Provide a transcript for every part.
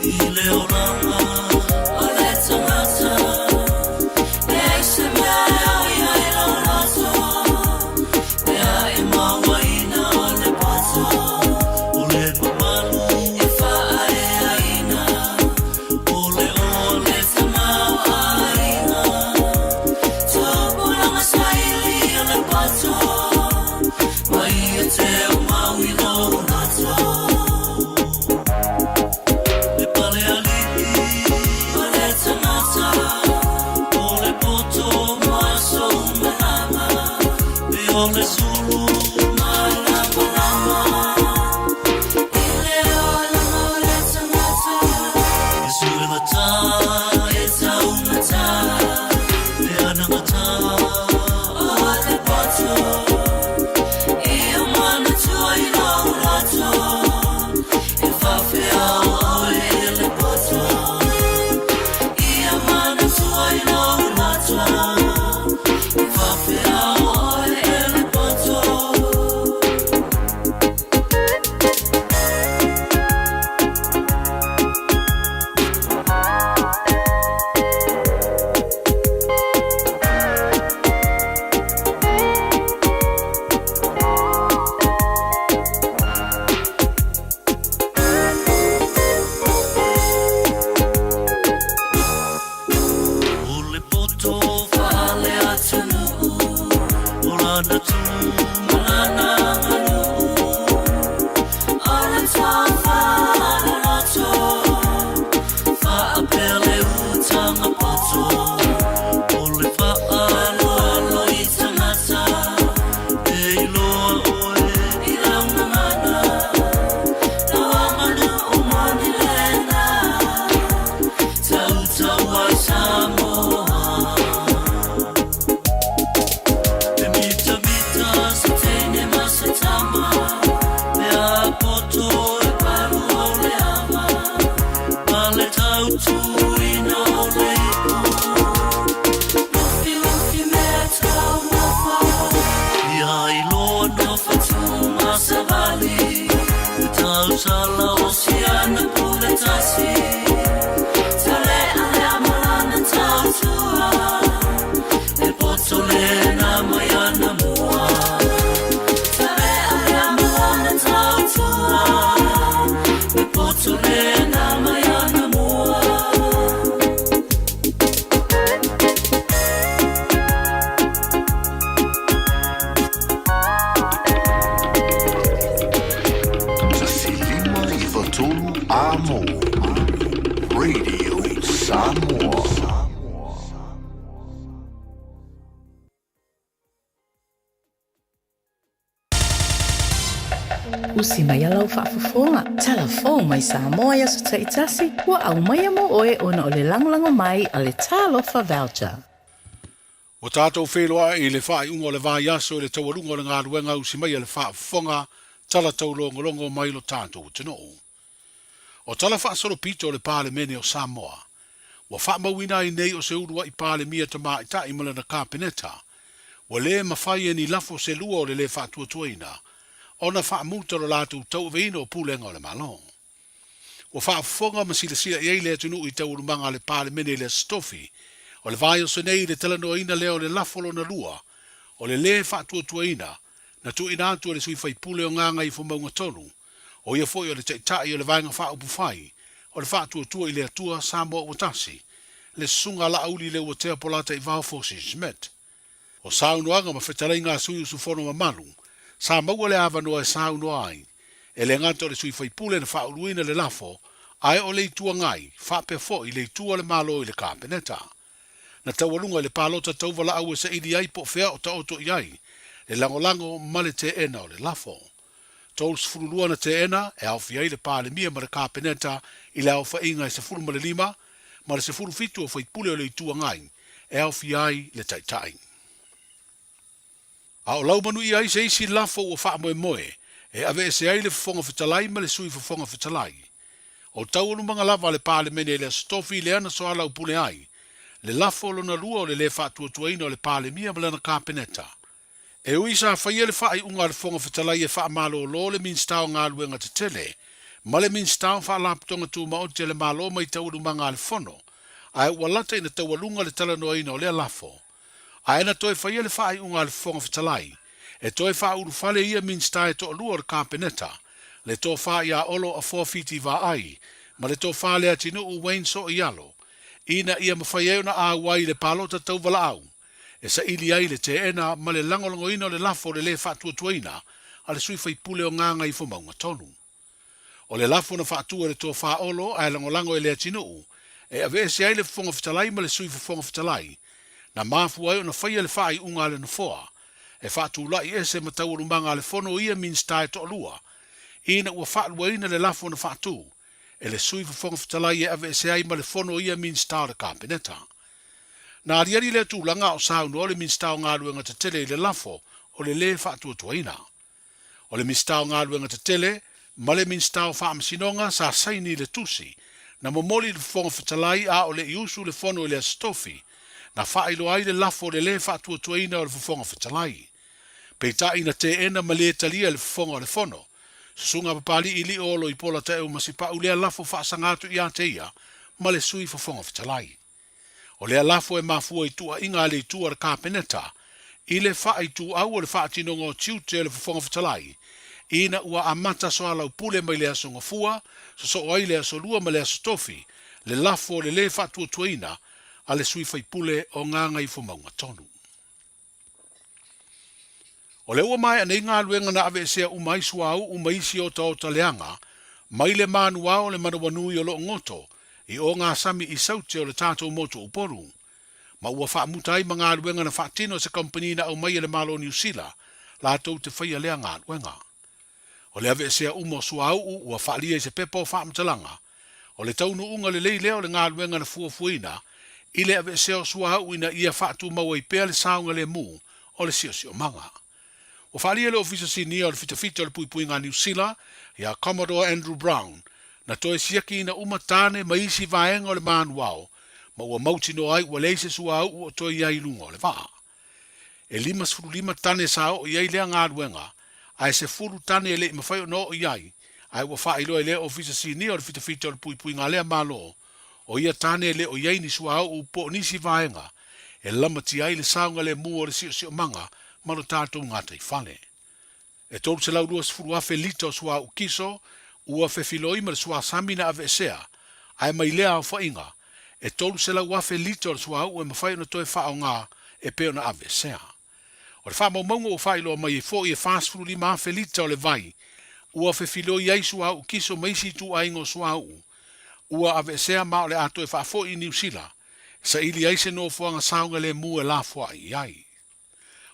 I le oranga o le tangata, leai se mea e oi ai lou loto, mea e mauaina o le poto, o le mamalu e faaeaina, o le o le tamaoaiga. Tupulaga saili o le poto, mai ia te mau i lou loto. Le pale alii o le tagata, o le poto mo aso malama, pe o le sulu malamalama. I le olaga o le tagata, Iesu e gata, e taugata, le anagata o le poto. Ia manatua i lou loto, e faafeao oe e le poto. Ia manatua i lou loto, e faafeao oe e le poto. O le poto faale-atunuu, o lana tu ma lana aganuu, o le tofa loloto, faapea le utaga poto, o le faaaloalo i tagata, e iloa oe i lau gagana, lau aganuu moni lena. Tautau ai Samoa. E mitamita se teine ma se tama, pe a poto e palu o le ama, ma le tautuina o le ipu. Lufilufi mea taumafa, ia iloa nofo tumasavali, le tausala o siana pule tasi. Taulealea ma lana tautua, le poto lena mai anamua. Taulealea ma lana tautua, le poto lena mai anamua. 153 Amo Radio Samoa. Usi mai a lau faafofoga, tala fou mai Samoa i aso taitasi, ua aumaia mo oe ona o le lagolago mai a le Talofa Voucher. Ua tatou feiloai i le faaiuga o le vaiaso i le taualuga o le galuega usi mai a le faafofoga tala taulogologo mai lo tatou atunuu. O tala faasolopito o le Palemene o Samoa, ua faamauina ai nei o se uluai Palemia tamaitai ma lana Kapeneta, ua le mafai e ni lafo se lua o le le faatuatuaina ona faamuta lo latou tauaveina o pulega o le Malo. Ua faafofoga ma silasila i ai le atunuu i taualumaga a le Palemene i le Aso Tofi o le vaiaso nei i le talanoaina lea o le lafo lona lua o le lē faatuatuaina na tuuina atu e le sui faipule o Gagaifomauga 3, o ia foi o le Taitai o le Vaega Faaupufai o le Faatuatua i le Atua Samoa Ua Tasi, le Susuga Laauli Leuatea Polataivao Fosi Schmidt. O saunoaga ma fetalaiga a sui usufono mamalu, sa maua le avanoa e saunoa ai, e le gata o le sui faipule na faauluina le lafo, ae o le Itu Agai, faapea foi le Itu a le Malo i le Kapeneta. Na taualuga i le palota tauvalaau e saili ai po o fea o taoto i ai le lagolago ma le teena o le lafo. 32 na teena e aofia ai le Palemia ma le Kapeneta i le aofaiga e 15 ma le 17 o faipule o le Itu Agai e aofia ai le Taitai. A o laumanuia ai se isi lafo ua faamoemoe e aveese ai le Fofoga Fetalai ma le Sui Fofoga Fetalai. O taualumaga lava a le Palemene i le Aso Tofi lea na soalaupule ai le lafo lona lua o le lē faatuatuaina o le Palemia ma lana Kapeneta. E ui sa faia le faaiuga a le Fofoga Fetalai e faamalolo le Minisita o Galuega Tetele Ma le Minisita o Faalapotopotoga Tumaoti a le Malo mai taualumaga a le Fono, ae ua lata ina taualuga le talanoaina o lea lafo. Ae na toe faia le faaiuga a le Fofoga Fetalai, e toe faaulufale ia Minisita e toalua o le Kapeneta, le Tofa ia Olo Afoa Fiti Vaai ma le Tofa Leatinuu Wayne Sooialo, ina ia mafai ai ona auai i le palota tauvalaau e saili ai le teena ma le lagolagoina o le lafo o le lē faatuatuaina a le sui faipule o Gagaifomauga 3. O le lafo na faatu e le Tofa Olo ae lagolago e Leatinuu e aveese ai le Fofoga Fetalai ma le Sui Fofoga Fetalai, na mafua ai ona faia le faaiuga a le Nofoa e faatulai ese ma taualumaga a le Fono ia Minisita e toalua ina ua faaluaina le lafo na faatu e le Sui Fofoga Fetalai e aveese ai ma le Fono ia Minisita o le Kapeneta. Na aliali lea tulaga a o saunoa le Minisita o Galuega Tetele i le lafo o le lē faatuatuaina. O le Minisita o Galuega Tetele ma le Minisita o Faamasinoga sa saini i le tusi na momoli i le Fofoga Fetalai a o le i usu le Fono i le Aso Tofi, na faailoa ai le lafo o le lē faatuatuaina o le Fofoga Fetalai. Peitai na teena ma lē talia e le Fofoga o le Fono, Susuga Papali'i Li'o Loipola Taeu Masipa'u lea lafo faasaga atu ia te ia ma le Sui Fofoga Fetalai. O lea lafo e mafua i tuuaiga a le itu a le Kapeneta i le faaituau o le faatinoga o tiute o le Fofoga Fetalai ina ua amata soalaupule mai le Aso Gafua, sosoo ai le Aso Lua ma le Aso Tofi, le lafo o le lē faatuatuaina a le sui faipule o Gagaifomauga 3. O lea ua maea nei galuega na aveesea uma ai suauu ma isi otaota leaga mai le manuao o le manawanui o Loogoto i ogasami i Saute o le tatou motu o Upolu. Ma ua faamuta ai ma galuega na faatino e se kamupani na aumai e le Malo o Niu Sila latou te faia lea galuega. O le aveesea uma o suauu ua faalia i se pepa o faamatalaga. O le taunuuga lelei lea o le galuega na fuafuaina i le aveesea o suauu ina ia faatumau ai pea le saogalemu o le siosiomaga. Ua faalia e le Ofisa Sinia o le Fitafita o le Puipuiga a Niu Sila ia Commodore Andrew Brown na toe siakiina uma tane ma isi vaega o le manuao ma ua mautinoa ai ua leai se suauu o toe i ai i luga o le vaa. E 55 tane sa oo i ai lea galuega, ae 10 tane e le i mafai ona oo i ai, ae ua faailoa e lea Ofisa Sinia o le Fitafita o le Puipuiga a lea Malo, o ia tane e le o i ai ni suauu po o nisi vaega e lamatia ai le saogalemu o le siosiomaga ma lo tatou gataifale. E 320,000 lita o suauu kiso ua fefiloi ma le suasami na aveesea, ae mai lea aofaiga, e 300,000 lita o le suauu e mafai ona toe faaaoga e pei ona aveesea. O le faamaumauga ua faailoa mai ai foi e 45,000 lita o le vai ua fefiloi ai suauu kiso ma isi ituaiga o suauu ua aveesea ma o le a toe faafoi i Niu Sila e saili ai se nofoaga saogalemu e lafoai i ai.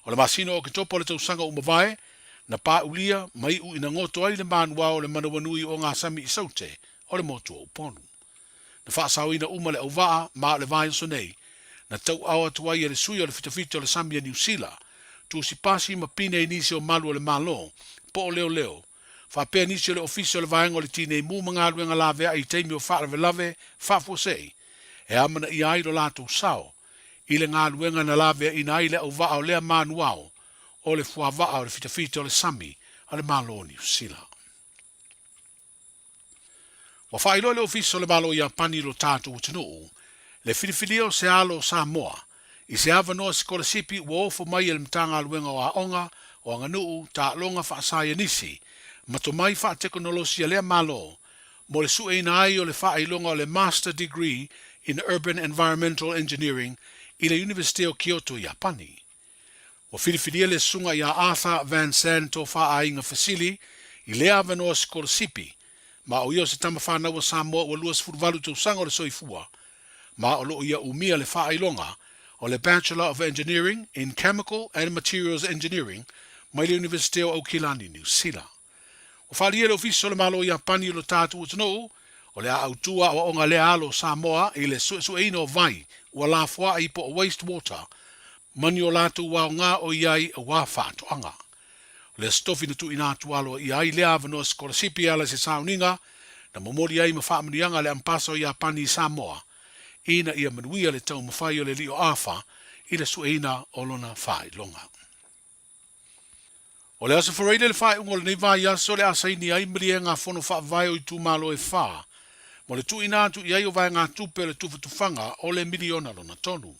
O le masina o Oketopa o le tausaga ua mavae, na pāulia ma iʻu ina goto ai le manuao o le manawanui o ogasami i Saute o le motu o Upolu. Na faasaoina uma le auvaa ma o le vaiaso nei, na tauao atu ai e le sui o le fitafita o le sami a Niu Sila, tusi pasi ma pine i nisi o malu o le Malo, po o leoleo, faapea nisi o le Ofisa o le Vaega o le Tinei Mu ma Galuega Laveai i taimi o faalavelave faafuasei, e amanaia ai lo latou sao i le galuega na laveaina ai le auvaa o lea manuao o le fuavaa o le fitafita o le sami a le Malo o Niu Sila. Ua faailoa e le Ofisa o le Malo o Iapani i lo tatou atunuu le filifilia o se alo o Samoa i se avanoa sikolasipi ua ofo mai e le Matagaluega o Aoga, o Aganuu, Taaloga Faasaienisi ma Tomai Faatekonolosi a lea Malo mo le sueina ai o le faailoga o le Master Degree in Urban Environmental Engineering i le Iunivesite o Kyoto i Iapani. Ua filifilia le susuga ia Arthur Van San Tofa-Aiga Fesili i lea avanoa sikolasipi, ma o ia o se tama fanau a Samoa ua 28 tausaga o le soifua, ma o lo o ia umia le faailoga o le Bachelor of Engineering in Chemical and Materials Engineering mai le Iunivesite o Aukilani, Niu Sila. Ua faaalia e le Ofisa o le Malo o Iapani i lo tatou atunuu, o le a autu aoaoga lea alo o Samoa i le suesueina o vai ua lafoai po o waste water ma ni o latou aoga o i ai aua faatoaga. O le Aso Tofi na tuuina atu aloaia ai lea avanoa sikolasipi e ala i se sauniga na momoli ai ma faamanuiaga a le Ampasa o Iapani i Samoa ina ia manuia le taumafai o le alii o Afa i le sueina o lona faailoga. O le Aso Faraile le faaiuga o lenei vaiaso o le a saini ai maliega a Fono Faavae o itumalo e fa mo le tuuina atu i ai o vaegatupe o le tufatufaga o le miliona lona tolu.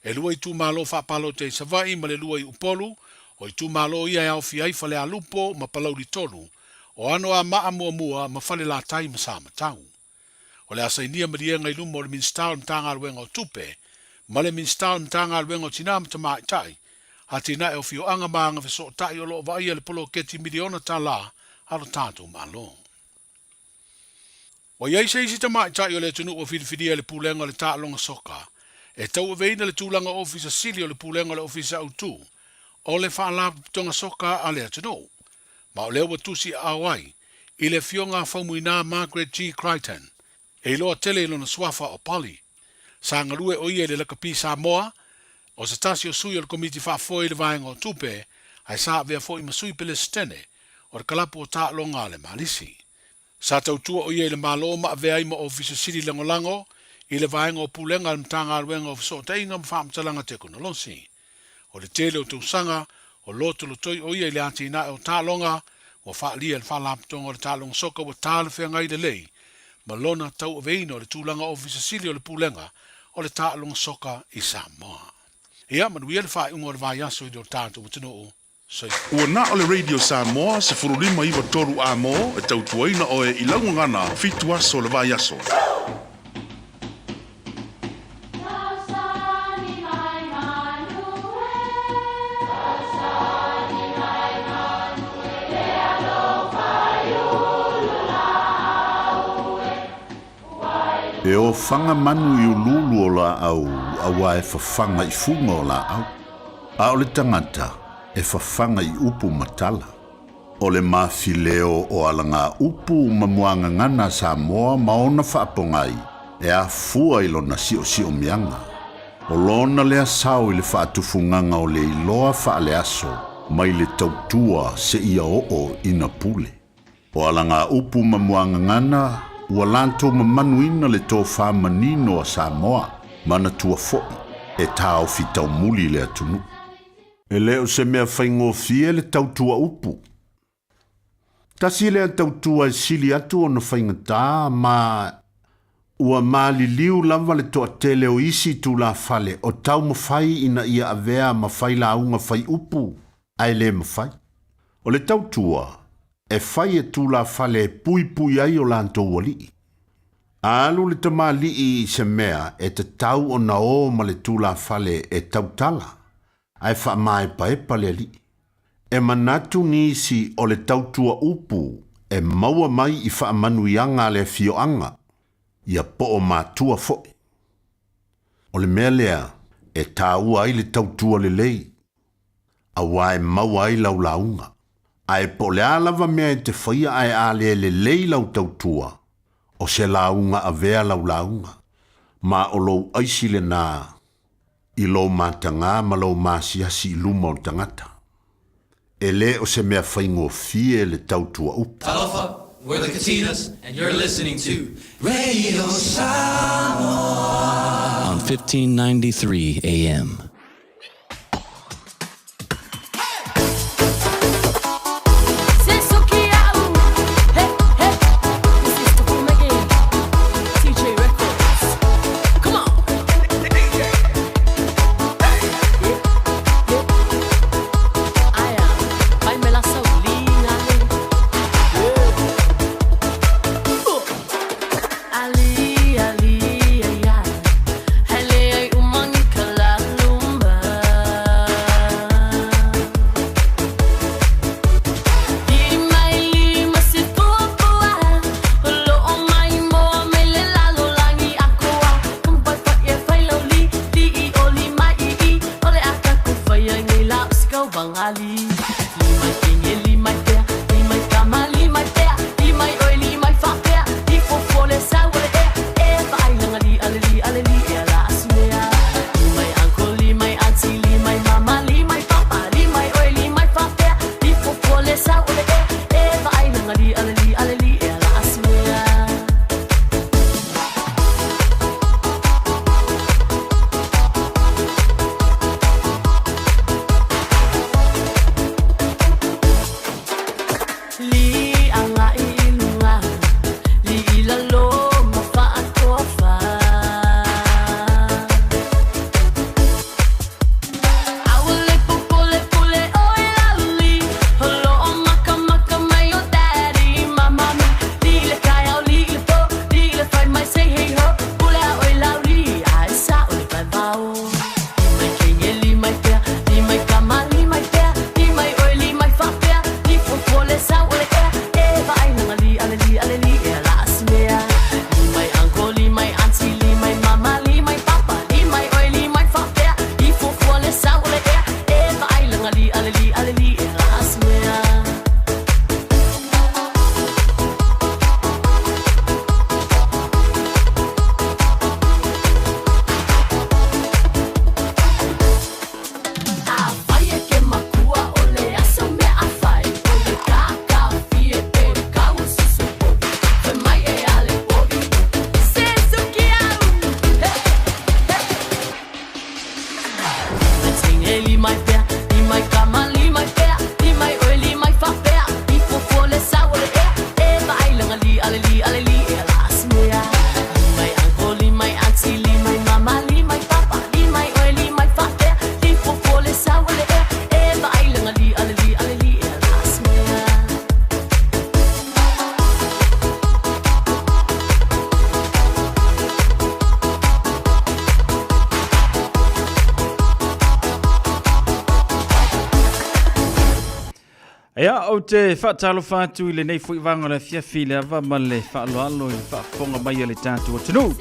E lua itumalo faapalota i Savaii ma le lua i Upolu, o itumalo ia e aofia ai Falealupo ma Palauli 3, o Anoamaa muamua ma Falelatai ma Samatau. O le a sainia maliega i luma o le Minisita o le Matagaluega o Tupe ma le Minisita o le Matagaluega o Tina ma Tamaitai, Atinae o Afioaga ma Agafesootai o lo o vaaia le poloketi miliona tala a lo tatou Malo. Ua i ai se isi tamaitai o le atunuu ua filifilia e le Pulega o le Taaloga Soka e tauaveina le tulaga Ofisa Sili o le Pulega o le Ofisa Autu o le Faalapotopotoga Soka a le atunuu, ma o lea ua tusi aao ai i le Afioga a Faumuina Margaret G. Crichton, e iloa tele i lona suafa o Polly. Sa galue o ia i le Lakapi Samoa, o se tasi o sui o le Komiti Faafoe i le Vaega o Tupe, ae sa avea foi ma sui Pelesitene o le Kalapu o Taaloga a le Malisi. Sa tautua o ia i le Malo ma avea ai ma Ofisa Sili Lagolago i le Vaega o Pulega a le Matagaluega o Fesootaiga ma Faamatalaga Tekonolosi. O le tele o tausaga o lotolotoi o ia i le atinae o taaloga, ua faaalia e le Faalapotopotoga o le Taaloga Soka ua talafeagai lelei ma lona tauaveina o le tulaga Ofisa Sili o le Pulega o le Taaloga Soka i Samoa. Ia manuia le faaiuga o le vaiaso i lo tatou atunuu. Soifua. Ua na o le Radio Samoa 15 93 A-mo e tautuaina oe i lau gagana fitu aso o le vaiaso. E ofaga manu i uluulu o laau auā e fafaga i fuga o laau, a o le tagata e fafaga i upu ma tala. O le mafileo o alagaupu ma muagagana a Samoa ma ona faapogai e afua i lona siosiomiaga. O lona lea sao i le faatufugaga o le iloa faaleaso mai le tautua seia oo ina pule. O alagaupu ma muagagana ua latou mamanuina le tofa manino a Samoa, manatua foi e taofi taumuli le atunuu. E le o se mea faigofie le tautua upu. Tasi lea tautua e sili atu ona faigata ma ua maliliu lava le toatele o isi tulafale o taumafai ina ia avea ma failauga fai upu ae le mafai. O le tautua e fai e tulafale e puipui ai o latou alii. A alu le tamalii i se mea e tatau ona o ma le tulafale e tautala, ae faamaepaepa le alii. E manatu nisi o le tautua upu e maua mai i faamanuiaga a le afioaga, ia po o matua foi. O le mea lea e taua ai le tautua lelei, auā e maua ai lau lauga. Ae po o le a lava mea e te faia ae a le lelei lau tautua, o se lauga avea lau lauga, ma o lou aisi lenā i lou matagā ma lou masiasi i luma o le tagata. E le o se mea faigofie le tautua upu. Talofa, we're the Katinas and you're listening to Radio Samoa on 1593 AM. Ia, ou te faatalofa atu i lenei foi vaega o le afiafi i le ava ma le faaaloalo i le faafofoga mai a le tatou atunuu,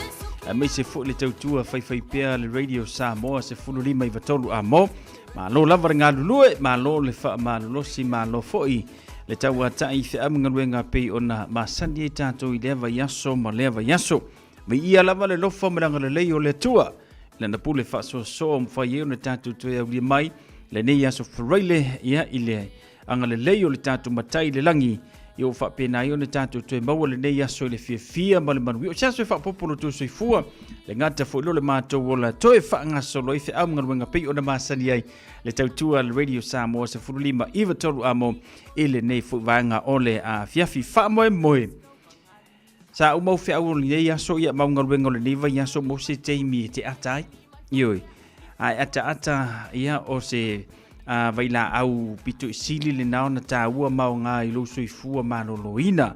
aemaise foi le tautua faifaipea a le Radio Samoa 15 i Amo. Malo lava le galulue, malo le faamalolosi, malo foi le tauatai i feau ma galuega pei ona masani ai tatou i lea vaiaso ma lea vaiaso. Viia lava le alofa ma le agalelei o le Atua i lana pule faasoasoa ua mafai ai ona tatou toe aulia mai lenei aso Faraile, ia, i le agalelei o le tatou Matai i le lagi, ia ua faapena ai ona tatou toe maua lenei aso i le fiafia ma le manuia. O se aso e faaopoopo lo outou soifua, le gata foi lo le matou ola toe faagasolo ai feau ma galuega pei ona masani ai le tautua a le Radio Samoa 15 93 amo i lenei foi vaega o le afiafi. Faamoemoe Sa uma au feau o lenei aso, ia mau galuega o lenei vaiaso mo se taimi e te ata ai. Ioe. Ae ataata ia o se a, vailaau pito i sili lena ona taua ma aoga i lou soifua maloloina.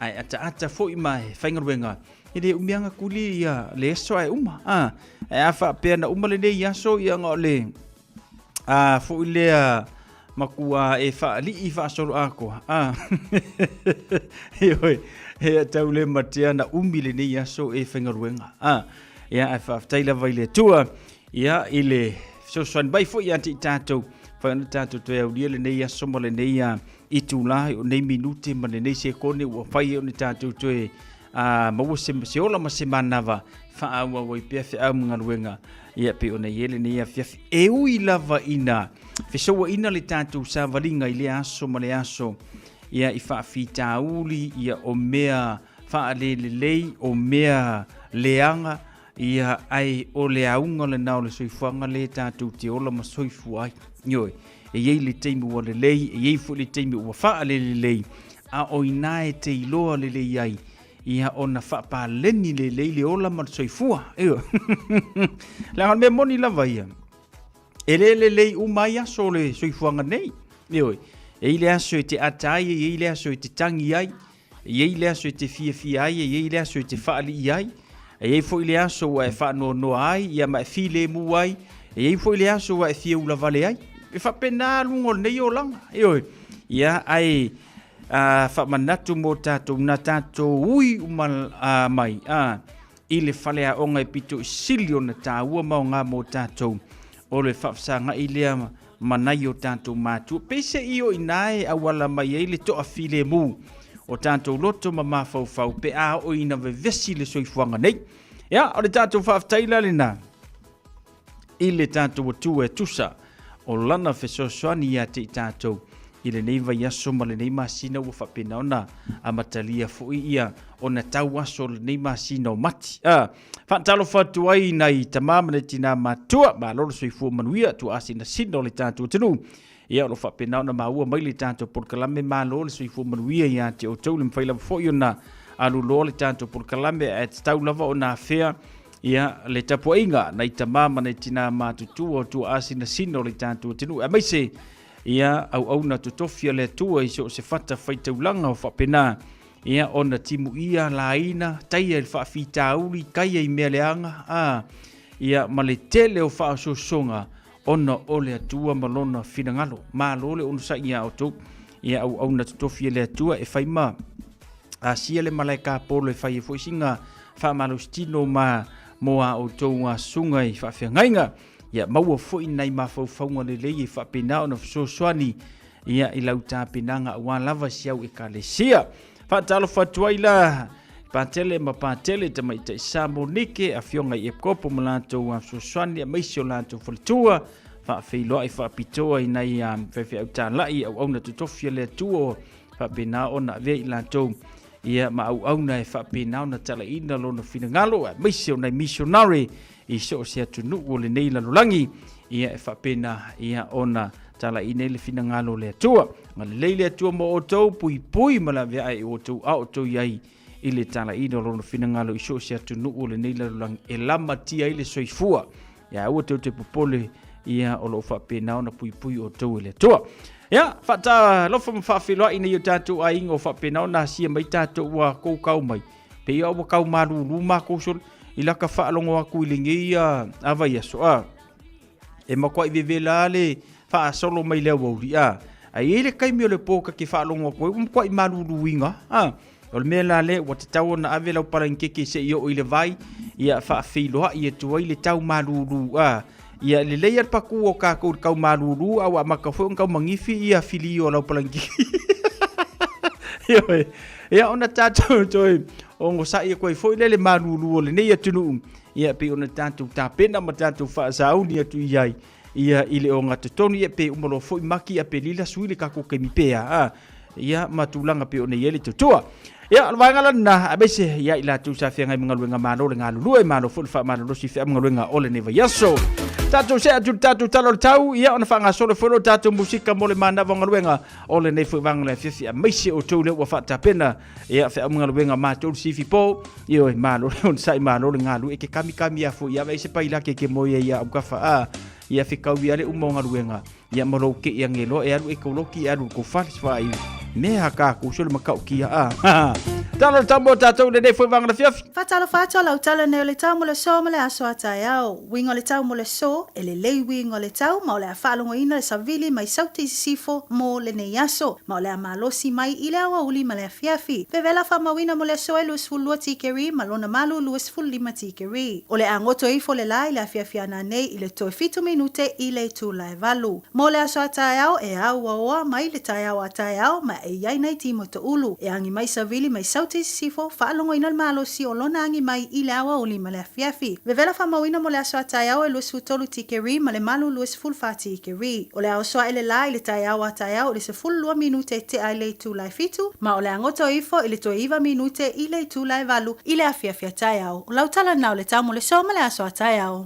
Ae ataata foi ma e faigaluega, e le umi aga kuli ia le aso ae uma. A, ae a faapea na uma lenei aso ia ona o le a foi lea matua e faalii faasoloatoa a ioe, e tau le matea na umi lenei aso e faigaluega a. Ia, ae faafetai lava i le Atua ia i le fesoasoani mai foi ia te i tatou fai ona tatou toe aulia lenei aso ma lenei itula, o nei minute ma lenei sekone ua fai ai ona tatou toe maua se, se ola ma se manava faaauau ai pea feau ma galuega ia pei ona i ai lenei afiafi. E ui lava ina fesouaina le tatou savaliga i lea aso ma le aso ia i faafitauli ia o mea faalelelei, o mea leaga ia, ae o le auga lena o le soifuaga le tatou te ola ma soifua ai. Ioe, e i ai le taimi ua lelei, e i ai foi le taimi ua faalelelei, a o ina e te iloa lelei ai ia ona faapaleni lelei le ola ma le soifua. Ioe. Leaga o le mea moni lava ia, e le lelei uma ai aso o le soifuaga nei. Ioe, e i ai le aso e te ata ai, e i ai le aso e te tangi ai, E i ai le aso e te fiafia ai, e i ai le aso e te faalii ai, e i ai foi le aso ua e faanoanoa ai, ia ma e filemu ai, e i ai foi le aso ua e fia ulavale ai. E faapena luga o lenei olaga. Ioe. Ia, ae a, faamanatu mo tatou, na tatou ui uma a, mai a, i le faleaoga e pito i sili ona taua ma aoga mo tatou, o le faafesagai lea ma nai o tatou matua. Peiseai o i ina e auala mai ai le toafilemu o tatou loto ma mafaufau pe a oo ina vevesi le soifuaga nei. Ia, o le tatou faafetai la lena i le tatou Atua e tusa o lana fesoasoani ia te i tatou i lenei vaiaso ma lenei masina ua faapena ona amatalia foi ia ona tau aso o lenei masina o Mati. Ah, faatalofa atu ai i nai tama ma nai tinā matua, malo le soifua manuia, tuaasinasina o le tatou atunuu. Ia, o lo o faapena ona maua mai le tatou polokalame, malo le soifua manuia ia te outou, le mafai lava foi ona aluloa le tatou polokalame, ae tatau lava ona afea ia le tapuaiga nai tama ma nai tinā matutua o tuaasinasina o le tatou atunuu, aemaise ia auauna totofi a le Atua i so o se fata faitaulaga o faapena ia ona timuia laina taia i le faafitauli taia i mea leaga a ia ma le tele o faaosoosoga ona o le Atua ma lona finagalo. Malo le onosai iā outou ia auauna totofi e le Atua e fai ma asia le malae kapolo e fai ai foi sina faamalositino ma mo a outou susuga i faafeagaiga. Ia maua foi nai mafaufauga lelei e faapena ona fesoasoani ia i lau tapenaga aua lava si au ekalesia. Faatalofa atu ai la Patele ma Patele, tamaitai Sa Monike, afioga i Epikopo ma latou fesoasoani aemaise o latou faletua, faafeiloai faapitoa i nai faifeau talai auauna totofi a le Atua faapena ona avea i latou ia ma auauna e faapena ona talaiina lona finagalo aemaise o nai missionary i so o se atunuu o lenei lalolagi ia e faapena ia ona talaiina ai le finagalo o le Atua. Agalelei le Atua mo outou, puipui ma le aveae i outou a outou i ai i le talaiina o lona finagalo i so o se atunuu o lenei lalolagi e lamatia ai le soifua. Ia aua tou te popole ia o lo o faapena ona puipui outou e le Atua. Ia, faatalofa ma faafeiloai nei o tatou aiga o faapena ona asia mai tatou ua koukau mai. Pei ua tau malulu matou sole i laka faalogo atu i lenei a vaiaso a. E matuai vevela le faasolo mai le aoauli a. Ae i ai le taimi o le po ta te faalogo atu ai ua matuai maluluina, a. O le mea la lea ua tatau ona ave lau palagikeke se i oo i le vai, ia faafeiloai atu ai le tau malulu, a. Ia lelei a le patu o tatou i le tau malulu, a ua amata foi ona tau manifi ia filio o lau palagikeke. Ioe. Ia ona tatou toe onosai atu ai foi lea le malulu o lenei atunuu, ia pei ona tatou tapena ma tatou faasauni atu i ai. Ia i le ogatotonu, ia pe uma loa foi Maki, Apelila, sui le tatou taimi pea, a, ia ma tulaga pei ona i ai le tautua. Ia, o le vaega la lena, aemaise ia i latou sa feagai ma galuega malo le galulue, malo foi le faamalolosi i feau ma galuega o lenei vaiaso. Tatou see atu i le tatou tala o le tau, ia ona faagasolo foi lea o le tatou musika mo le manava o galuega o lenei foi vaega o le afiafi, aemaise outou lea ua faatapena ia feau ma galuega matou le sifi po, Ioe, malo le onosai, malo le galue, e te kamikami a foi ia ave ai se pailake e te moe ai ia autafa, a, ia fekau ia le uma o galuega, ia ma lou kei age loa e alu e koloki e alu i le kou fale, vaai, mea a kākou se o le matautia, a. Talo le tau mo tatou i lenei foi vaega o le afiafi. Faatalofa atu a lau tala nei o le tau mo le aso ma le aso a taeao. Uiga o le tau mo le aso, e lelei uiga o le tau ma o le a faalogoina le savili mai Saute i Sisifo mo lenei aso, ma o le a malosi mai i le aoauli ma le afiafi. Vevela faamauina mo le aso e 22 tikeri ma lona malu 25 tikeri. O le a goto ifo le la i le afiafi a nanei i le toe fitu minute i le itula e valu. Mo le aso a taeao e auaoa mai le taeao a taeao ma e i ai nai timoto ulu e agi mai savili mai Saute i Sisifo faalogoina le malosi o lona agi mai i le aoauli ma le afiafi. Vevela faamauina mo le aso a taeao e 23 tikeri ma le malu 24 tikeri. O le a oso ae le la i le taeao a taeao i le 12 minute tea i le itula e fitu, ma o le a goto ifo i le toe iva minute i le itula e valu i le afiafi a taeao. O lau tala na o le tau mo le so ma le aso a taeao.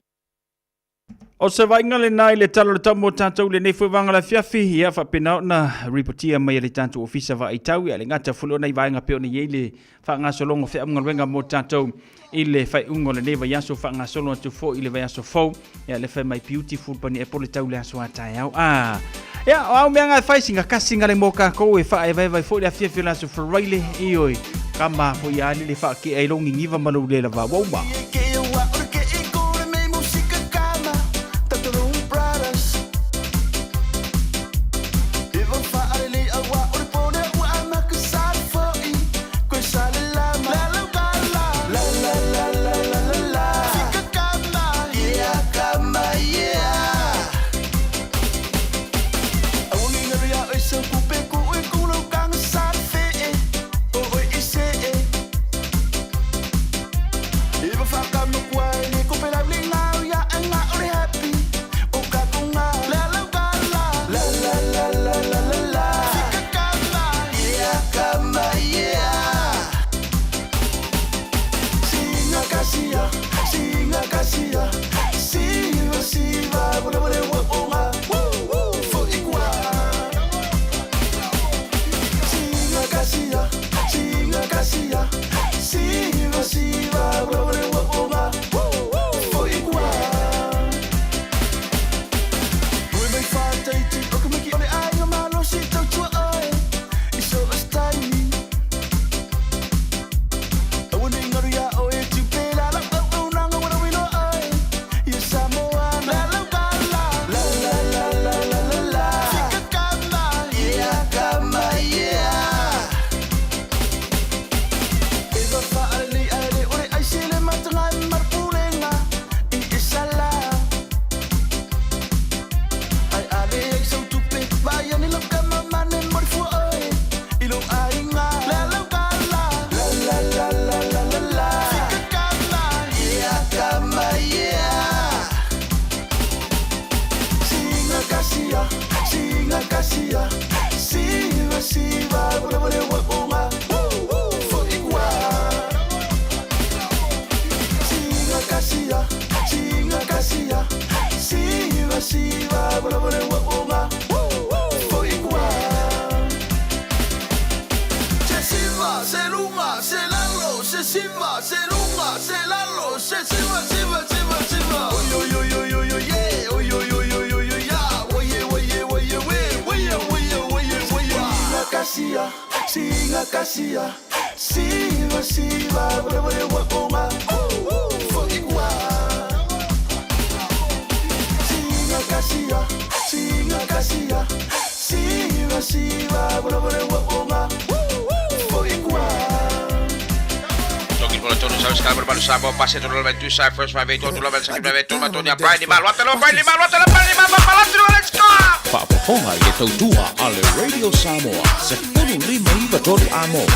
O se vaaiga lena i le tala o le tau mo tatou i lenei foi vaega o le afiafi, ia faapena ona ripotia mai e le tatou Ofisa Vaai Tau, ia le gata foi lea o nai vaega pei ona i ai le faagasologa o feaugaluega mo tatou i le faaiuga o lenei vaiaso, faagasolo atu foi i le vaiaso fou, ia le fai mai beautiful pani e pole tau le aso a taeao. Ah, ia, o au mea ngai fai singa kasi ngale mo kākou e whaevaevae foi le afiafi o le aso Faraile, ioi, ka mā foi a le whaake ai longi ngiva ma lou lela vā wauma. Tala Samoa, pasi atu lava Tusa, first five eight, two lava, second five eight, two Matonia, Brian Limalu, Atalo, Brian Limalu, Atalo, Brian Limalu, Palatu, let's go! Faafofoga i le tautua a le Radio Samoa 1593 Amo.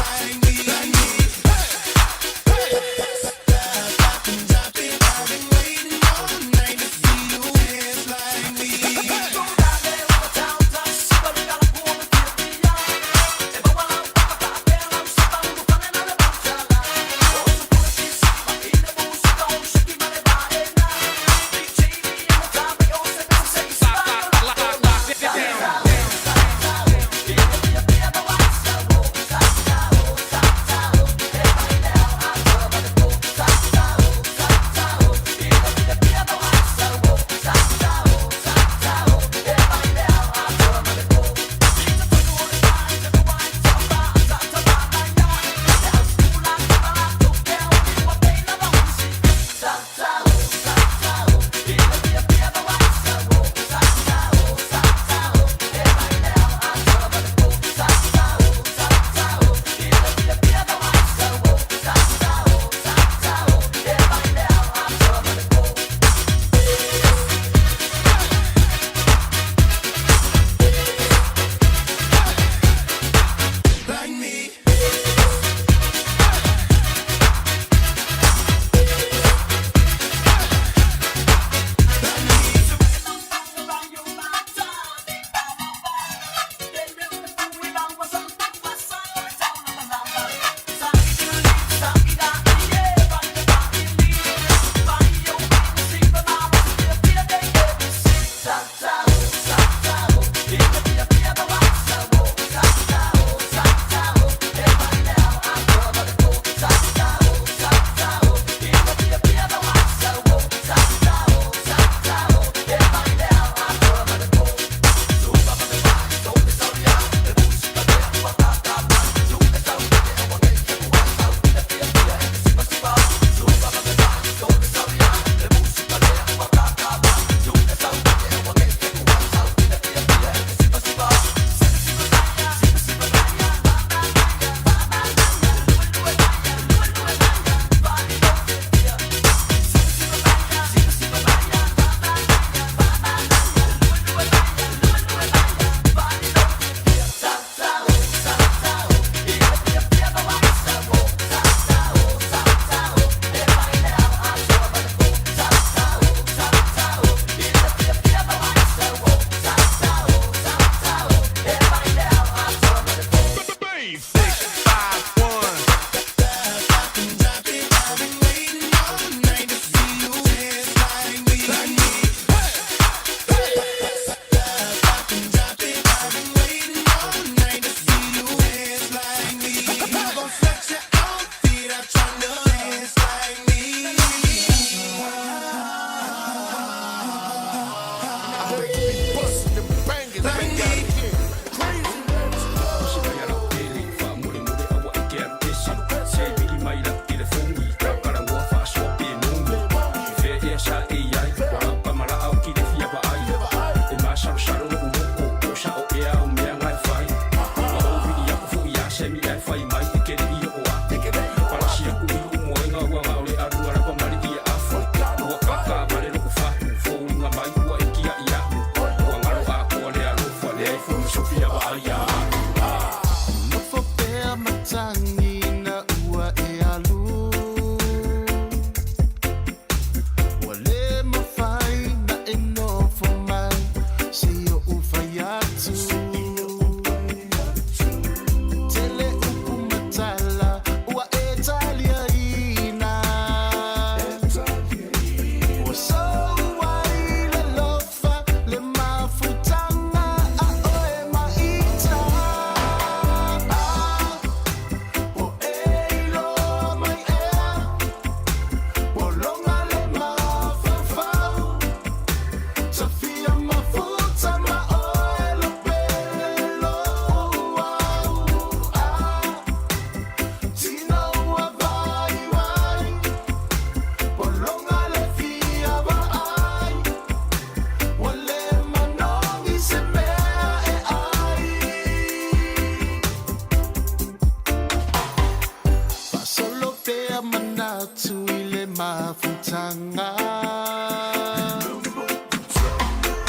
mafutaga.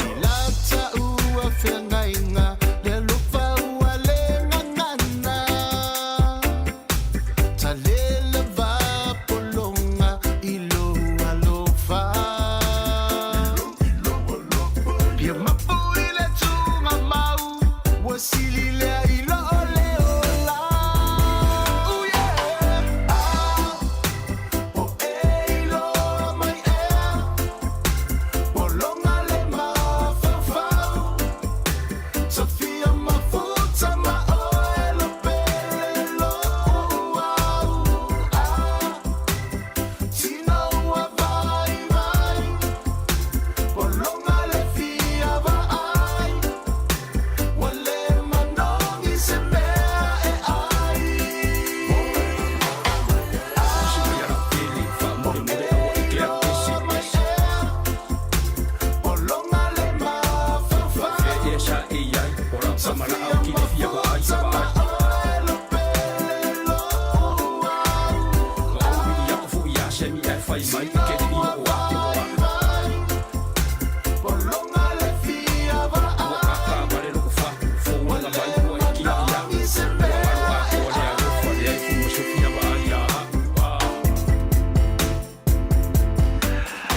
I la taua feagaiga le alofa ua le gagana. Talela va pologa i lou alofa. Pia mapu i le tugamau ua sili lea i loo le ola. Ooh yeah. Ah, po e iloa mai ea, pologa le mafaufau. Tafia mafuta ma oe lo pele lou au. Ah, tino ua vaivai, pologa le fia vaai. Ua le manogi se mea e ai. Iloa mai ea, pologa le mafaufau. Tafia mafuta ma oe lo pele lou au. Tino ua vaivai, pologa le fia vaai. Ua le manogi se mea e ai.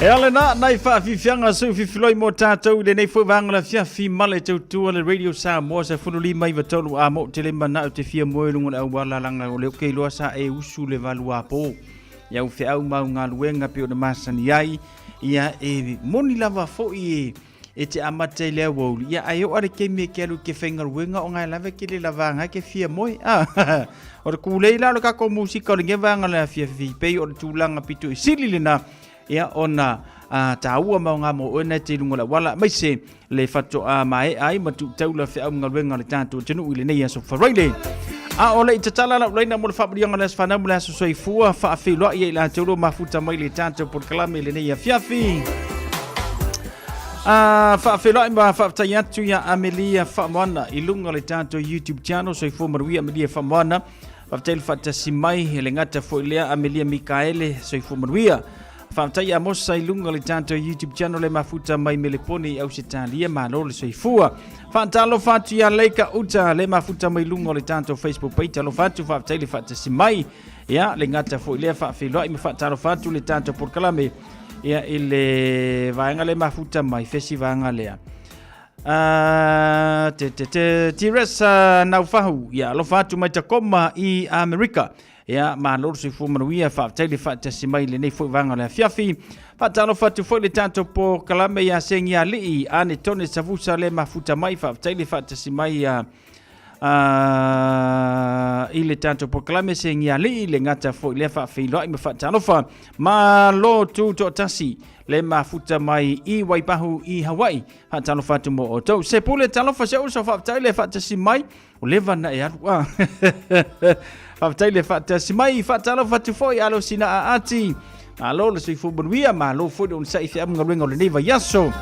E ale na, nai faafiafiaga seu fifiloi mo tatou i lenei foi vaega o le afiafi ma le tautua le Radio Samoa 1593 a mo te le manao te fia moe luga o le auala langa o le oke iloa sa e usu le valuapo ia u feau mau galuega pe o na masani ai ia e moni lava foi e e te amata i le aoauli ia ae oo le taimi e ke alu ke faigaluega o gae lava ke le lavaga ke fia moe a o le kulei la o le tatou musika o lenei vaega o le afiafi pei o le tulaga pito i sili lena ia ona a taua ma o mo oe na te luga o le auala aemaise le faatoa maea ai ma tuutaula feaugaluega o le tatou atunuu i lenei aso Faraile. A o le i tatala lau laina mo le faamanuiaga o le aso fanau mo le aso soifua faafeiloai ai latou lo mafuta mai le tatou polokalame i lenei afiafi. A faafeiloai ma faafetai atu ia Amelia Faamoana i luga o le tatou YouTube channel soifua manuia Amelia Faamoana. Faafetai le faatasi mai e le gata foi lea Amelia Mikaele soifua manuia. Faafetai ia Mosa i luga o le tatou YouTube channel le mafuta mai Melepone i Ausetalia, malo le soifua. Faatalofa atu ia Leika Uta le mafuta mai luga o le tatou Facebook page, alofa atu faafetai le faatasi mai. Ia le gata foi lea faafeiloai ma faatalofa atu le tatou polokalame ia i le vaega le mafuta mai fesi vaega lea. Te te te Teresa Naufahu ia alofa atu mai Tacoma i Amerika. Ia, malo le soifua manuia, faafetai le faatasi mai i lenei foi vaega o le afiafi. Faatalofa atu foi le tatou polokalame ia Segi Alii, Ane Tone Savusa le mafuta mai, faafetai le faatasi mai ia i le tatou polokalame Segi Alii, le gata foi lea faafeiloai ma faatalofa. Malo tu toatasi le mafuta mai i Waipahu i Hawaii. Faatalofa atu mo outou. Se pule talofa se uso faafetai le faatasi mai. O leva na e alu a. Faafetai le faatasi mai, faatalofa atu foi alo sina aati. Malo le soifua manuia, malo foi le onosai i feamu galuega o lenei vaiaso.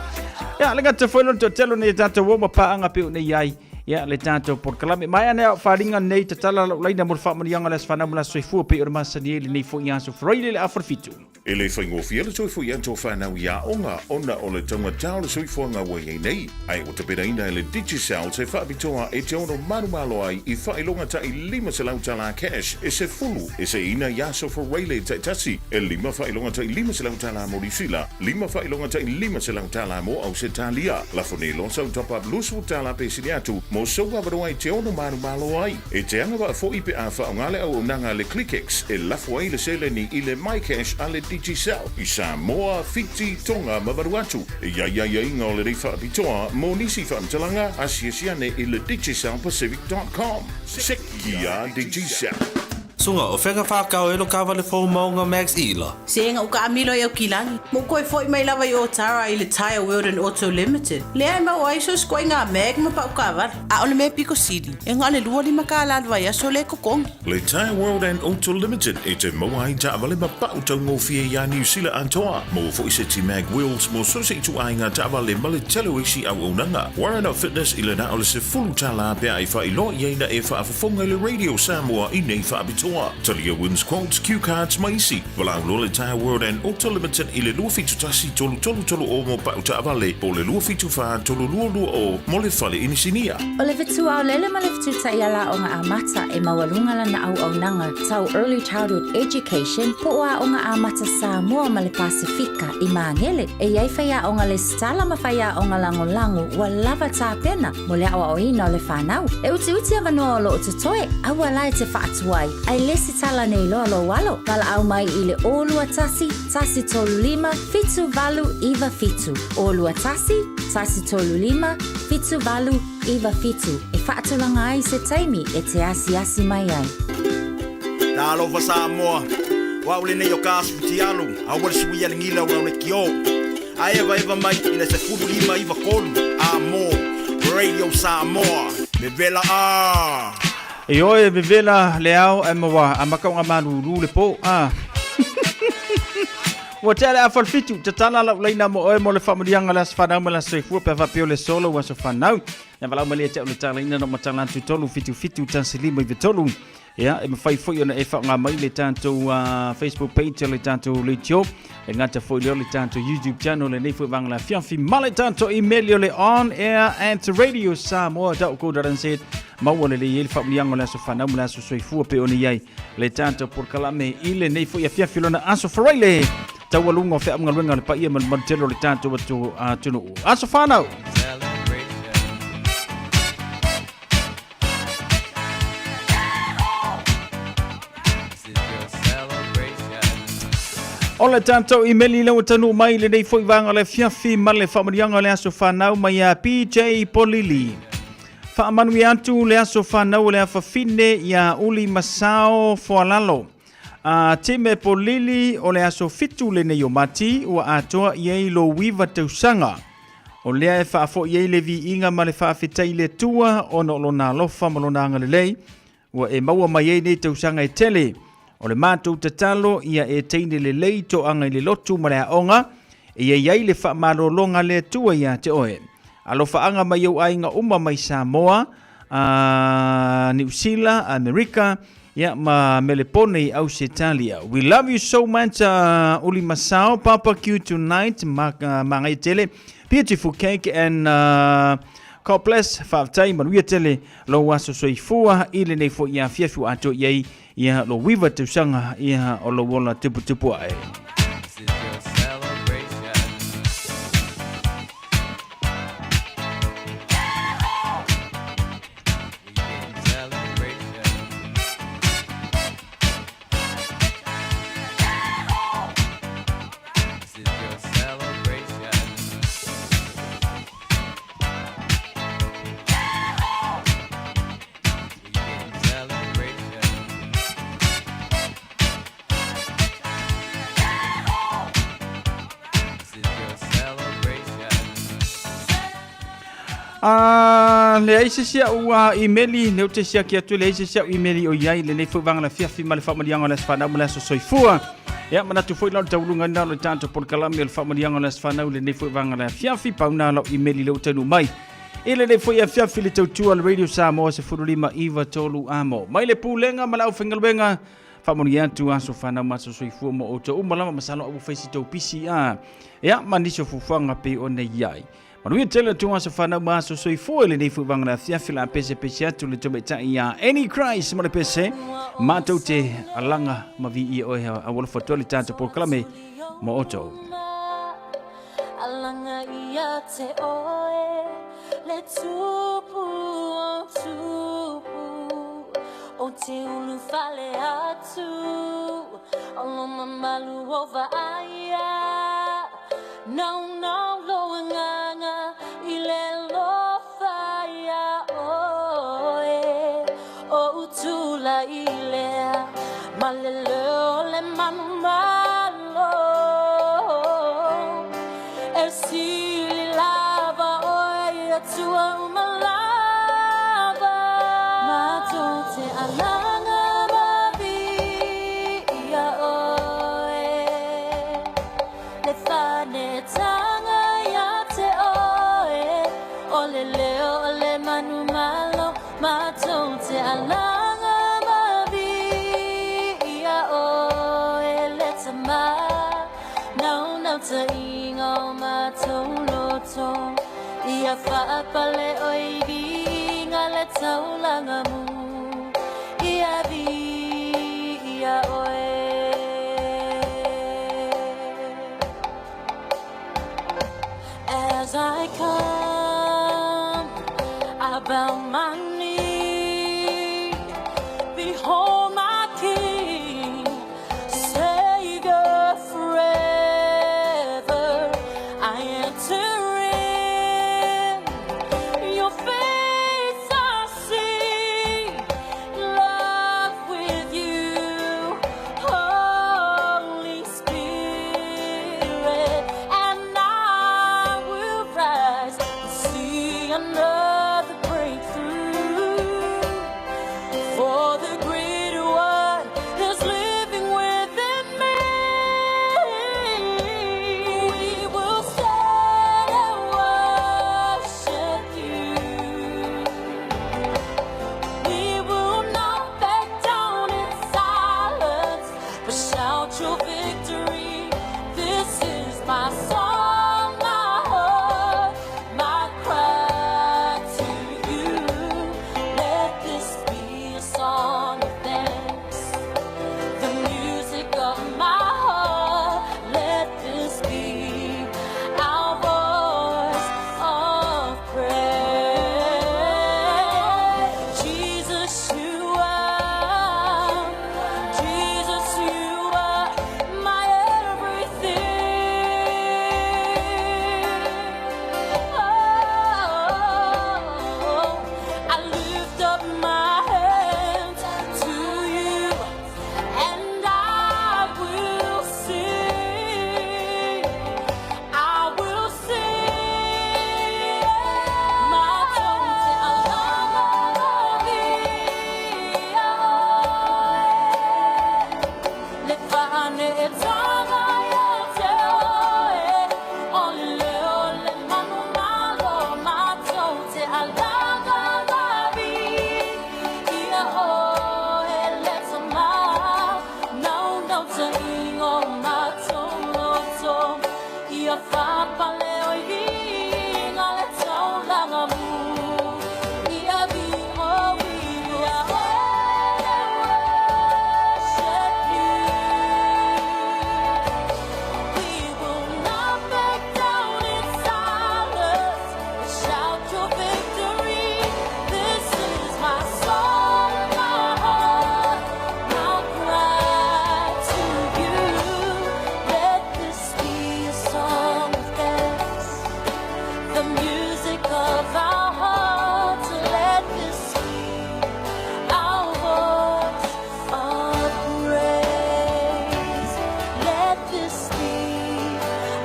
Ia, le gata foi lona toatele o nei tatou o ma paaga pe o nei ai. Ia, le tatou polokalame. Mai ane au faalinga nei tatala lau laina mo le faamanuiaga o le aso fanau ma le aso soifua pei o le masani ai lenei foi aso Faraile le afa le 7. E le faigofie le toe foi atu o fanau i aoga ona o le taugata o le soifuaga ua i ai nei, ae ua tapenaina e le Digicel se faapitoa e te ono malomalo ai i faailoga tai $500 tala cash e sefulu e seiina i aso Fureile taitasi, e lima faailoga tai $500 tala mo Niusila, lima faailoga tai $500 tala mo Ausetalia. Lafo nei loa sau top up 20 tala pe sili atu mo sou avanoa e te ono malomalo ai. E te agavaa foi pe a faaaoga le auaunaga a le ClickX e lafo ai le seleni i le MyCash a le Digicel i Samoa, Fiti, Tonga ma Vanuatu. E i ai aiaiga o lenei faapitoa mo nisi faamatalaga, asiasi ane i le DigicelPacific.com. Sekia Digicel. Suga, o fea ka whakao e lo kawale fou maunga Max Ila? Se nga uka amilo i au kilagi. Mo koe foi mai lava i Otara i le Tyre World and Auto Limited. Lea e mau ai so skoe nga mag ma pau kawale. A o le mea piko sili, e nga le 25 kālā le vaiaso le kokongi. Le Tyre World and Auto Limited e te maua ai taavale ma pau taugofie iā Niu Sila atoa. Maua foi se ti mag wheels mo so se ituaiga taavale ma le tele o isi auaunaga. Warren Fitness i le na o le $10 pe a e faailoa i ai na e faafofoga i le Radio Samoa i nei faapitoa. Samoa. Talia Wins Quotes, Cue Cards ma isi. Valaau loa le Tyre World and Auto Limited i le 271 333 o mo pau taavale po o le 274 322 mo le fale inisinia. O le fetu aolele ma le fetu taiala aoga amata e maualuga lana auaunaga tau Early Childhood Education po o Aoga Amata Samoa ma le Pasefika i Magele. E i ai faiaoga lesitala ma faiaoga lagolago ua lava tapena mo le aoaoina o le fanau. E utiuti avanoa o lo o totoe, aua la e te faatuai, ae lesitala nei loa lou alo. Valaau mai i le 021 135 7897, 021 135 7897 e faatulaga ai se taimi e te asiasi mai ai. Talofa Samoa, o au lenei o ka asu futialu, aua le suia le gila ua le kio. A evaeva mai i le 15 93 a mo Radio Samoa, me vela a. Ioe, vevela le ao ae maua amata ona malūlū le pō. A. Ua tea le afa o le fitu, tatala lau laina mo oe mo le faamanuiaga o le aso fanau ma le aso soifua pe a faapea o le aso lou aso fanau. Ia valaau malie te au le talaina no matala atu 3 7 7 1 5 9 3. Ia, e mafai foi ona e faaaoga mai le tatou Facebook page o le tatou radio. E gata foi lea o le tatou YouTube channel lenei foi vaega o le afiafi ma le tatou email o le on air at radiosamoa.co.nz. Maua lelei ai le faamanuiaga o le aso fanau ma le aso soifua pe ona i ai le tatou polokalame i lenei foi afiafi lona aso Faraile taualuga o feaugaluega o le paia ma le mamalu tele o le tatou atunuu. Aso fanau! O le tatou imeli lea ua taunuu mai i lenei foi vaega o le afiafi ma le faamanuiaga o le aso fanau mai ia PJ Polili. Faamanuia atu le aso fanau o le afafine ia Uli Masao Foalalo. A Time Polili o le aso 7 lenei o Mati ua atoa i ai lou 9 tausaga. O lea e faafoi ai le viiga ma le faafetai i le Atua ona o lona alofa ma lona agalelei ua e maua mai ai nei tausaga e tele. O le matou tatalo ia e teine lelei toaga i le lotu ma le aoga, e i ai le faamalologa a le Atua ia te oe. Alofaaga mai ou aiga uma mai Samoa, a Niu Sila, Amerika, ia ma Melepone i Ausetalia. We love you so much, Uli Masao, barbecue tonight, ma, mangaia tele, beautiful cake and God bless, faafetai, manuia tele lou aso soifua i lenei foi afiafi ua atoa i ai ia lou 9 tausaga ia o lou ola tuputupu ae. A leai se isi a'u imeli lea ou te siaki atu e leai se isi a'u imeli o i ai lenei foi vaega o le afiafi ma le faamanuiaga o le aso fanau ma le aso soifua. Ia manatu foi la o le tauluga o le tatou polokalame o le faamanuiaga o le aso fanau lenei foi vaega o le afiafi pau na lau imeli lea ua taunuu mai i lenei foi afiafi le tautua le Radio Samoa 15 9 3 amo mai le pulega ma le aufaigaluega faamanuia atu aso fanau ma aso soifua mo outou uma lava masalo au fai si tou pisi a ia ma nisi o fuafuaga pei ona i ai. Manuia tele atu aso fanau ma aso soifua i lenei foi vaega o le afiafi la pesepese atu le tamaitai ia Annie Christ ma le pese matou te alaga ma viia oe aualofa atu ai le tatou polokalame mo outou. Alaga ia te oe le tupu o tupu O te ulu fale atu O lo mamalu o vaaia Nau nau lo agaga i le lofa ia oe O utula i lea ma le leo le manu malo E sili lava oe i atua uma lava Matou te alaga ma viia oe Le fanetanga ia te oe O le leo o le manu malo Matou te alaga ma viia naunautaiga o matou loto, ia faapale o i viiga le taulaga mu, ia viia oe. As I come, I bow my knee. Behold my King, Savior forever. I enter in, your face I see. Love with you, Holy Spirit, and I will rise and see another breakthrough. For the greater one is living within me. We will stand and worship you. We will not back down in silence, but shout your victory. This is my song, my heart, my cry to you. Let this be a song of thanks, the music of my heart. Let this be our voice of praise. Jesus, you are, Jesus, you are my everything. Oh, I lift up my hands to you, and I will sing. I will sing. My Le fane e tanga ia te oe, o le o le manu malo matou te alaga lavi. Ia oe le tama, naunautaiga o matou loto, ia faapale o i viiga le taulaga mu. Ia vi o ia oe worship you. We will not back down in silence, but shout your victory. This is my song, my heart, my cry to you. Let this be a song of thanks, the music of our hearts. Let this be our voice of praise. Let this be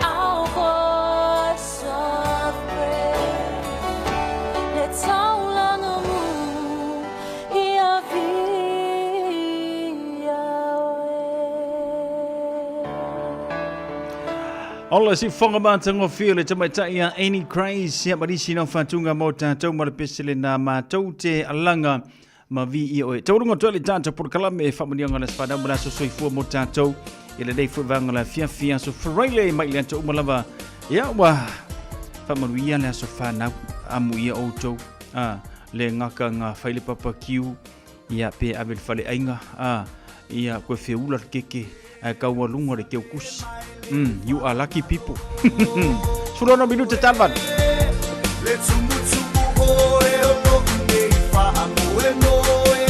our voice of praise. Le taulaga mu ia viia oe. Ola si fonga matagofie le tamaitai a Annie Craze ia ma nisi nau faatuga mo tatou ma le pese lena matou te alaga ma viia oe. Taualuga atu ai le tatou polokalame e faamanuiaga le aso fanau ma le aso soifua mo tatou i lenei foi vaega o le afiafi aso Friday mai le ato uma lava. Ia ua faamanuia le aso fanau amuia outou a le gaka nga fai le papa kiu ia pe ave le faleaiga a ia koe feula le keke ae kaualuga le keukusi. You are lucky people. 16 minute talvan. Le tumutumu oe o lo'u nei faamoemoe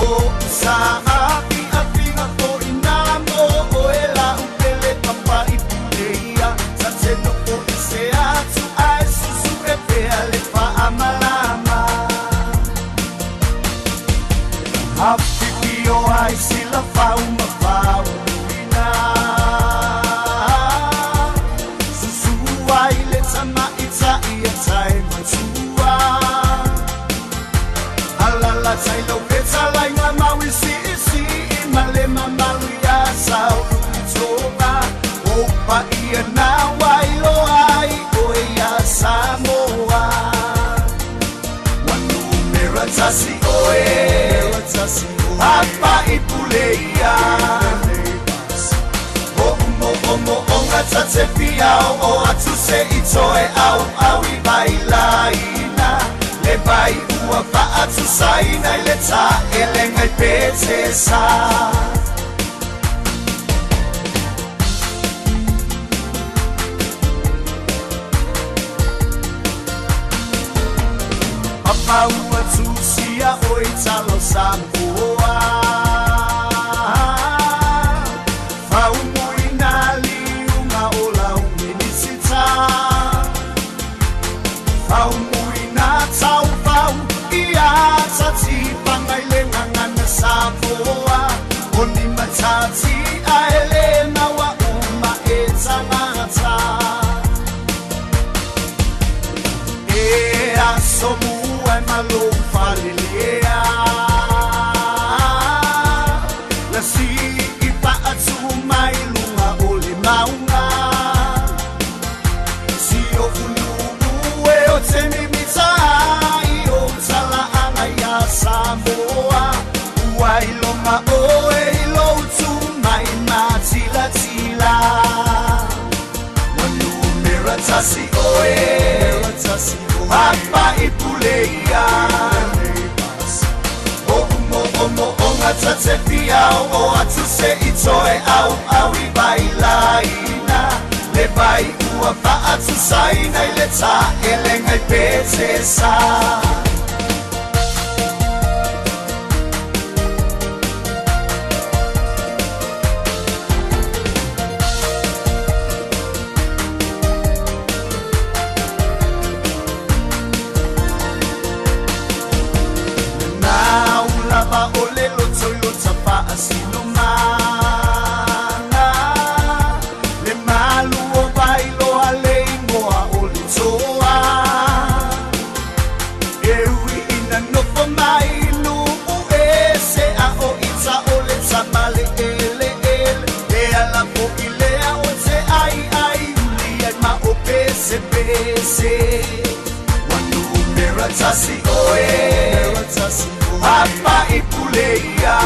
O sa aafiafiga fo'i nā mo oe la'u pele papa'i puleia Sa te nofo ese atu ae susu'e pea le faamalama Afifio ai Silafau ma Faumuina Susu ai le tamaita'i. o mo onga tate fia o o atu se i toe au au i vailaina Le vai ua faatusaina i le taelega i Petesa. Papa ua tusia oi talo Samoa Faumuina liuga o lau minisita Faumuina taufau ia tatifaga i le gagana Samoa O ni matati ae lē naua uma e tagata E aso mua e malou falelea Na sii faatu mai luga o le mauga Si o uluu e o te mimita ai o talaaga iā Samoa Ua iloga oe i lou tumai matilatila Ua numera tasi oe Papa i pule ia O umo o mo onga tate fia o atu se i toe au au i vailaina Le vai ua faatusaina i le taelega i Petesa. Na ulava o le loto i lota faasinomaga Le malu o vailoa le igoa o le toa E ui ina nofo mai nuu ese a o ita o le tama le eleele E ala fo'i lea o te ai ai uli ai ma o pese pese Ua numera tasi oe Papa i pule ia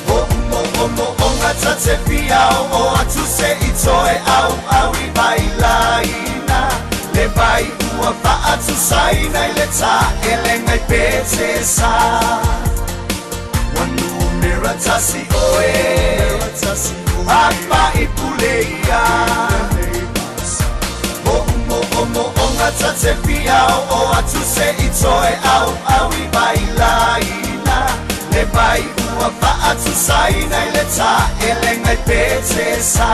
O umo o mo onga tate fia o atu se i toe au au i vailaina Le vai ua faatusaina i le taelega i Petesa Ua numera tasi oe Papa i pule ia O umo o mo onga tate fia o atu se i toe au au i vailaina Le vai ua faatusaina i le taelega i Petesa.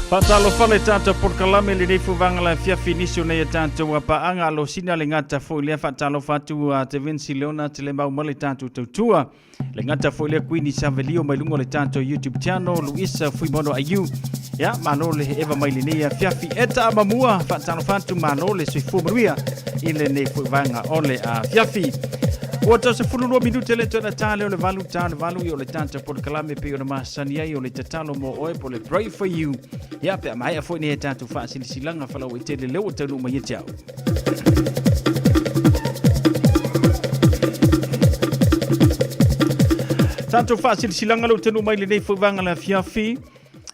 Faatalofa le tatou polokalame lenei fuvaga la fiafi nisi o nei a tatou paaga alosina le gata foi lea faatalofa atu a te Vinci Leona te le mau ma le tatou tautua le gata foi lea Queen Savelio mai luga o le tatou YouTube channel Luisa Fuimono Aiu ya malo le eva mai lenei afiafi e taamamua faatalofa atu malo le soifua manuia i lenei foi vaega o le afiafi. Ua tau 12 minute le toe ta lea o le valu ta le valu i o le tatou polokalame pei ona masani ai o le tatalo mo oe po le pray for you. Ia pe a maea foi nei e tatou faasilasilaga falauaitele lea ua taunuu mai ia te au. Tatou faasilasilaga lea ua taunuu mai lenei foi vaega le afiafi.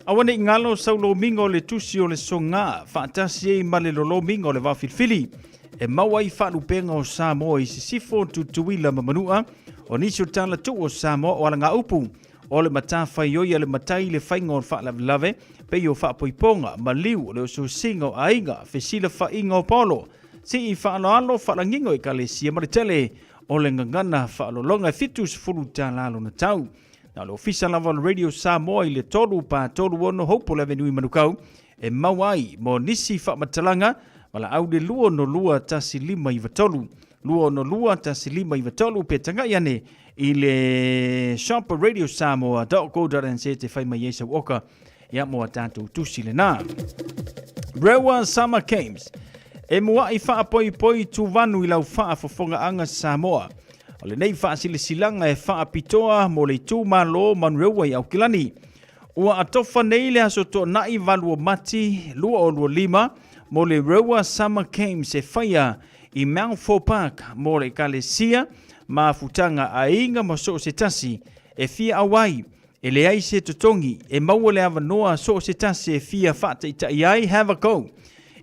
Aua ne i galo sau lomiga o le tusi o le soga faatasi ai ma le lolomiga o le vaofilifili e maua ai faalupega o Samoa i Sisifo, Tutuila ma Manua. O nisi o tala tuu o Samoa o alagaupu o le matafaioi a le matai le faiga o le faalavelave pei o faapoipoga, maliu, o le osiosiga o aiga, fesilafaiga o paolo, sii faaaloalo, faalagiga o ekalesia ma le tele o le gagana faalologa e $70 lona tau. Na o le ofisa lava o le Radio Samoa i le 3 pa 36 Hopewell Avenue i Manukau e maua ai mo nisi faamatalaga valaau le 262 1593 262 1593 pe tagai ane i le shop radiosamoa.co.nz te fai mai ai sau oka ia mo a tātou tusi lena. Rewa Summer Games. E mua'i faapoipoi tuvanu i lau faafofogaaga Samoa. O lenei faasilasilaga e faapitoa mo le itumalo Manurewa i Aukilani. Ua atofa nei le Aso Toonai 8 o Mati 2025 mo le Rewa Summer Games e faia i Mountfort Park mo le Ekalesia, mafutaga aiga ma so o se tasi e fia auai. E leai se totogi, e maua le avanoa so o se tasi e fia faataitai ai. Have a go!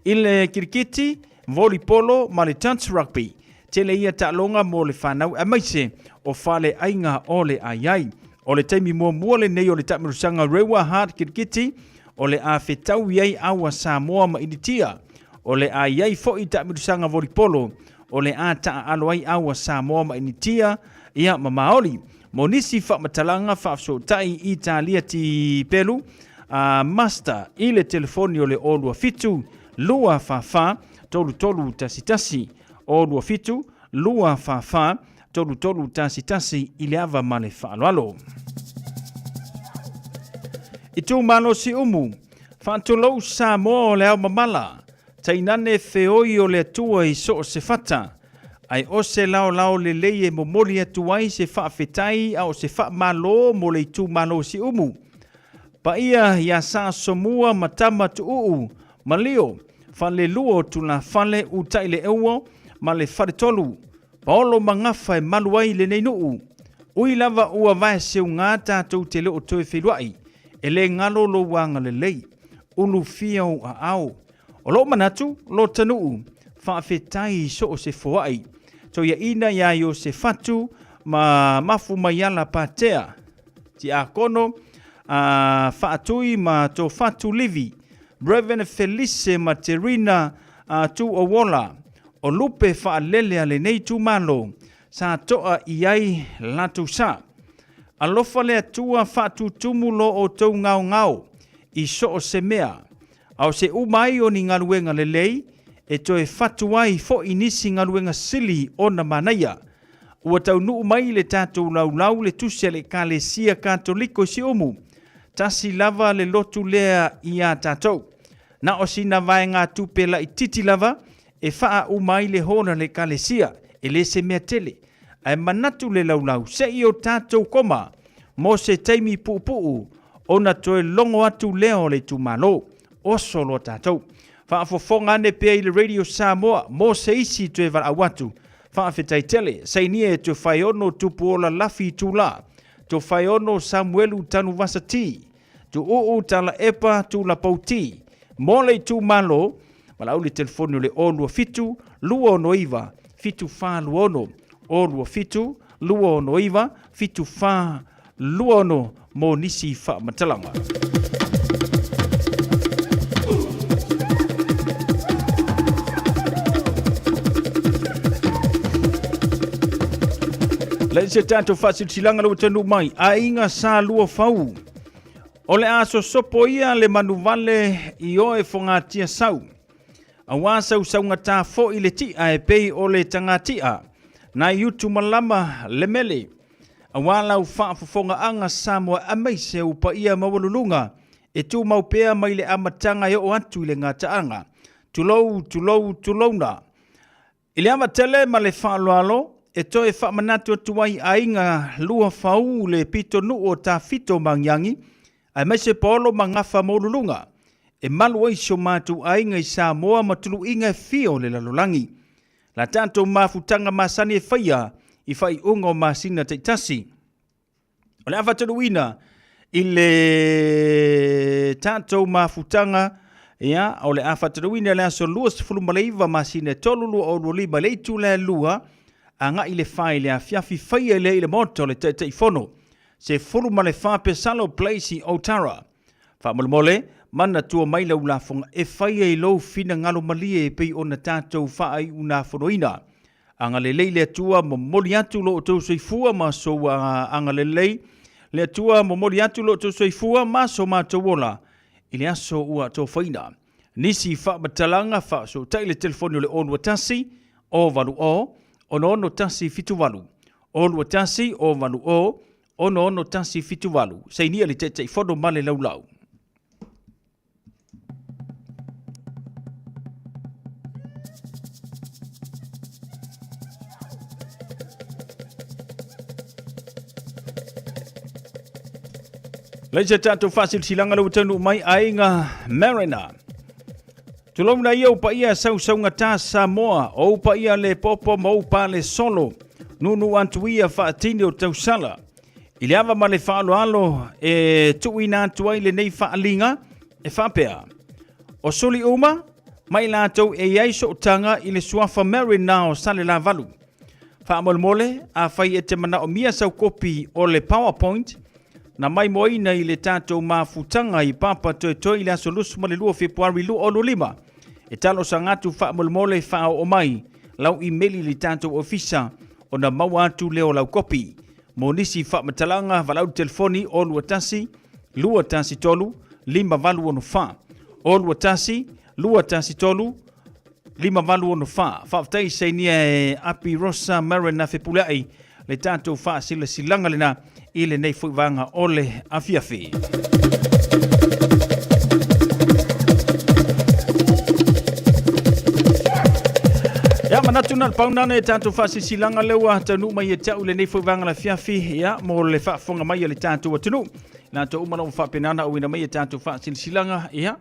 I le kirikiti, volipolo ma le touch rugby. Tele ia taaloga mo le fanau aemaise o fale aiga o le ai ai. O le taimi muamua lenei o le taamilosaga Rewa Hard Kirikiti o le a fetau i ai aua Samoa ma Initia. O le a i ai foi taamilosaga volipolo o le a taaalo ai aua Samoa ma Initia ia ma Maoli. Mo nisi faamatalaga faafesootai i Italia Tipelu a Master i le telefoni o le 027 244 3311 027 244 3311 i le ava ma le faaaloalo. Itumalo Siumu, Faatulou Samoa o le ao mamala, tainane feoi o le Atua i so o se fata, ae o se laolao lelei e momoli atu ai se faafetai a o se faamalo mo le itumalo Siumu. Paia ia Sa Somua ma Tama Tuuu, Malio, Falelua o Tulafale, Utaileuo ma le Faletolu, Paolo ma Gafa e malu ai lenei nuu. Ui lava ua vaeseuga tatou te le o toe feiloai, e le galo lou agalelei, ulufia ou aao. O lou manatu, lo ta nuu, faafetai i so o se foai. Toiaina iā Iosefatu ma Mafumaiala Patea, Tiakono a Faatui ma Tofatu Livi, Rev. Felise ma Terina a Tuuauola, o lupe faalele a lenei itumalo sa toa i ai latou sa. Alofa le Atua faatutumu lo outou gaogao i so o se mea, a o se uma ai o ni galuega lelei e toe fatu ai foi nisi galuega sili ona manaia. Ua taunuu mai le tatou laulau le tusi a le Ekalesia Katoliko i Siumu. Tasi lava le lotu lea iā tatou. Na o sina vaegatupe laititi lava e faauma ai le hola a le Ekalesia, e le se mea tele. Ae manatu le laulau, se i o tatou koma mo se taimi puupuu ona toe logo atu lea o le itumalo. Oso loa tatou. Faafofoga ane pea i le Radio Samoa mo se isi toe valaau atu. Faafetai tele. Sainia e Tofaeono Tupuola Lafi Itula, Tofaeono Samuelu Tanuvasa T, Tuuu Talaepa Tulapou T, mo le itumalo, valaau le telefoni o le 027 269 7426, 027 269 7426 mo nisi faamatalaga. Lei se tatou faasilasilaga ua taunuu mai, aiga sa lua fau. O le a sosopo ia le manuvale i oe fogatia sau. Auā sausaugata foi le ti'a e pei o le tagati'a, nai utu malama le mele. Auā lau faafofogaaga Samoa aemaise ou paia maualuluga e tumau pea mai le amataga e oo atu i le gataaga. Tulou, tulou, tulouna. I le ava tele ma le faaaloalo, e toe faamanatu atu ai aiga lua fau le pitonuu o Tafito ma Agiagi, aemaise Paolo ma Gafa Maualuluga, e malu ai si o matou aiga i Samoa ma tuluiga e fia o le lalolagi. La tatou mafutaga masani e faia i faaiuga o masina taitasi. O le a faataluina i le tatou mafutaga, ia, o le a faataluina le aso 29 masina e 3 2025 le itula e 2 agai le 4 i le afiafi faia lea i le Maota o le Taitaifono 14 Pesalo Place i Otara. Faamolemole, manatua mai lau lafoga e faia i lou finagalo malie e pei ona tatou faaiunafonoina. Agalelei le Atua, momoli atu lo outou soifua ma sou agalelei. Le Atua, momoli atu lo outou soifua ma so matou ola i le aso ua tofaina. Nisi faamatalaga faasootai le telefoni o le 021 080 66178. 021 080 66178. Sainia le Taitaifono ma le Laulau. Leai se tatou faasilasilaga lea ua taunuu mai aiga Mariner. Tulouna ia ou paia sausaugata Samoa, ou paia le popo ma ou pale solo, nuunuu atu ia faatini o tausala. I le ava ma le faaaloalo e tuuina atu ai lenei faaliga e faapea, O suli uma ma i latou e i ai sootaga i le suafa Mariner o Salelavalu. Faamolemole, afai e te manaomia sau kopi o le PowerPoint, na maimoaina i le tatou mafutaga i Papa Toetoe i le aso 22 o Fepuari 2025, e talosaga atu faamolemole faaoo mai lau imeli i le tatou ofisa ona maua atu lea o lau kopi. Mo nisi faamatalaga, valaau i le telefoni 021 213 5864, 021 213 5864. Faafetai sainia e Api Rosa Marina Fepuleai le tatou faasilasilaga lena i lenei foi vaega o le afiafi. Ia, manatu na le pau nana e tatou faasilasilaga lea ua taunuu mai e te au i lenei foi vaega la afiafi, ia, mo le faafofoga mai a le tatou atunuu. Latou uma lava faapena ona auina mai e tatou faasilasilaga, ia,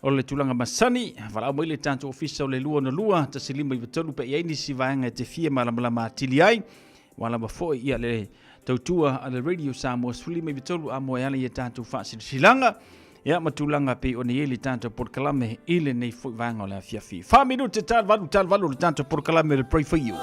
O le tulaga masani, valaau mai le tatou ofisa o le 262 1593 pe i ai nisi vaega e te fia malamalama atili ai. Ua lava foi ia le tautua a le Radio Samoa 1593 a moe ala ia tatou faasilasilaga. Ia ma tulaga pei ona i ai le tatou polokalame i lenei foi vaega o le afiafi. 4 minute tal valu tal valu le tatou polokalame le Pray For You.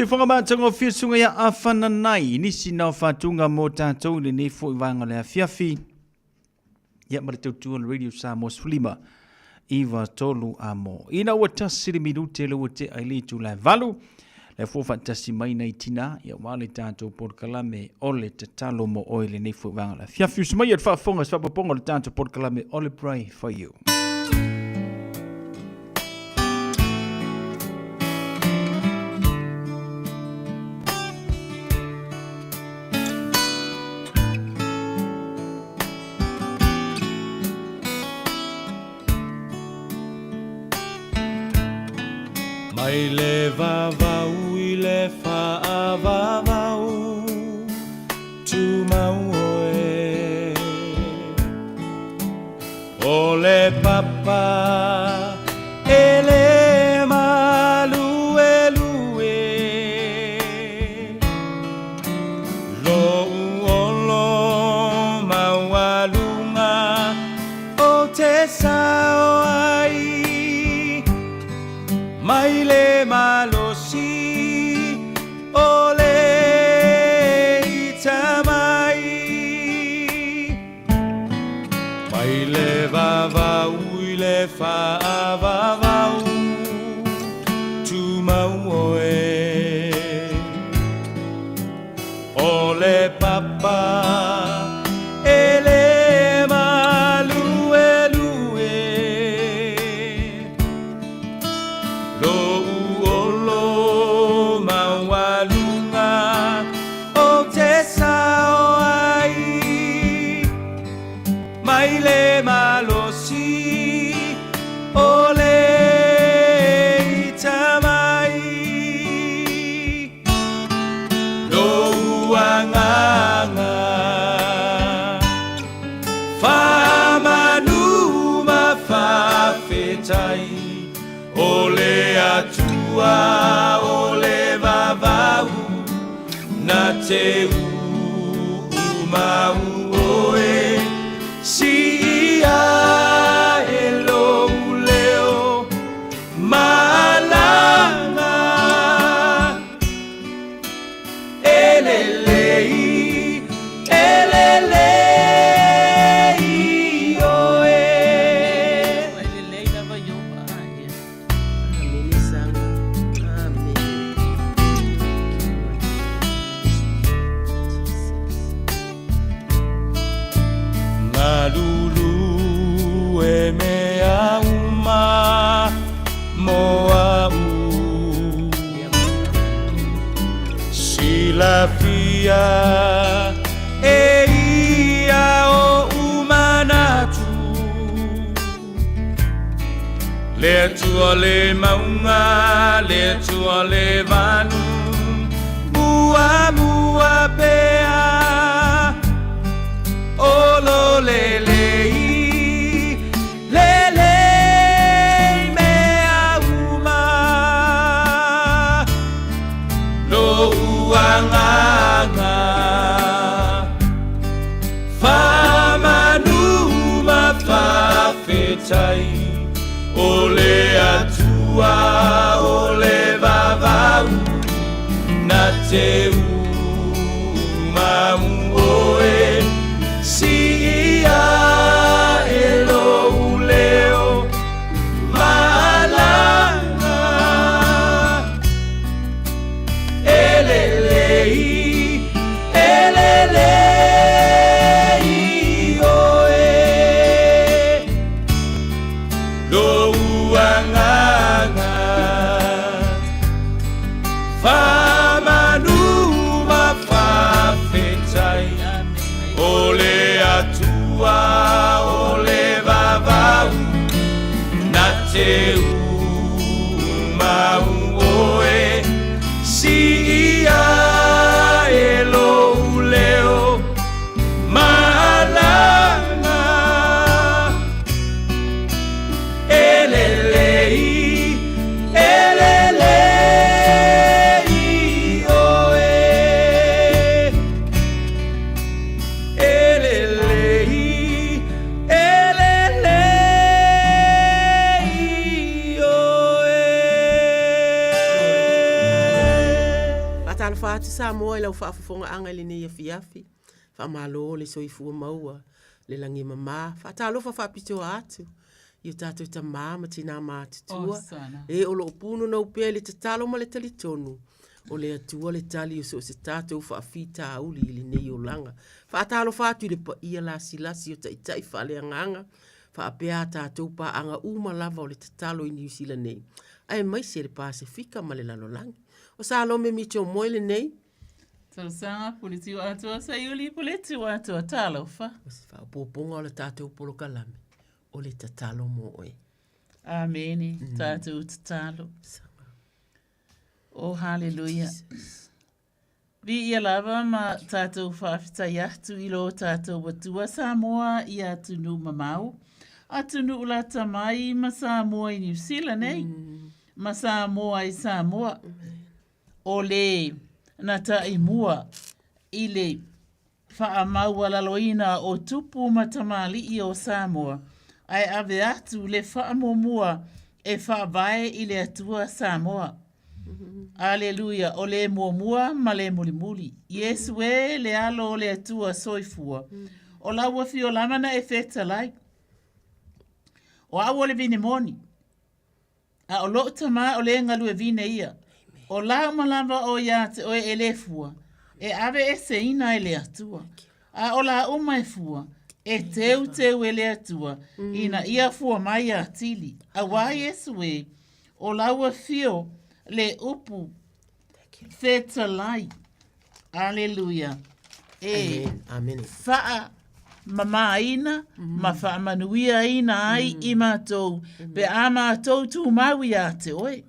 Soifuaga matagofie susuga ia Afananai i nisi na o faatuga mo tatou i lenei foi vaega o le afiafi. Ia ma le tautua le Radio Samoa 15 9 3 a mo. Ina ua tasi le minute le ua tea i le itula e 8, le fua faatasi mai nai tina, ia ua le tatou polokalame o le tatalo mo oe lenei foi vaega o le afiafi. Usu mai e le faafofoga se faapopoga o le tatou polokalame o le Pray For You. Mai le vavau i le faavavau Tumau oe O le papa e le maluelue Lou olo maualuga o te sao ai Mai le malosi o le ita mai Mai le vavau i le faavavau Tumau oe O le papa e le maluelue Lou olo maualuga o te sao ai Mai le malosi o le ita mai Lou agaga faamanu ma faafetai O le Atua o le vavau na te uumau oe Siia e lou leo malaga E lelei, e lelei oe. Lelei lava i o vaa ia. Amene sanga. Amene. Galulu e mea uma mo a'u Silafia e ia oʻu manatu Le Atua le mauga, le Atua le vanu Muamua pea o lo lelei Lelei mea uma Lou agaga Faamanu ma faafetai O le Atua o le vavau Na te umau oe Siia e lou leo malaga E lelei, e lelei oe Lou agaga Faamanu Samoa i lau faafofogaaga i lenei afiafi. Faamalo le soifua maua, le lagi e mama. Faatalofa faapitoa atu i o tatou tama ma tina matutua, e o lo o punonou pea i le tatalo ma le talitonu o le Atua le tali o so o se tatou faafitauli i lenei olaga. Faatalofa atu i le paia lasilasi o taitai faaleagaga faapea a tatou paaga uma lava o le tatalo i Niu Sila nei, aemaise le Pasefika ma le lalolagi. O Salome Mitchell Moe lenei. Talosaga Puleti o Atoa Saiuli Puleti o Atoa Talofa. O se faaopoopoga o le tatou polokalame, o le tatalo mo oe. Amene, mm. tatou tatalo. Oh, hallelujah. Jesus. Viia lava ma tātou faafetai atu i lo tātou Atua Samoa i atunuu mamao, atunuu lata mai ma Samoa i Niu Sila nei, mm. ma Samoa i Samoa. O le na taimua i le faamaualaloina o tupu ma tamalii o Samoa, ae ave atu le faamuamua e faavae i le Atua Samoa. Aleluia, o le muamua ma le mulimuli. Iesu e, le Alo o le Atua soifua, o lau afio lava na e fetalai. O au o le vine moni. A o lou tama o le galue vine ia. O la uma lava o ia te oe e le fua, e ave eseina e le Atua. A o la uma e fua, e teuteu e le Atua, ina ia fua mai atili. Auā Iesu e, o lau afio le upu fetalai. Aleluia. E faamamaina ma faamanuiaina ai i matou pe a matou tumau ia te oe.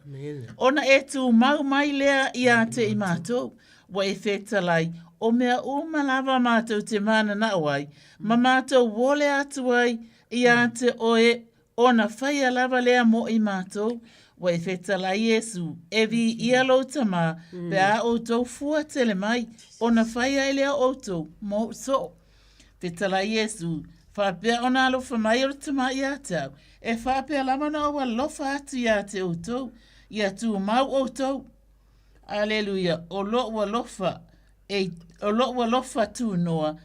Ona e tumau mai lea ia te i matou, ua e fetalai, o mea uma lava matou te mananao ai, ma matou ole atu ai ia te oe Ona faia lava lea mo i matou, ua e fetalai Iesu, e viia lou Tama, pe a outou fua tele mai, ona faia ai lea o outou mo ou soo. Fetalai Iesu, faapea ona alofa mai o le Tama ia te au, e faapea lava ona ou alofa atu ia te outou, ia tumau outou. Aleluia, o lou alofa, e, o lou alofa tunoa,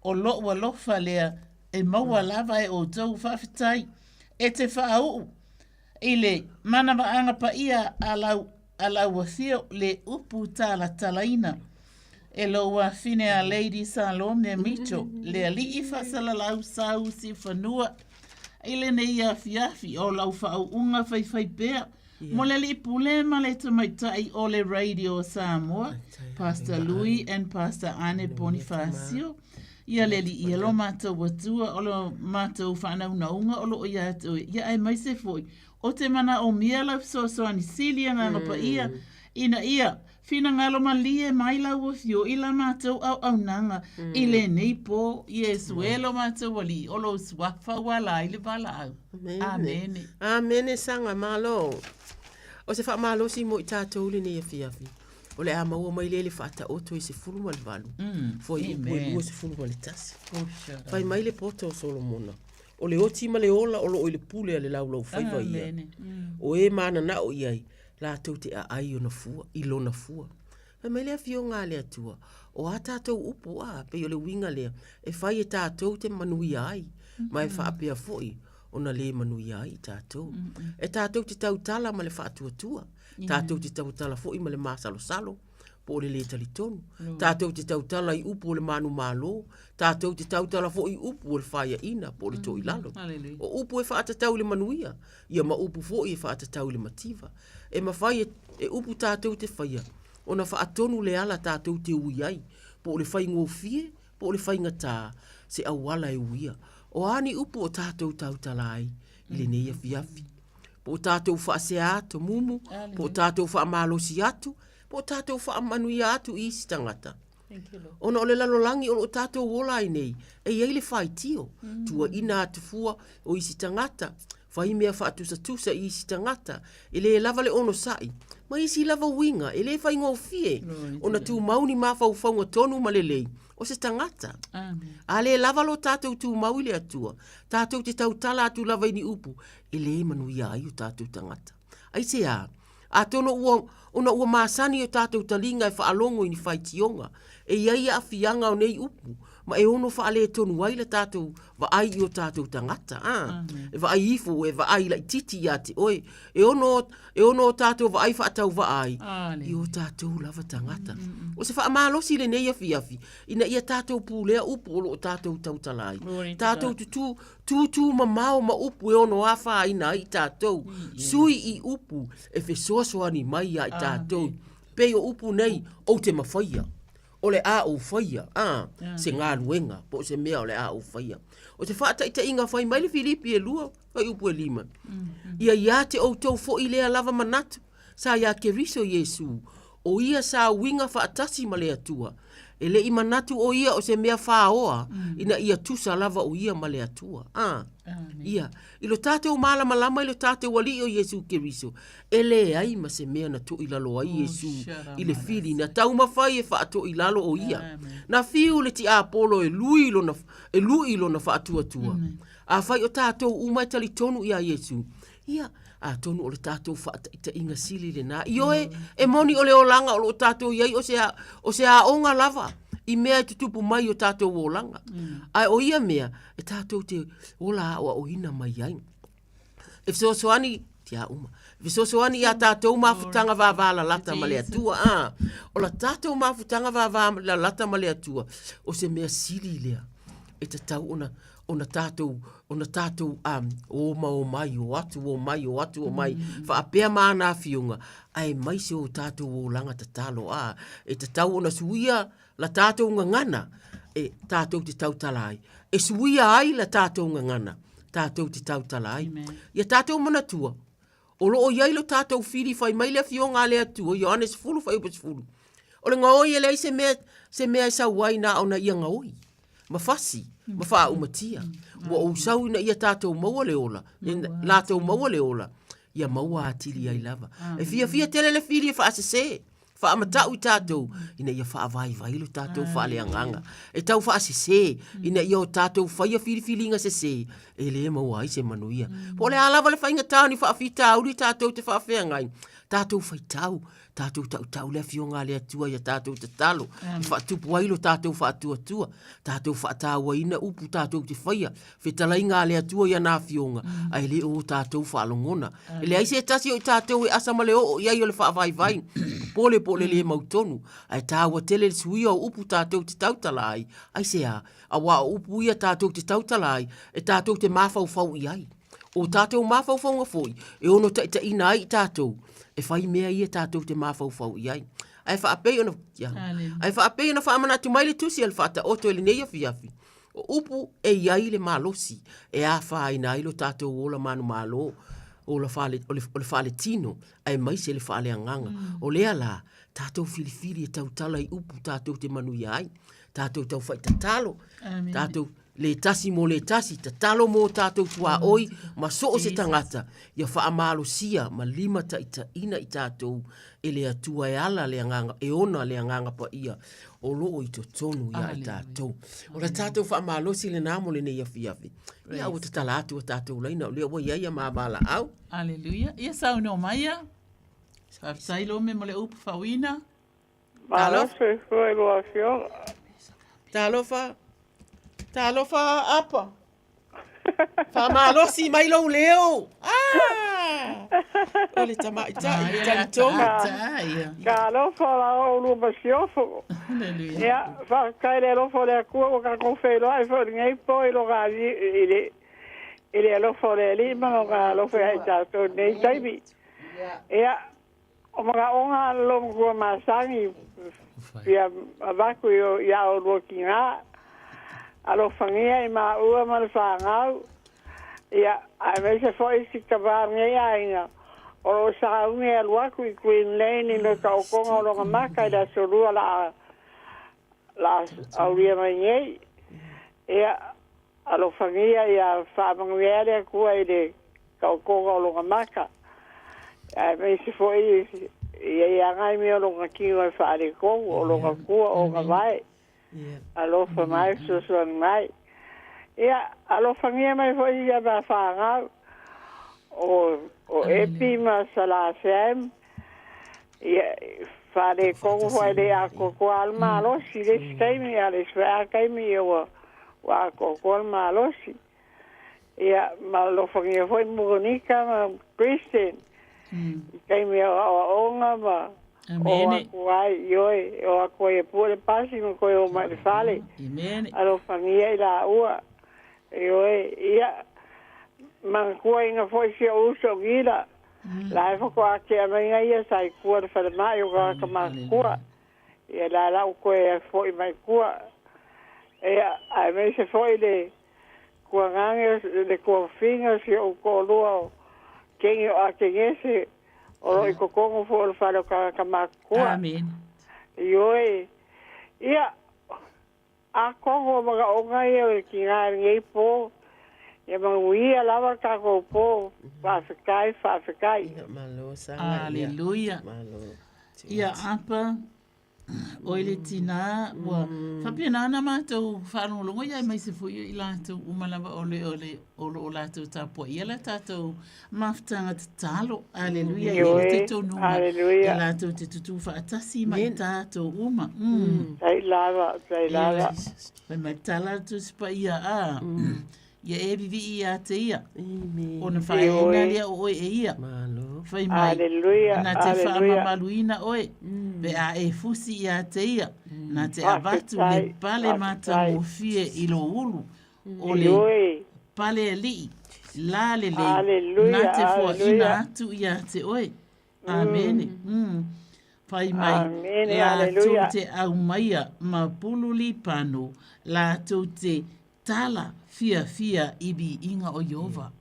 O lou alofa lea e maua lava e outou faafetai e te faauu i le manavaaga paia a lau, a lau afio le upu talatalaina e lou afine a Lady Salome Mitchell, le alii faasalalau sau siufanua i lenei afiafi o lau faauuga faifaipea Mo le alii pule ma le tamaitai o le Radio Samoa, Pastor Louis and Pastor Ane Bonifacio, ia le alii ia lo matou Atua o lo matou faanaunauga o loo ia te oe, ia aemaise foi o te manaomia lau fesoasoani sili Agaga Paia ina ia Finagalo malie mai lau afio i la matou auaunaga i lenei po, Iesu e lo matou Alii, o lou suafa ua ala ai le valaau. Amene. Amene saga malo. O se faamalosi mo i tatou lenei afiafi, o le a maua mai lea le faataoto i 18, fuaiupu e 21. Fai mai le poto o Solomona, o le oti ma le ola o loo i le pule a le laulaufaiva ia. O e mananao i ai, latou te aai ona fua, i lona fua. Fai mai le Afioga a le Atua, o a tatou upu, a, pei o le uiga lea, e fai e tatou te manuia ai, ma e faapea foi ona lē manuia ai i tatou. E tatou te tautala ma le faatuatua, tatou te tautala foi ma le masalosalo, po o le lē talitonu. Tatou te tautala i upu o le manumalo, tatou te tautala foi i upu o le faiaina po o le toilalo. O upu e faatatau i le manuia, ia ma upu foi e faatatau i le mativa. E mafai e, e upu tatou te faia, ona faatonu le ala tatou te ui ai, po o le faigofie, po o le faigatā, se auala e uia. O a ni upu o tatou tautala ai i lenei afiafi? Po o tatou faasea atu mumu, po o tatou faamalosi atu, po o tatou faamanuia atu i isi tagata. Ona o le lalolagi o lo o tatou ola ai nei, e i ai le faitio, tuuaina atu fua o isi tagata, fai mea faatusatusa i isi tagata, e lē lava le onosai, ma isi lava uiga e lē faigofie ona tumau ni mafaufauga tonu ma lelei o se tagata. A lē lava lo tatou tumau i le Atua, tatou te tautala atu lava i ni upu e lē manuia ai o tatou tagata. Aisea? Atonu ua, ona ua masani o tatou taliga e faalogo i ni faitioga, e i ai aafiaga o nei upu, ma e ono faaletonu ai la tatou vaai i o tatou tagata, a. E vaai ifo, e vaai laitiiti ia te oe. E ono, e ono o tatou vaai faatauvaa ai i o tatou lava tagata. O se faamalosi lenei afiafi, ina ia tatou pulea upu o lo o tatou tautala ai. Tatou tutū, tūtū mamao ma upu e ono afaina ai i tatou. Sui i upu e fesoasoani mai ia i tatou. Pei o upu nei, ou te mafaia. O le a ou faia, a, se galuega, po o se mea o le a ou faia. O se faataitaiga fai mai le Filipi e 2, fuaiupu e 5. Ia ia te outou foi lea lava manatu, sa iā Keriso Iesū, o ia sa uiga faatasi ma le Atua. E le i manatu o ia o se mea fāoa ina ia tusa lava o ia ma le Atua. A, ia, i lo tatou malamalama i lo tatou Alii o Iesū Keriso, e leai ma se mea na toʻilalo ai Iesū i le fili na taumafai e faatoʻilalo o ia. Na fiu le tiapolo e lui lona, e luʻi lona faatuatua. Afai o tatou uma e talitonu iā Iesū, ia, atonu o le tatou faataitaiga sili lenā. Ioe, e moni o le olaga o lo o tatou i ai o se, o se aoga lava i mea e tutupu mai i o tatou olaga. Ae o ia mea, e tatou te ola aoaoina mai ai. E fesoasoani, tia uma, e fesoasoani iā tatou mafutaga vavalalata ma le Atua. A, o la tatou mafutaga vavalalata ma le Atua, o se mea sili lea e tatau ona ona tatou, ona tatou um, o ma o mai, o atu, o mai, o atu, o mai, mm. faapea ma ana afioga, aemaise o tatou olaga tatalo, a, e tatau ona suia la tatou gagana, e tatou te tautala ai, e suia ai la tatou gagana, tatou te tautala ai. Amen. Ia tatou manatua, O lo o i ai lo tatou fili fai mai le Afioga a le Atua, Ioane 10 fuaiupu 10. O le gaoi e leai se mea, se mea e sau ai na ona ia gaoi, ma fasi, ma faaumatia. Ua ou sau ina ia tatou maua le ola, latou maua le ola, ia maua atili ai lava. E fiafia tele le fili e faasese. Faamata'u i tatou ina ia faavaivai lo tatou faaleagaga e tau faasese ina ia o tatou faia filifiliga sese e lē maua ai se manuia. Po o le a lava le faigata o ni faafitauli tatou te faafeagai, tatou faitau, tatou tautau le Afioga a le Atua ia tatou tatalo e faatupu ai lo tatou faatuatua, tatou faatauaina upu tatou te faia, fetalaiga a le Atua i ana afioga, ae le o o tatou faalogona. E leai se tasi o i tatou e asa ma le oo i ai o le faavaivai, popole po o le lē mautonu, ae taua tele le suia o upu tatou te tautala ai. Aisea? Aua o upu ia tatou te tautala ai, e tatou te mafaufau i ai. O tatou mafaufauga foi, e ono taitaiina ai i tatou, e fai mea ia tatou te mafaufau i ai. Ae faapei ona, ae faapei ona faamanatu mai le tusi a le Faataoto i lenei afiafi, O upu e i ai le malosi e afaina ai lo tatou ola manumalo, ola faale, o le, o le faaletino, aemaise le faaleagaga. Mm. O lea la, tatou filifili e tautala i upu tatou te manuia ai, tatou tauwhai tatalo, Amen. tatou le tasi mo le tasi, tatalo mo tatou tuaoi, ma so o se tagata, ia faamalosia ma lima taitaina i tatou e le Atua e ala le agaga, e ona le agaga paia o lo o i totonu iā i tatou. O le tatou faamalosi lenā mo lenei afiafi. Ia ua tatala atu a tatou laina o lea ua i ai a mavalaau. Aleluia. Ia saunoa mai ia. Faafetai Lome mo le upu faauiina. Malo soifua i lua afioga. Talofa. Talofa Apa. Faamalosi mai lou leo. Ah! O le tamaitai i talitonu. Talofa la oulua masiofo. Ia, faafetai i le alofa o le Atua ua tatou feiloai foi i lenei po i lona i le i le alofa o le Alii ma lona alofa ia i tatou i lenei taimi. Ia, O manaoga a le loomatua masani fia avatu iā oulua tinā, alofagia i maua ma le fanau, ia, aemaise foi si tama o lenei aiga o lo o sauni e alu atu i Green Lane i le taotoga o lona mata i le Aso Lua la a, la a aulia mai nei. Ia, Alofagia ia faamanuia le Atua i le taotoga o lona mata, aemaise foi ia i agai mea o lona tino e faaletonu, o lona tua, o ona vae. Alofa mai, fesoasoani mai. Ia, alofagia mai foi ia ma fanau, o, o Epi ma Sala Sam, Ia, faaletonu foi le atoatoa le malosi i le isi taimi, a o le isi foi lava taimi ia ua ua atoatoa le malosi. Ia, ma alofagia foi Monika ma Kristen i taimi o aoaoga ma o atu ai, ioe, e o atu ai e pue le pasi ma toe o mai i le fale. Alofagia i laua. Ioe, ia, manatuaina foi si ou uso o Gila, la e faatoa tea mai na ia sa i tua i le falemai o tagata matutua. Ia la la ua toe foi mai tua. Ia, aemaise foi le tuagage, le tuafafine o si ou toalua o Keni o Atenese, o lo o i totonu foi o le fale o tagata matutua. Amene. Ioe, ia, Atonu o manaoga ia o le tinā i lenei pō, ia manuia lava le tatou pō. Faafetai, faafetai. Aleluia. Ia Apa, oe le tinā, ua faapena ona matou faalogologo ia aemaise foi o i latou uma lava o le, o le, o lo o latou tapuaia le tatou mafutaga tatalo. Aleluia. E i ai le talitonuga e latou te tutū faatasi ma i tatou uma. Mm. Tai lava, tai lava. Fai mai tala le Tusi Paia, a, ia e vivii ia te ia. Ona faaeaina lea o oe e ia. Fai mai, na te faamamaluina oe, pe a e fusi ia te ia, na te avatu le pale matagofie i lou ulu, o le pale alii, la lelei, na te foaina atu ia te oe. Amene. Mm. Fai mai, latou te aumaia ma pulu lipano, latou te tala fiafia i viiga o Ieova.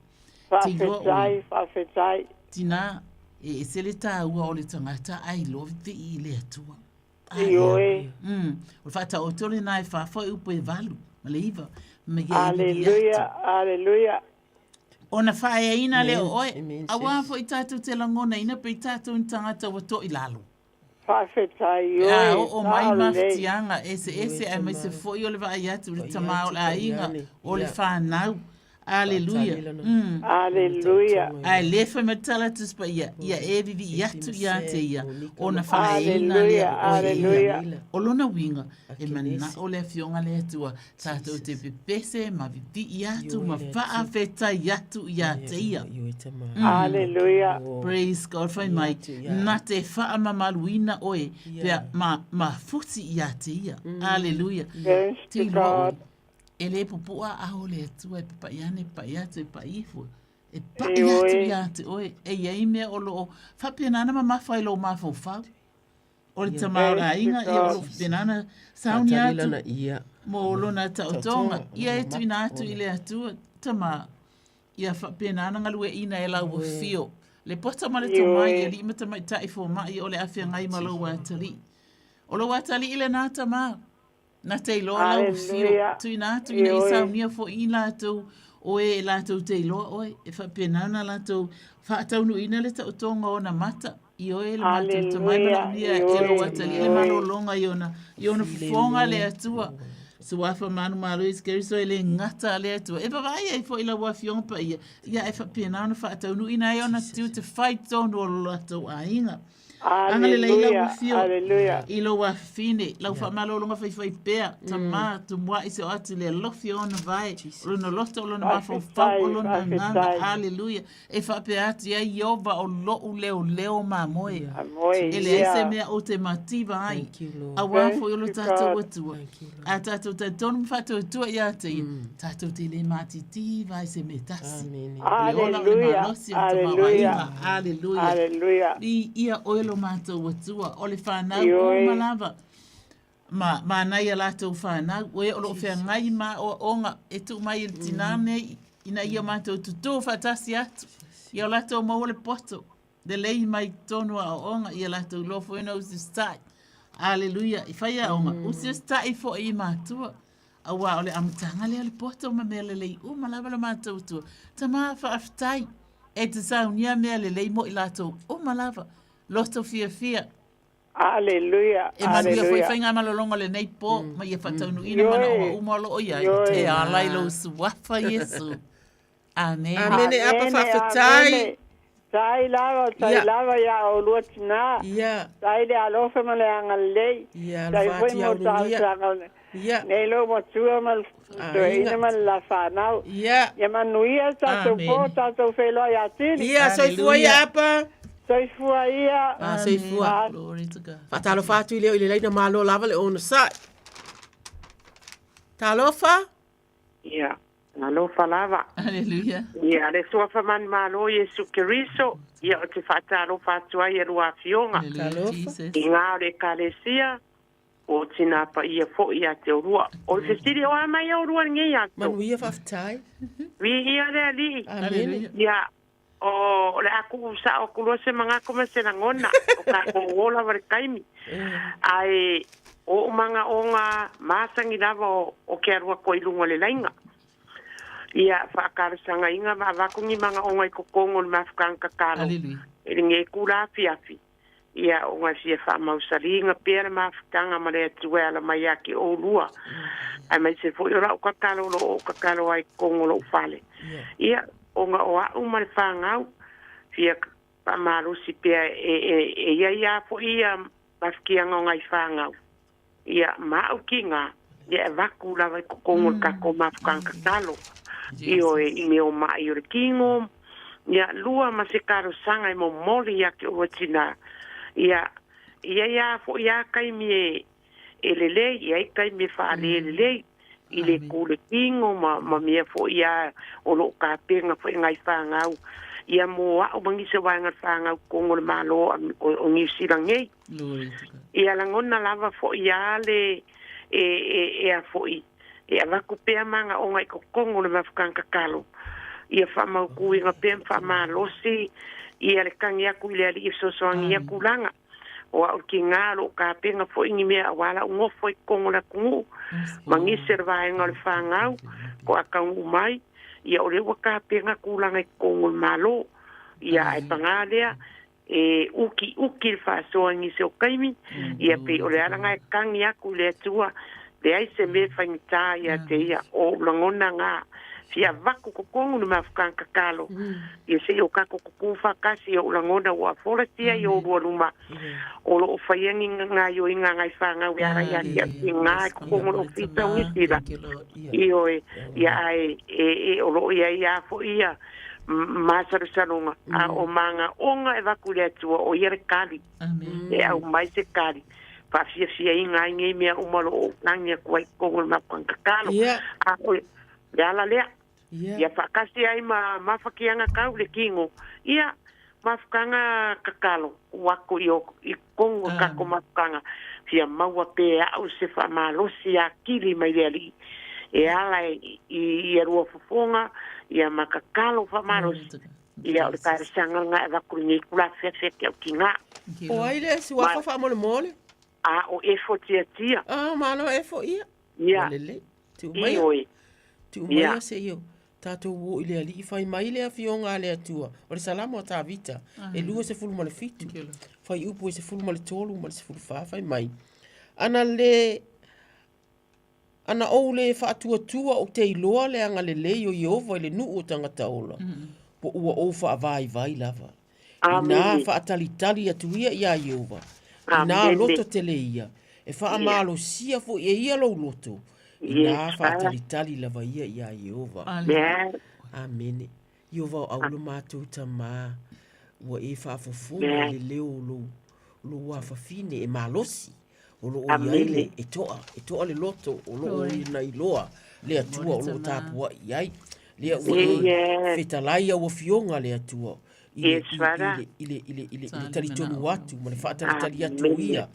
Faafetai, faafetai. Tinā, e ese le tāua o le tagata ae iloa vivii i le Atua. Ioe. Mm. O le faataoto lenā e faafoe upu e valu ma le iva. Ma ia Aleluia, aleluia. Ona faaeaina lea o oe, auā foi tatou te lagonaina pei tatou ni tagata ua to'i lalo. Faafetai, ioe, A oo mai mafatiaga eseese aemaise foi o le vaai atu i le tama o le aiga, o le fanau. Aleluia. Mm. Aleluia. Ae le fai mai tala Tusi Paia, ia e vivii atu ia te ia, ona faaeaina lea o oe e ia. O lona uiga, e manao le Afioga le Atua, tatou te pepese ma vivii atu ma faafetai atu ia te ia. Aleluia. Praise God, fai mai, na te faamamaluina oe, pea ma, ma fusi ia te ia. Aleluia. Thanks to God. E lē pupuʻu aao o le Atua e papaʻi ane, papaʻi atu, e paʻi ifo, e paʻi atu iā te oe, e i ai mea o loo faapena ona mamafa i lou mafaufau. O le tama o le aiga, ia o loo faapena ona sauni atu mo lona taotoga, ia e tuuina atu i le Atua, tama, ia faapena ona galueaiina e lau afio. Le poto ma le tomai, i alii ma tamaitai fomai o le a feagai ma lou atalii. O lou atalii lenā tama, Na te iloa lau afio, tuuina atu ina ia saunia foi i latou o e latou te iloa oe, e faapena ona latou faataunuuina le taotoga o ona mata i oe le matou tamai manaomia e lou atalii le malologa i ona, i ona fofoga le Atua. Suafa manumalo Iesu Keriso e le gata a le Atua. E vavaai ai foi lau Afioga Paia, ia e faapena ona faataunuuina ai ona tiute fai tonu o lo latou aiga. Agalelei lau afio i lou afafine, lau faamalologa faifaipea, tama, tumuai se o atu i le alofi o ona vae, o lona loto, o lona mafaufau, o lona agaga. Aleluia. E faapea atu i ai Ieova o loʻu leoleo mamoe. E leai se mea ou te mativa ai. Auā foi o lo tatou Atua. A tatou talitonu ma faatuatua ia te ia, tatou te le matitiva ai se mea tasi. O le ola o le malosi o le tamaoaiga. Aleluia. Viia oe lo matou Atua, o le fanau uma lava ma manaia latou fanau, o e o lo o feagai ma aoaoga e tuu mai e le tinā nei ina ia matou tutū faatasi atu, ia o latou maua le poto. Lelei mai totonu o aoaoga ia latou iloa foi ona usiusitai. Aleluia. I fai aoga, usiusitai foi i matua. Auā o le amataga lea o le poto ma mea lelei uma lava lo matou Atua. Tama faafetai e te saunia mea lelei mo i latou uma lava. Loto fiafia. Aleluia. E manuia foi faigamalologa o lenei po ma ia faataunuuina manaoga uma o lo o i ai. E ala i lou suafa Iesu. Amene. Amene, Apa, faafetai. Faafetai lava, tai Ia. lava iā oulua tinā. Ia. Tai le alofa ma le agalelei. Ia, Tai alofa foi atu mo ia ulugia. talosaga Ia. nei lou matua ma le toeaina ma le la fanau. Ia. Ia manuia le tatou Amen. po, tatou feiloai atili. Ia, soifua ia, Apa. Soifua ia. Ah, soifua. Ah, Glory to God. Faatalofa atu i leo i le laina malo lava le onosai. Talofa. Ia, alofa lava. Hallelujah. Ia, le suafa manumalo Iesu Keriso, ia o te faatalofa atu ai e lua afioga. Talofa. I ngā o le ekalesia, o tinā paia foi ia te olua. O le fesili o a mai olua lenei aso. Manuia faafetai. Viia le Alii. Amene. Ia, o le a ku'u sa'o aku loa se magako ma se lagona, o takou ola ma le taimi. Ae o o'u maga'oga masagi lava o, o ke alu aku ai i luga o le laiga. Ia, fa'atalosagaina ma avatu ni maga'oga i totogu o le mafukaga tatalo i lenei kula afiafi. Ia, ona e fia fa'amausaliga pea le mafutaga ma le Atua e ala mai ia te oulua. Aemaise fo'i o la'u tatalo o lo'o ou tatalo ai i totonu o lo'u fale. Ia, ona o a'u ma le fagau, fia fa'amalosi pea e, e, e ia ia fo'i ia mafutiaga o nai fagau. Ia, ma a'u kigā, ia e avatu lava i totonu o le tatou mafukaga tatalo. Ioe, i mea o ma'i o le kigo, ia, lua ma se talosaga e momoli ia te oe tinā. Ia, e i ai lava fo'i a taimi e, e lelei, e i ai taimi e fa'alelelei i le kū le kigo ma, ma mea fo'i a o lo'o tapena fo'i nai fagau. Ia mo a'u ma nisi o vaega o le fagau totonu o le Malo o, o Niu Sila nei. Glory to God. Ia lagona lava fo'i a le e, e, e a fo'i e avatu pea maga'oga i totonu o le mafukaga tatalo. Ia fa'amautuina pea ma fa'amalosi ia le tagi atu i le Alii e fesoasoani ia tulaga. O a'u le kigā o lo'o tapena fo'i ni mea auā la'u nofo i totonu o le atunuu ma nisi o le vaega o le fagau ko a taunuu mai. Ia o lea ua tapena tulaga i totonu o le Malo. Ia ae pagā lea e ukiuki le faasoa i nisi o taimi. Ia pei o le ala lena e tagi atu i le Atua, leai se mea e faigata ia te ia o ou lagona gā fia avatu totonu le mafukaga tatalo. Ia se'i o tatou kukū faatasi i o'u lagona ua folasia i oulua luma o lo'o faia ni gaioiga a nai fagau e ala ia te a'u kigā i totonu o le ofisa o Niu Sila. Ioe, ia ae e, e o lo'o iai a fo'i ia masalosaloga a o maga'oga e avatu i le Atua o ia le kali e aumai se kali fa'afiafiaina ai nei mea uma o lo'o ou tagi atu ai i totonu o le mafukaga tatalo. A o le ala lea ia fa'atasi ai ma mafatiaga tau le kigo ia mafukaga tatalo ua atu i o i totonu o tatou mafukaga fia maua pē a'u se fa'amalosi atili mai le Alii e ala i i ia lua fofoga ia ma tatalo fa'amalosi. Ia o le talosaga lena e avatu i lenei tulaga afiafi ake au tigā. O ai le suafa faamolemole? A o Efo Tiatia. Ah, malo Efo ia. Ia. Ua lelei. Tuu maia. Ioe. Tuu Ia. maia se i o tatou o i le Alii fai mai le afioga a le Atua. O le Salamo a Tavita, e 27, fuaiupu e 13 ma le 14 fai mai. Ana le Ana ou le faatuatua ou te iloa le agalelei o Ieova i le nuu o tagata ola, po ua ou faavaivai lava. Inā faatalitali atu ia iā Ieova, inā loto tele ia, e faamalosia foi e ia lou loto, inā faatalitali lava ia iā Ieova. Amene. Ieova o au lo matou Tamā, ua e faafofoga i le leo o lou, lou afafine e malosi. O lo o i ai le, e toa, e toa le loto, o lo o i iloa le Atua o lo o tapuai i ai. Lea ua e fetalai au afioga le Atua i le, i, i, i, le, i, le, i, le, i le talitonu atu ma le faatalitali atu o ia.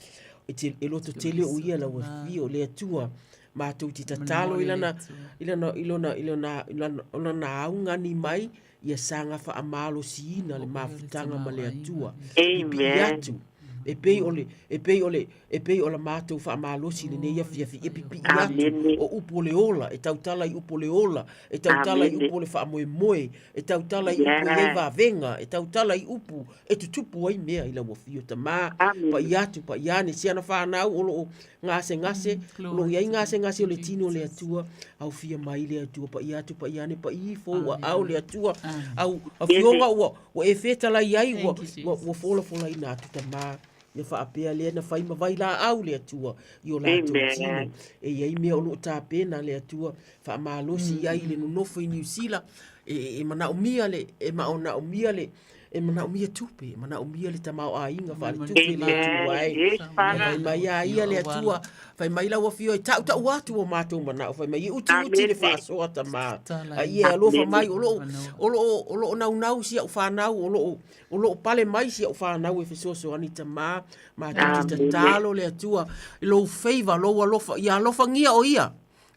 E, te, e loto tele o ia lau afio le Atua matou te tatalo i lana, i lana, i lona, i lona, i lona, lona augani mai ia saga faamalosiina le mafutaga ma le Atua. Pipii atu. E pei o le, e pei o le, e pei o la matou faamalosi i lenei afiafi, e pipii atu o upu o le ola, e tautala i upu o le ola, e tautala i upu o le faamoemoe, e tautala i upu e i ai vavega, e tautala i upu e tutupu ai mea i lau afio Tamā, paia atu, paia ane, si ana fanau o lo o gasegase, o lo o i ai gasegase o le tino o le Atua, aofia mai le Atua, paia atu, paia ane, paia ifo ua ao le Atua, au afioga ua, ua e fetalai ai, ua, ua, ua folafolaina atu Tamā, ia faapea lea na fai ma vailaau le Atua i o latou tino. E i ai mea o lo o tapena le Atua faamalosi ai i le nonofo i Niu Sila, e, e manaomia le, e manaomia le, e manaomia tupe, e manaomia le tamaoaiga faaletupe le Atua e. Fai mai a ia le Atua, fai mai lau afio e tautau atu o matou manao, fai mai e utiuti le faasoa tamā. A ia e alofa mai, o loo, o loo, o loo naunau si au fanau, o loo, o loo pale mai si au fanau e fesoasoani tamā, matou te tatalo le Atua, i lou favour, lou alofa, ia alofagia o ia.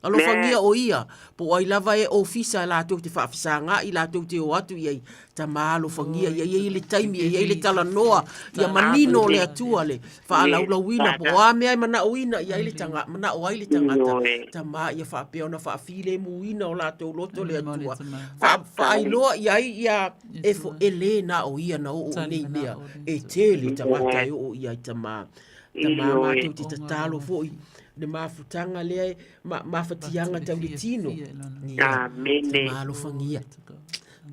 Alofagia o ia, po o ai lava e ofisa latou te faafesagaai, latou te o atu i ai, Tama alofagia, ia i ai le taimi, ia i ai le talanoa, ia manino le Atua le faalaulauina, po o a mea e manaoina i ai le tanga, manao ai le tagata, Tama ia faapea ona faafilemuina o latou loto le Atua, Faa, faailoa i ai ia e, fo, e lē na o ia na oo i nei mea, e tele tagata e oo i ai Tama. Tama matou te tatalo foi le mafutaga lea e ma, mafatiaga tau le tino. Ia, tama alofagia.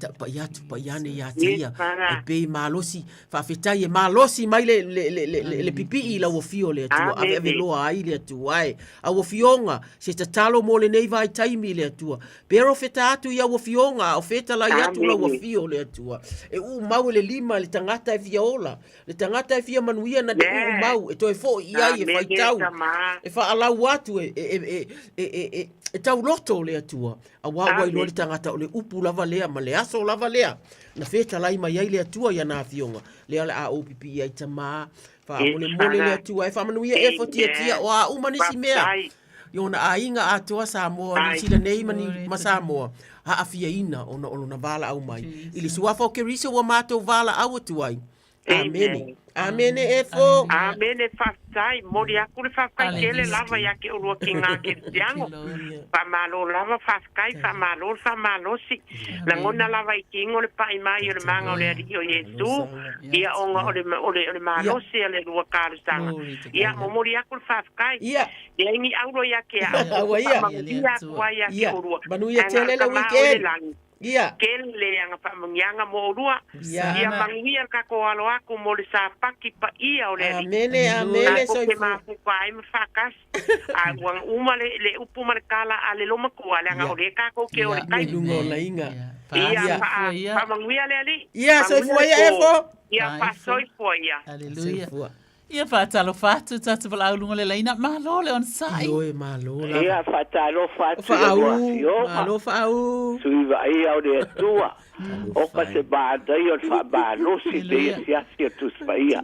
Ta, pai atu, pai ane ia te ia. E pei malosi, faafetai e malosi mai le, le, le, le, le, le pipii i lau afio le Atua. Ave ave loa ai le Atua e. Au afioga, se tatalo mo lenei vaitaimi le Atua. Pero feta atu i au afioga, a o fetalai atu lau afio le Atua. E uu mau e le lima le tagata e fia ola. Le tagata e fia manuia na te uu mau e toe foʻi i ai e faitau, e faalaua atu e, e, e, e, e, e, e tauloto le Atua. Auā ua iloa le tagata o le upu lava lea ma le aso lava lea na fetalai mai ai le Atua i ana afioga, lea o le a ou pipii ai tamā, faamolemole le Atua e faamanuia e fotiatia o a uma nisi mea i ona aiga atoa Samoa, Niu Sila nei ma, Ni, ma Samoa, aafiaina ona o lona valaau mai. I le suafa o Keriso ua matou valaau atu ai. Amene. Amene e fo. Amene faafetai momoli atu le faafetai tele lava ia te oulua tina kerisiano faamalo lava faafetai faamalo le faamalosi lagona lava i tigo le pai mai o le maga o le alii o Iesu ia ona o le o le o le malosi a le lua talosaga ia momoli atu le faafetai leai ni aulo ia te au faamanuia atu ai ia te oulua Manuia tele le weekend. Ia. Tele le aga faamanuiaga mo oulua. Ia. Ia manuia le tatou alo atu mo le sapati paia o le Alii. Amene, amene, Tatou te mafuta ai ma faatasi. A ua uma le, le upu ma le tala a le lomatua, leaga o lea tatou te o le taimi. Luga o laiga. Ia, faamanuia le Alii. Ia, soifua ia Efo. Ia, faasoifua ia. Hallelujah. Ia faatalofa atu tatou valaau luga o le laina. Malo le onosai. Ioe, malo lava. Ia faatalofa atu i le lua afioga. Malo Faau. Sui vaaia o le Atua. Oka se manaia o le faamalosi i lenei asiasi o Tusi Paia.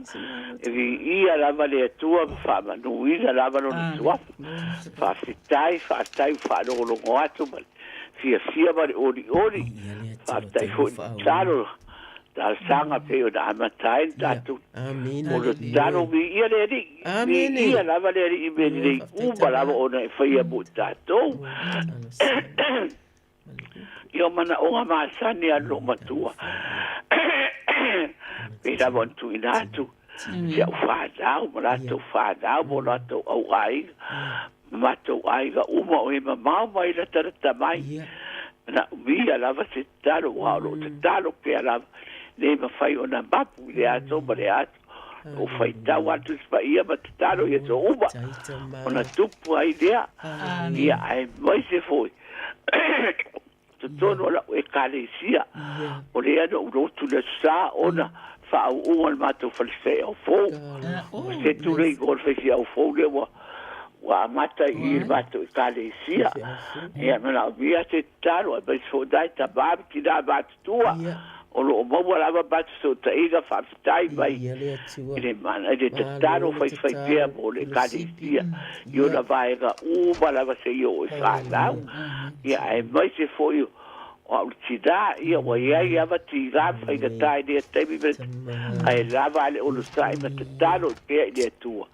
E viia lava le Atua ma faamanuina lava Lona Suafa. Faafetai, faafetai ua faalogologo atu ma le fiafia ma le olioli. Faafetai foi i le tatalo. Talosaga pei ona amata ai le tatou Tatalo viia le Alii, viia lava le Alii i mea lelei uma lava ona e faia mo i tatou. Ia o manaoga masani a lou matua pei lava ona tuuina atu si au fanau ma latou fanau ma o latou au aiga ma matou aiga uma o e mamao mai latalata mai. Manaomia lava se tatalo, aua o lo o tatalo pea lava, le mafai ona mapu i le aso ma le aso. O faitau atu i se paia ma tatalo i aso uma, ona tupu ai lea, ia aemaise foi totonu o lau Ekalesia, o lea na ou lotu i le Aso Sa ona faauuga o le matou falefeau fou. O se tulei o le faifeau fou lea ua ua amata i le matou Ekalesia. Ia manaomia se tatalo aemaise foi nai tama ma tina matutua o lo o maua lava matou fesootaiga faafetai mai i le mana i le tatalo faifai pea mo le Ekalesia i ona vaega uma lava seia oo i fanau. Ia aemaise foi O au le tinā, ia ua i ai lava tigā ma faigatā i lea taimi ma le, ae lava a le onosai ma tatalo i pea i le Atua.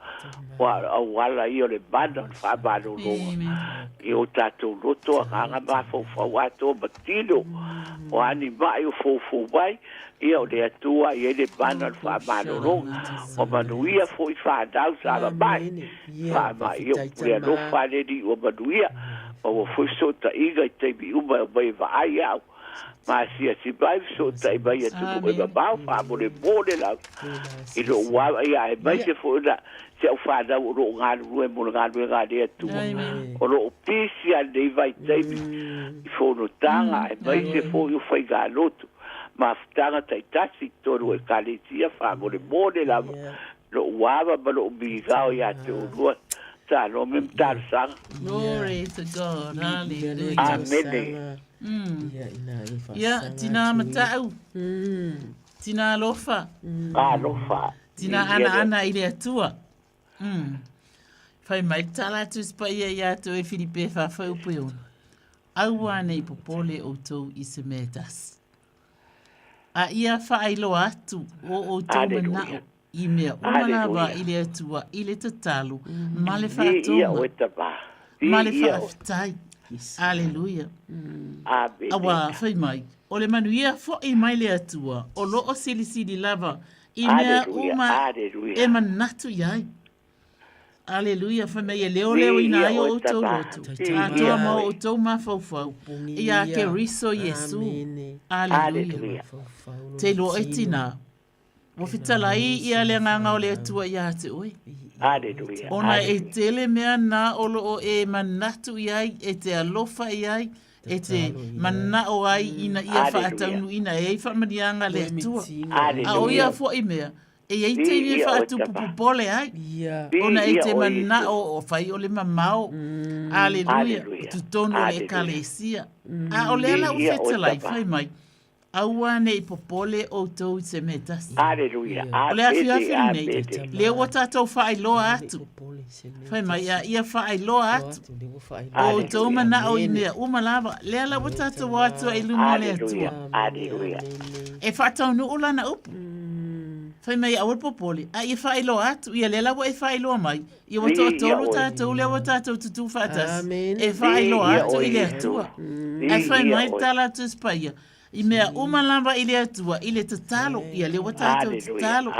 Ua auala ia o le mana o le faamalologa i o tatou loto, agaga, mafaufau atoa ma tino. O a ni ma'i o foufou mai, ia o le Atua e i ai le mana o le faamalologa. Ua manuia foi fanau sa mamai. Faamai, ia pule alofa le Alii ua manuia. Maua foi fesootaiga i taimi uma e omai e vaai au. Ma asiasi mai fesootai mai i atunuu e mamao faamolemole lava i lou ava ia aemaise foi ona si au fanau o lo o galulue mo le galuega a le Atua. O lo o pisi lava i lenei vaitaimi i fonotaga aemaise foi o faigalotu mafutaga taitasi i totonu o Ekalesia faamolemole lava lou ava ma lou migao ia te oulua Salome ma talosaga. Glory to God. Hallelujah. Amene. Ia, tinā matau. Tinā alofa. Alofa. Tinā anaana i le Atua. Whai mai tala atu se paia ia te oe Filipe whawhai upu e ono. Aua nei popole outou i se mea e tasi. A ia whaailoa atu o outou manao i mea uma lava i le Atua i le tatalo ma le faatoga ma le faafetai. Aleluia. Aua fai mai, o le manuia foʻi mai le Atua o lo o silisili lava i mea uma e manatu i ai. Aleluia, fai mai e leoleoina ai o outou loto, atoa ma o outou mafaufau, iā Keriso Iesu. Aleluia. Te iloa oe tinā, ua fetalai ia le Agaga o le Atua iā te oe. Aleluia. Ona e tele mea na o lo o e manatu i ai, e te alofa i ai, e te manao ai ina ia faataunuuina e ai faamanuiaga a le Atua. A o ia foʻi mea, E i ai taimi e faatupu popole ai, ona e te manao o fai o le mamao, aleluia, o totonu o le ekalesia. A o le ala ua fetalai, fai mai, aua ne i popole outou i se mea e tasi. O le afiafi lenei, lea ua tatou faailoa atu, fai mai, a ia faailoa atu o outou manao i mea uma lava, lea la ua tatou o atu ai i luma o le Atua. E faataunuu lana upu. Fai mai aua le popole, a ia faailoa atu, ia lea la ua e faailoa mai, ia ua toatolu tatou lea ua tatou tutū faatasi, e faailoa atu i le Atua. Ae fai mai le tala a Tusi Paia, I mea uma lava i le Atua, i le tatalo, ia lea ua tatou tatalo.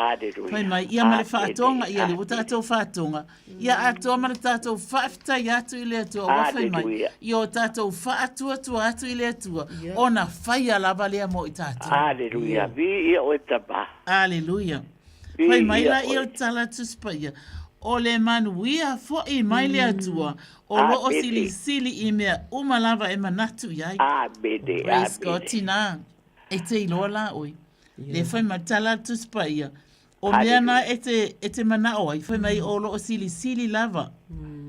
Fai mai, ia ma le faatoga, ia lea ua tatou faatoga. Ia atoa ma le tatou faafetai atu i le Atua, ua fai mai, ia o tatou faatuatua atu i le Atua, ona faia lava lea mo i tatou. Aleluia, viia oe Tama. Aleluia. Fai mai la ia o le tala a Tusi Paia, o le manuia foi mai le Atua, o lo o silisili i mea uma lava e manatu i ai. Amene, Praise God, tinā, e te iloa la oe. Le fai mai tala a le Tusi Paia, o mea na e te, e te manao ai, fai mai o lo o silisili lava.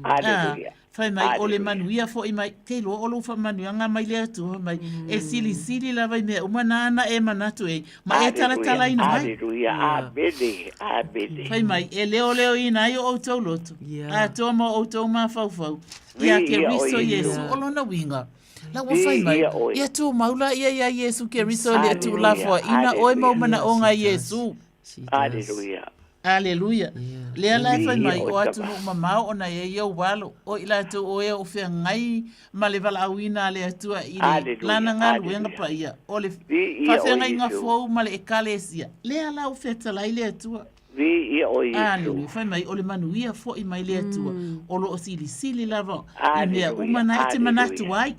Aleluia. Fai mai, o le manuia foi mai, te iloa o lou faamanuiaga mai le Atua, fai mai, e silisili lava i mea uma nāna e manatu ai, ma e talatalaina mai. Aleluia, amene, amene. Fai mai, e leoleoina ai o outou loto, atoa ma o outou mafaufau, ia Keriso Iesu, o lona uiga, la ua fai mai, ia tumau la ia iā Iesu Keriso i le tuulafoaiina oe ma ou manaoga i Iesu. Aleluia. Aleluia. Lea la e fai mai, o atunuu mamao ona e ai ou alo, o i latou o e o feagai ma le valaauina a le Atua i le lana galuega paia, o le faafeagaiga fou ma le Ekalesia. Lea la ua fetalai le Atua. Aleluia. Fai mai, o le manuia foi mai le Atua, o lo o silisili lava i mea uma na e te manatu ai.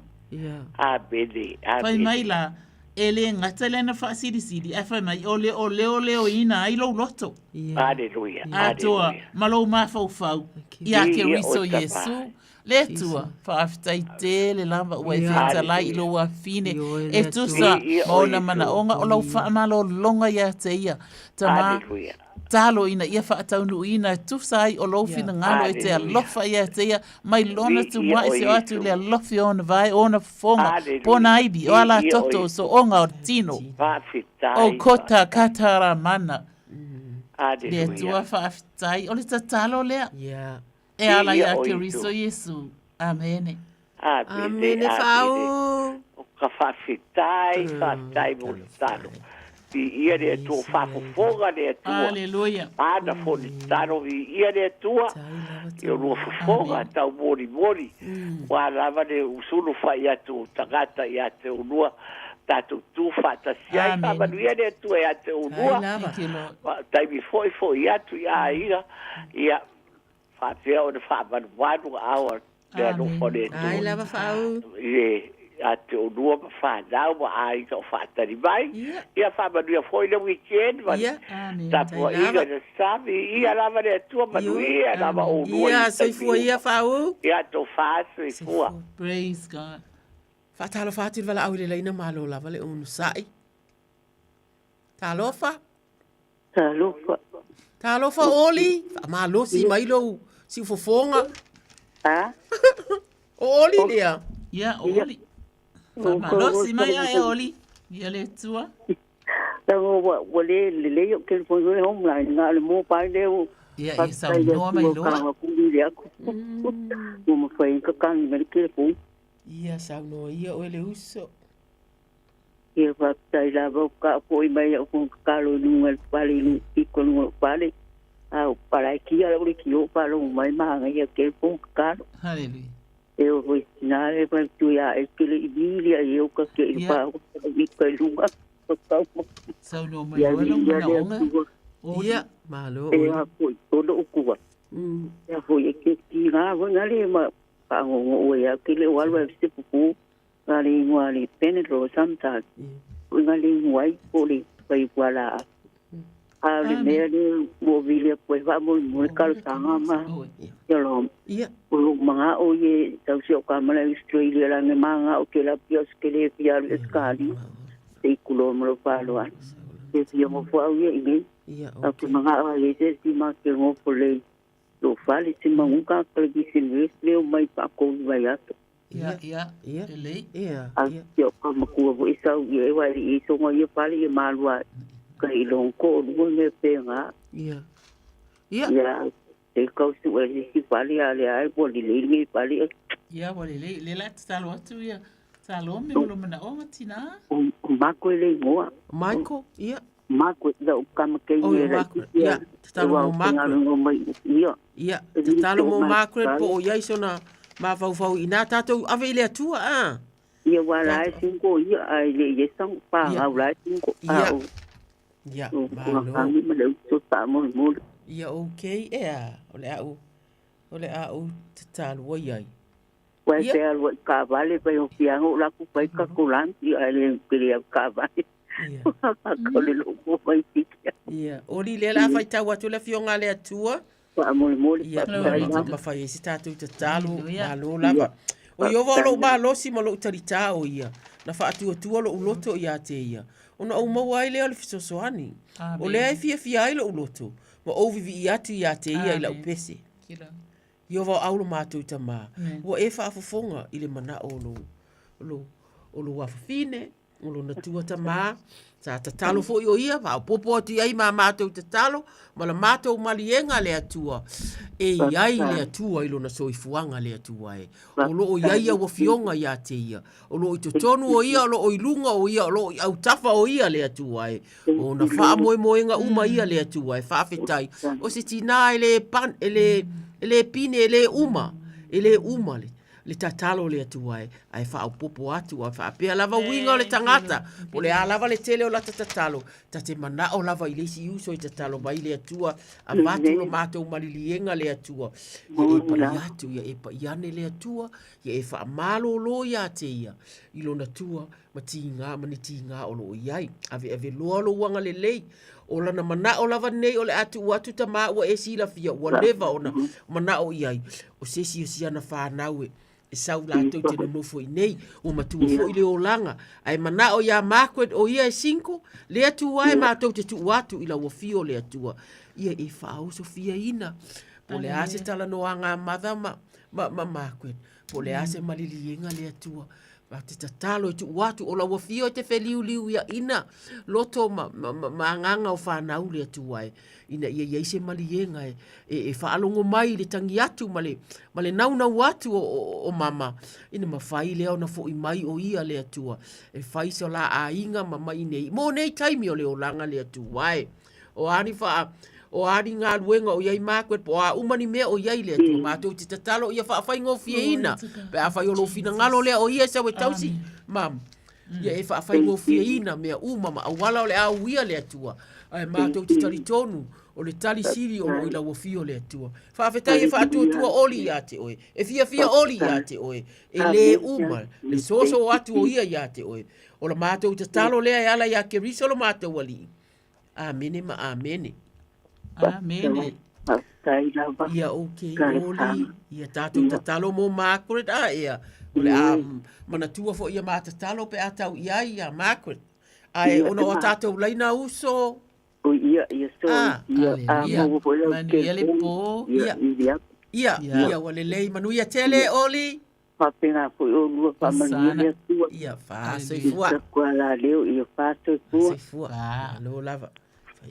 Fai mai la, E le gata i lana faasilisili, ae fai mai, o le o leoleoina ai lou loto. Aleluia. Atoa ma lou mafaufau iā Keriso Iesu, le Atua, faafetai tele lava ua e fetalai i lou afine e tusa ma ona manaoga o lau faamalologa ia te ia. Tama, Talo ina ia faataunuuina e tusa ai o lou finagalo e te alofa ia te ia mai lona tumuaʻi se o atu i le alofi o ona vae, o ona fofoga, pona aivi, o ala toto, o sooga o le tino. O kota kataramana. Le Atua faafetai. O le tatalo lea. E ala ia Keriso Iesu. Amene. Amene. Faauu. Ka faafetai, faafetai mo le tatalo. Viia le Atua, faafofoga le Atua. Aleluia. Ana foi le tatalo, viia le Atua. I o lua fofoga tau molimoli. Ua lava le usulu fai atu o tagata ia te oulua. Tatou tu faatasi ai. Faamanuia le Atua ia te oulua. Taimi foi foi atu i aiga. Ia, faapea ona faamalumalu aao a le alofa o le Atua. Ai lava faauu. I le ia te oulua ma fanau ma aiga o faatali mai. Ia faamanuia foi le weekend ma le tapuaiga i le sami. Ia lava le Atua manuia lava oulua. Ia, soifua ia faauu. Ia, tofa soifua. Praise God. Faatalofa atu i le valaau i le laina malo lava le onosai. Talofa. Talofa. Talofa Oli, faamalosi mai lou siufofoga. A? O Oli lea. Ia, o Oli. Faamalosi mai ae Oli. Ia le Atua. Lago ua ua le lelei o telefoni le home line nga le mobile le o. Ia, e saunoa mai loa. Ka ku le aku. Ua mafai ka kani mai le telefoni. Ia saunoa ia oe le uso. Ia faafetai lava o ka fo'i mai au fono tatalo i luga i le fale i luga pito i luga o lou fale a o palaitia lau le tio faalogo mai manaia tele fono tatalo. Hallelujah. E o foi tina le fai tu ia e tele i vili ai e o ka ke i pa o i ka i luga o tau ma. Saunoa mai loa lou manaoga. Ia, malo. E a foi o lou kua. E a foi e ke ki ngā foi ngā le ma whaangongo ua ia ke le o alu ai se pupu Nga le ingoa le Benadryl sometimes. Ui nga le ingoa ai po le pai pua la. A o le mea le ua vili aku ai faamolemole talosaga ma ia lo. O lou magao ia tau si o ka mala i Australia la nge magao ke la pia o se le fia alu i Australia. Se i kuloa ma lou faaaloalo. Se fia ngofo au ia i nei. Au ke magao ai se si ma ke ngofo lei. Lo fale se manguka ka le kisi leo mai pa ko vai ato. Ia, ia, lelei. Ia, ia. Ia o ka makua foi sau ia e wai i songa ia fale ia malua ka i long ko lua me pe nga. Ia. Ia. Ia. Te kau su e le si fale a le ai po li le ngi fale. Ia, ua lelei. Le la tatalo atu ia. Tatalo me mo lo manaoga tina. O Mako e le ingoa. Michael, ia. Mako, ia o kama kei Oh, e la Margaret. Ia, tatalo mo Margaret. Ia. Ia, tatalo mo Margaret po o iai sona mafaufau ina tatou ave i le Atua a. Ia wa la e singo ia ai le ia sang pa ngau la e singo a o. Ia, malo. Ma le uso ta mo mo. Ia, okay, ea, o le au, o le au tatalo ai ai. Wai te alu i ka vale pai o fianga o laku pai ka kolanti ai le pele au ka vale. Ka le loko mai tikia. Ia, oli le la faitau atu le afioga a le Atua. Faamolemole, Ia, faafetai ma, lava. ma fai ai se tatou tatalo, Hallelujah. malo lava. O Ia. Ieova o lou Faafetai. malosi ma lou talitā o ia, na faatuatua lou loto ia te ia, ona ou maua ai lea o le fesoasoani. O lea e fiafia ai lou loto, ma ou vivii atu ia te ia i lau Amen. pese. Kila. Ieova o au lo matou tamā, Amen. ua e faafofoga i le manao o lou, lou, o lou afafine, o lona tua tamā, sa tatalo foi o ia, faaopoopo atu i ai ma matou tatalo, ma la matou maliega le Atua, e i ai le Atua i lona soifuaga le Atua e. O lo o i ai au afioga ia te ia, o lo o i totonu o ia, o lo o i luga o ia, o lo o i autafa o ia le Atua e. O ona faamoemoega uma ia le Atua e, faafetai. O se tinā e le pan, e le, e le pine, e le uma, e le uma le, le tatalo le Atua e, ae faaopoopo atu a faapea lava uiga o le tagata, po o le a lava le tele o lata tatalo, ta te manao lava i le isi uso i tatalo mai le Atua, avatu lo matou maliliega le Atua, ia e pai atu, ia e pai ane le Atua, ia e faamalōlō ia te ia i lona tua ma tigā ma ni tigā o lo o i ai. Aveave loa lou agalelei, o lana manao lava nei o le a tuu atu tamā ua e silafia ua leva ona manao i ai, o se isi o siana fanau e e sau latou te nonofo i nei, ua matua foi le olaga, ae manao iā Margaret o ia e single, le Atua e matou te tuu atu i lau afio le Atua, ia e faaosofiaina. Po o le a se talanoaga a Mother ma, ma, ma Margaret, po o le a se maliliega le Atua. Ma te tatalo e tuu atu o lau afio e te feliuliu ia ina loto ma, ma, ma, ma agaga o whanau le Atua e. Ina ia iai se maliega e, e, e faalogo mai i le tangi atu ma le, ma le naunau atu o, o, o mama. Ina mawhai lea ona fo'i mai o ia le Atua. E whai so la aiga ma mai nei. Mō nei taimi o le olanga le Atua e. O a ni wha, o a ni galuega o iai Margaret, po o a uma ni mea o iai le Atua. Mātou te tatalo ia whaawhaingofieina. Pe a whai o lou finagalo lea o ia e sau e tausi, mam. Ia e whaawhaingofieina mea uma ma auala o le a uia le Atua. Ae mātou te talitonu o le tali sili o lo i lau afio le Atua. Faafetai e faatuatua oli ia te oe. E fiafia oli ia te oe. E le uma le soso atu o ia ia te oe. O la mātou tatalo lea e ala ia Keriso lo mātou Alii. Amene ma amene. Amene. Faafetai lava. Ia okay Oli. Ia tātou tatalo mō Margaret a ia. O le a manatua foi ia mā tatalo pe a tau i ai ia Margaret. Ae ona o tātou laina uso. O ia, ia so. Ah, ia, a maua foi lau Manuia le pō. Ia, ia. Ia, ia, ua lelei. Manuia tele, Oli. Faapena foi oulua faamanuia le Atua. Ia faasoifua. I taku ala leo ia faasoifua. Soifua. Malo lava.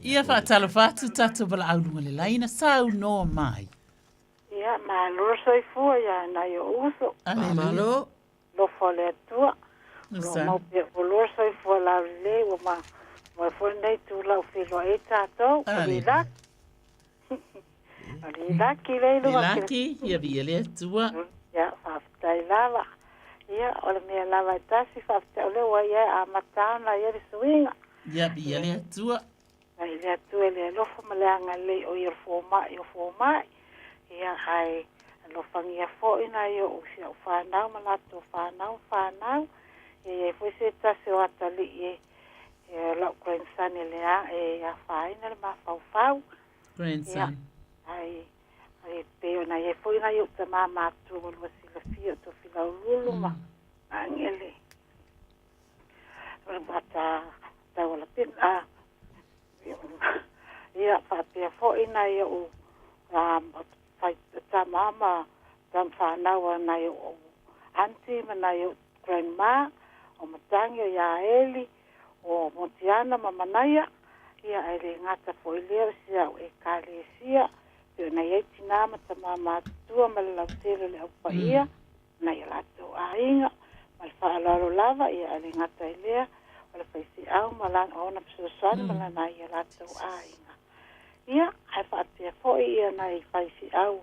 Ia faatalofa atu tatou valaau luga le laina saunoa mai. Ia, malo le soifua ia nai ou uso. Malo. Alofa o le Atua. O lo o mau pea oulua le soifua laulelei ua ma moe foi lenei itula ua feiloai ai tatou. O le laki. O le laki lea i luga. Le laki, ia viia le Atua. Ia, faafetai lava. Ia, o le mea lava e tasi, faafetai o lea ua ia e amata ona ia le suiga. Ia, viia le Atua. Mai le Atua i le alofa ma le agalelei o ia o le fomai o fomai. Ia, ae alofagia foi nai o'u si a'u fanau ma latou fanau ma fanau. Ia i ai foi se tasi o atalii e e o la'u grandson e lea e afaina le mafaufau. Grandson. Ia, ae ae pei ona i ai foi nai o'u tamā matua ua lua silafia o Tofilauluulu ma Magele. O le mata taualapina a ia faapea foi nai o'u fai tama ma tama fanau a nai o'u aunty ma nai o'u grandma o Matangi o Iaeli o Motiana ma Manaia ia ae le gata foi lea o si a'u Ekalesia pei ona i ai tinā ma tamā matutua ma le lautele o le Au Paia nai o latou aiga ma le faaaloalo lava ia ae le gata i lea o le faifeau ma lana ona fesoasoani ma lana ai o latou aiga. Ia ae faapea foi ia nai faifeau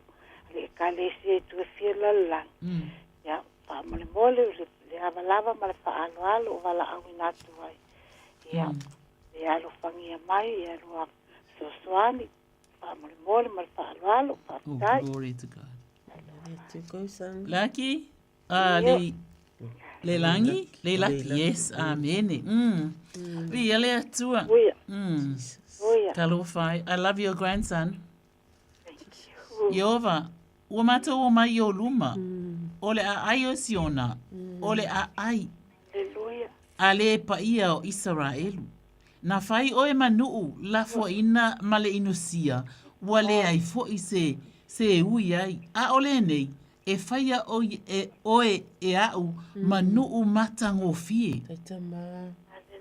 a le Ekalesia i itu e fia lalolagi. Ia faamolemole le, le ava lava ma le faaaloalo o valaauina atu ai. Ia le alofagia mai ia lua fesoasoani faamolemole ma le faaaloalo. Faafetai. Oh, glory to God. Laki? Ah, le, le langi? Le laki, yes, amene. Mm. Viia le Atua. Mm. Talofa ai. I love your grandson. Iova, ua matou o mai i o luma. O le aai o Siona, o le aai. A le paia o Isaraelu. Na fai ʻoe ma nuʻu lafoaina ma le inusia, ua leai foʻi se se e ui ai. ʻAʻole nei e faia ʻoe e ʻoe e aʻu ma nuʻu matagofie,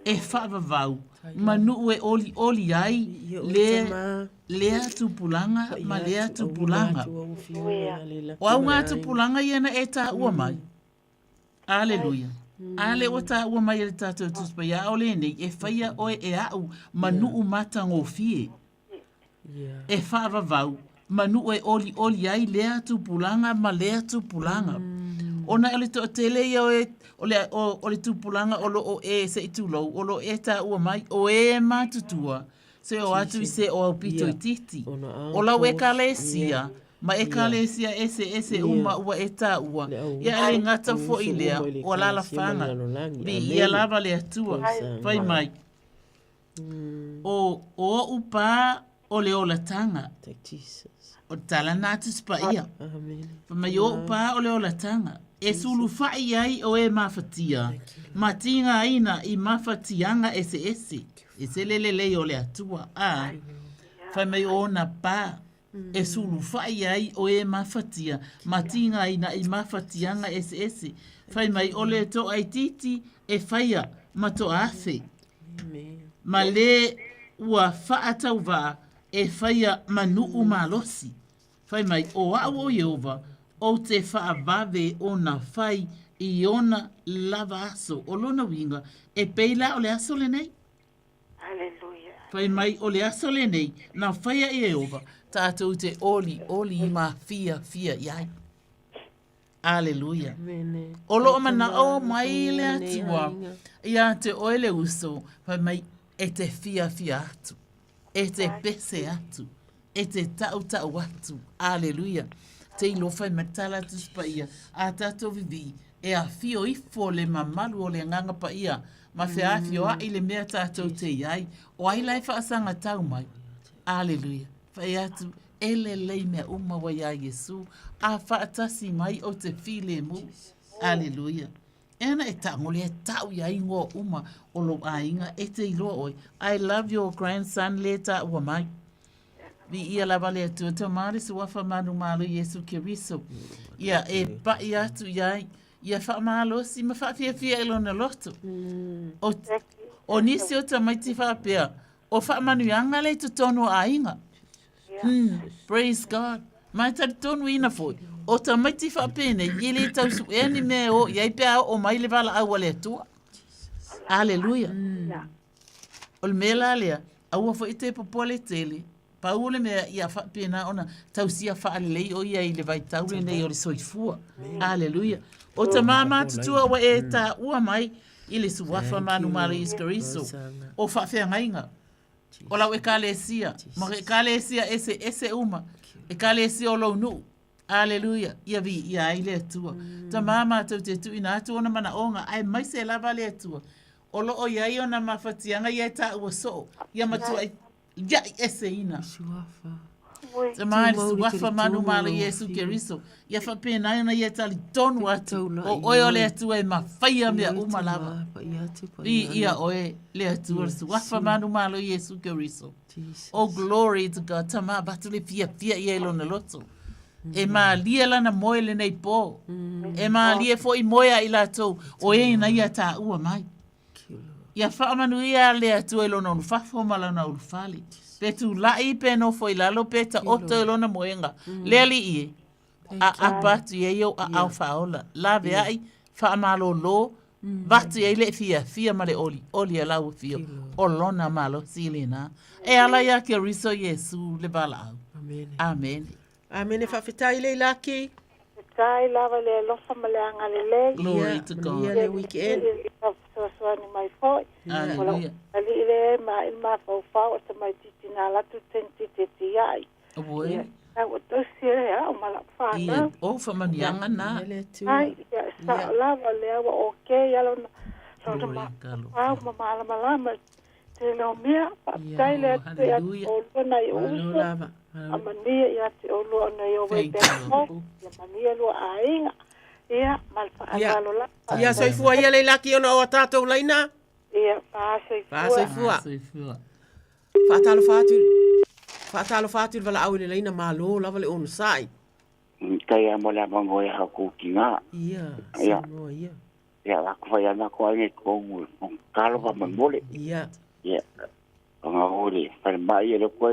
e faavavau ma nuʻu e ʻoliʻoli ai le lea tupulaga ma lea tupulaga. O au ngā tupulaga ia na e tāua mai. Aleluia. A le ua tāua mai e le tātou Tusi Paia, ʻaʻole nei e faia ʻoe e aʻu ma nuʻu matagofie, e faavavau ma nuʻu e ʻoliʻoli ai lea tupulaga ma lea tupulaga. Ona o le toʻatele ia o e, o le, o, o le tupulaga o lo o e se i tulou, o lo o e tāua mai, o e matutua, se o atu i se o aupito itiiti. O lau Ekalesia, ma Ekalesia eseese uma ua e tāua, ia e le gata foʻi lea, o alalafaga, viia lava le Atua, fai mai, o, o oʻu pā o le olataga. O le tala na Tusi Paia. Fai mai, o oʻu pā o le olataga, e sulufaʻi ai o e mafatia, ma tigaina i mafatiaga eseese. Ese le lelei o le Atua, a, fai mai o ona pā, e sulufaʻi ai o e mafatia ma tigaina i mafatiaga eseese. Fai mai o le toaitiiti e faia ma toaafe, ma le ua faatauvaa e faia ma nuu malosi. Fai mai, O au o Ieova, ou te faavave ona fai i ona lava aso. O lona uiga, e pei la o le aso lenei. Fai mai, o le aso lenei, na faia e Ieova, tatou te olioli ma fiafia i ai. Aleluia. O loo manao mai le Atua ia te oe le uso, fai mai e te fiafia atu, e te pese atu, e te tautau atu. Aleluia. Te iloa fai mai tala atu si paia, a tatou vivii, e afio ifo le mamalu o le Agaga Paia ma feafioai le mea tatou te iai. O ai la e faasagatau mai? Aleluia. Fai atu, E lelei mea uma ua iā Iesu, a faatasi mai ou te filemu. Aleluia. E ana e tago lea tau ia ingoa uma o lou aiga e te iloa oe. I love your grandson le taua mai. Viia lava le Atua Tama le Suafa manumalo Iesu Keriso. Ia e pai atu iai ia faamalosi ma faafiafia i lona loto. O, o nisi o tamaiti faapea, O faamanuiaga lea i totonu o aiga. Hmm, praise God. Ma e talitonu ina foi, o tamaiti faapenei, e le tau suea ni mea e o i ai pe a oo mai le valaau a le Atua. Aleluia. O le mea la lea, aua foi e te popole tele, pau o le mea ia faapena ona tausia faalelei o ia i le vaitau lenei o le soifua. Aleluia. O tama matutua ua e taua mai i le Suafa manumalo Iesu Keriso, o faafeagaiga o lau Ekalesia, ma Ekalesia eseese uma, Ekalesia o lou nuu. Aleluia, ia viia ai le Atua. Tama matou te tuuina atu ona manaoga, aemaise lava le Atua, o lo o i ai ona mafatiaga ia e taua soo, ia matuai Ia i eseina. Tama i le Suafa manumalo Iesu Keriso. Ia faapena ona ia talitonu atu, o oe o le Atua e mafaia mea uma lava. Viia oe le Atua le Suafa manumalo Iesu Keriso. Oh glory to God. Tama avatu le fiafia ia i lona loto. E malie lana moe lenei po. E malie foi moe a i latou o e ina ia taua mai. Ia faamanuia le Atua i lona ulufafo ma lona ulufale. Pe tulai pe nofo i lalo pe taoto i lona moega. Le Alii e, aapa atu i ai ou aao faaola. Laveai, faamalolo, vatu i ai le fiafia ma le olioli a lau afio, o lona malosi lena. E ala iā Keriso Iesu le valaau. Amene. Amene faafetai Leilaki. Faafetai lava i le alofa ma le agalelei. Glory to God. Manuia le weekend. Ia fesoasoani mai foi. Hallelujah. Alii le ma i le mafaufau o tamaititi na alu atu tentiti e tiai. Auē. Ia, tau o tausi e au ma lau Ia, whanau. o faamanuiaga na. Ai, ia, sao lava lea ua okay ia lona, lona Glory to God. mafaufau ma malamalama Tele o mea, faafetai le Atua ia te oulua nai ou uso, a manuia ia te oulua ona i o webea fou, ia manuia lua aiga, ia, ma le faaaloalo lava. Ia soifua ia Leilaki ona o a tatou laina. Ia, faasoifua. Faasoifua. Faatalofa atu, faatalofa atu i le valaau i le laina malo lava le onosai. Tai a mo le avanoa e au kou tina. Ia, Ia. saunoa ia. Ia, la ku fai ana ko ai ko ngu kalo pa mole. Ia. Ia. Ona o le fale mai le ko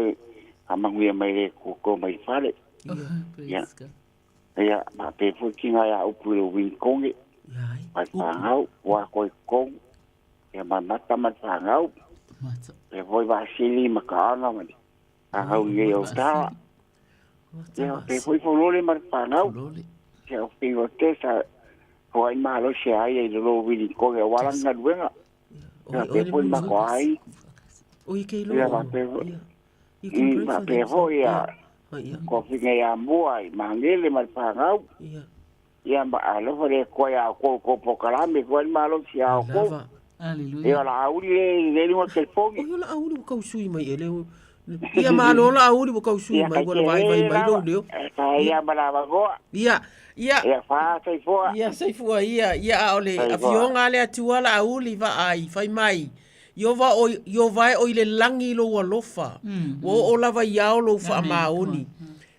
a mangu mai le ko ko mai fale. Ia. Ia, ma pe fu ki ngai a upu le win konge. Ia. Pa ngau wa ko ko. Ia ma mata ma pa ngau. Mata. E voi va sili ma ka ana ma. A ngau i o ta. Ia, pe foi fo lole ma pa ngau. Ia o pe o te sa ho ai malo se ai i lo wili ko e wala ngaluenga. Ia pe foi ma ko ai. O i ke Ia ma pe You can pray ma for pe them. ho ia. Ko finga ia mua i mangele ma pa ngau. Ia. Ia ma alofa le ko ia ko ko pokalame ko ai malo se au ko. Lava. Hallelujah. Ia la auli le le lunga telefoni. O ia la auli ua kausui mai e le Ia malo la auli ua kausui mai ua la vaivai mai lou leo. Ia ma la vagoa. Ia, ia. Ia fa soifua. Ia soifua ia, ia a o le afioga a le Atua la auli vaai fai mai. Iova o Iova e o i le lagi lou alofa. Ua oo lava i ao lou faamaoni.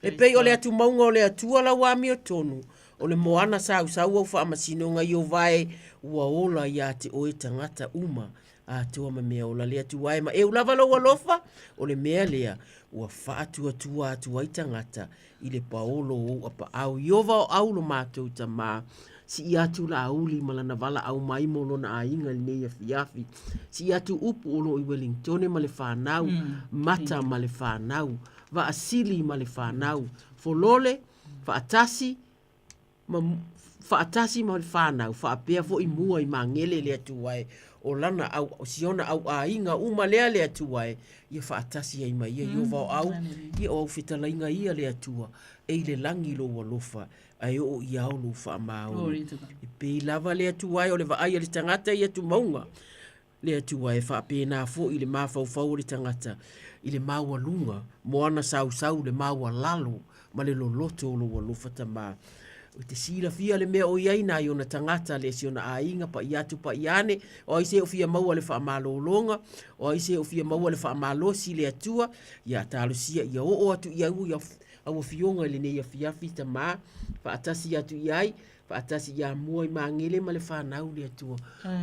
E pei o le atumauga o le Atua lau amiotonu. O le moana sausau au faamasinoga Ieova e, ua ola iā te oe tagata uma atoa ma mea ola. Le Atua e, ma eu lava lou alofa, o le mea lea ua faatuatua atu ai tagata i le paolo o ou apaau. Ieova o au lo matou Tamā, sii atu la auli ma lana valaau mai mo lona aiga i lenei afiafi. Sii atu upu o lo o i Wellingtone ma le fanau, Mata ma le fanau, Vaasili ma le fanau, Folole, faatasi ma faatasi ma le fanau, faapea foi mua i Magele le Atua e, o lana au, o siona au aiga uma lea le Atua e, ia faatasi ai ma ia Ieova o au, ia o au fetalaiga ia le Atua, e i le lagi lou alofa, ae oo i ao lou faamaoni. E pei lava le Atua e o le vaai a le tagata i atumauga, Le Atua e faapena foi le mafaufau o le tagata i le maualuga, moana sausau le maualalo ma le loloto o lou alofa Tamā. O te silafia le mea o i ai nai ona tagata le si ona aiga paia atu paia ane, o ai se o fia maua le faamalologa, o ai se o fia maua le faamalosi le Atua, ia talosia ia oo atu i au ia au afioga i lenei afiafi Tamā, faatasi atu i ai, faatasi ia mua i Magele ma le fanau le Atua.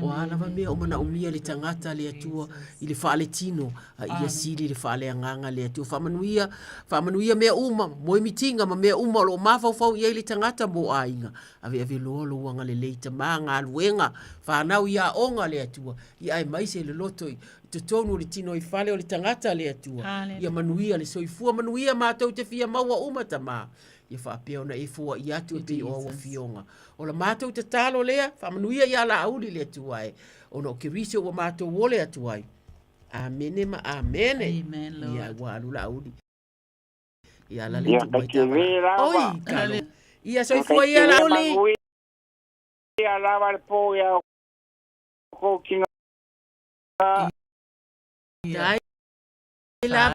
O a lava mea o manaomia le tagata le Atua i le faaletino, a ia sili le faaleagaga le Atua. Faamanuia, faamanuia mea uma, moemitiga ma mea uma o lo o mafaufau i ai le tagata mo aiga. Aveave loa lou agalelei tama, galuega, fanau i aoga le Atua, ia aemaise le loto i totonu o le tino i fale o le tagata le Atua. Ia manuia le soifua, manuia matou te fia maua uma tama. Ia faapea ona e foai atu e pei o au afioga. O la matou tatalo lea, faamanuia ia Laauli le Atua e, ona o Keriso ua matou ole atu ai. Amene ma amene. Amen, Lord. Ia, ua alu Laauli. Ia la le Ia, tu mai kaikeve lava. Oi, kalo. Ia, soifua ia Laauli. Ia lava le po ia kou kinga. Ia. Lava.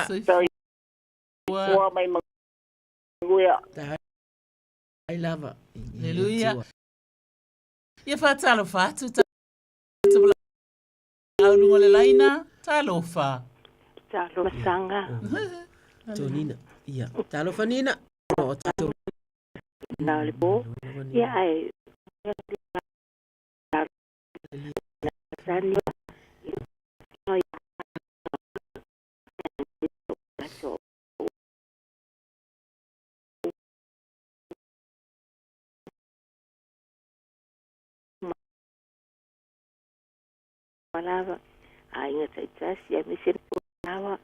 Soifua mai manuia. Tai lava. Haleluia. Ia faatalofa atu tatou au luga o le laina. Talofa. Talofa sanga. Tonina. Ia. Talofa Nina. O tatou. Na le po. Ia ai. Sani. Lava aiga taitasi aemaise lava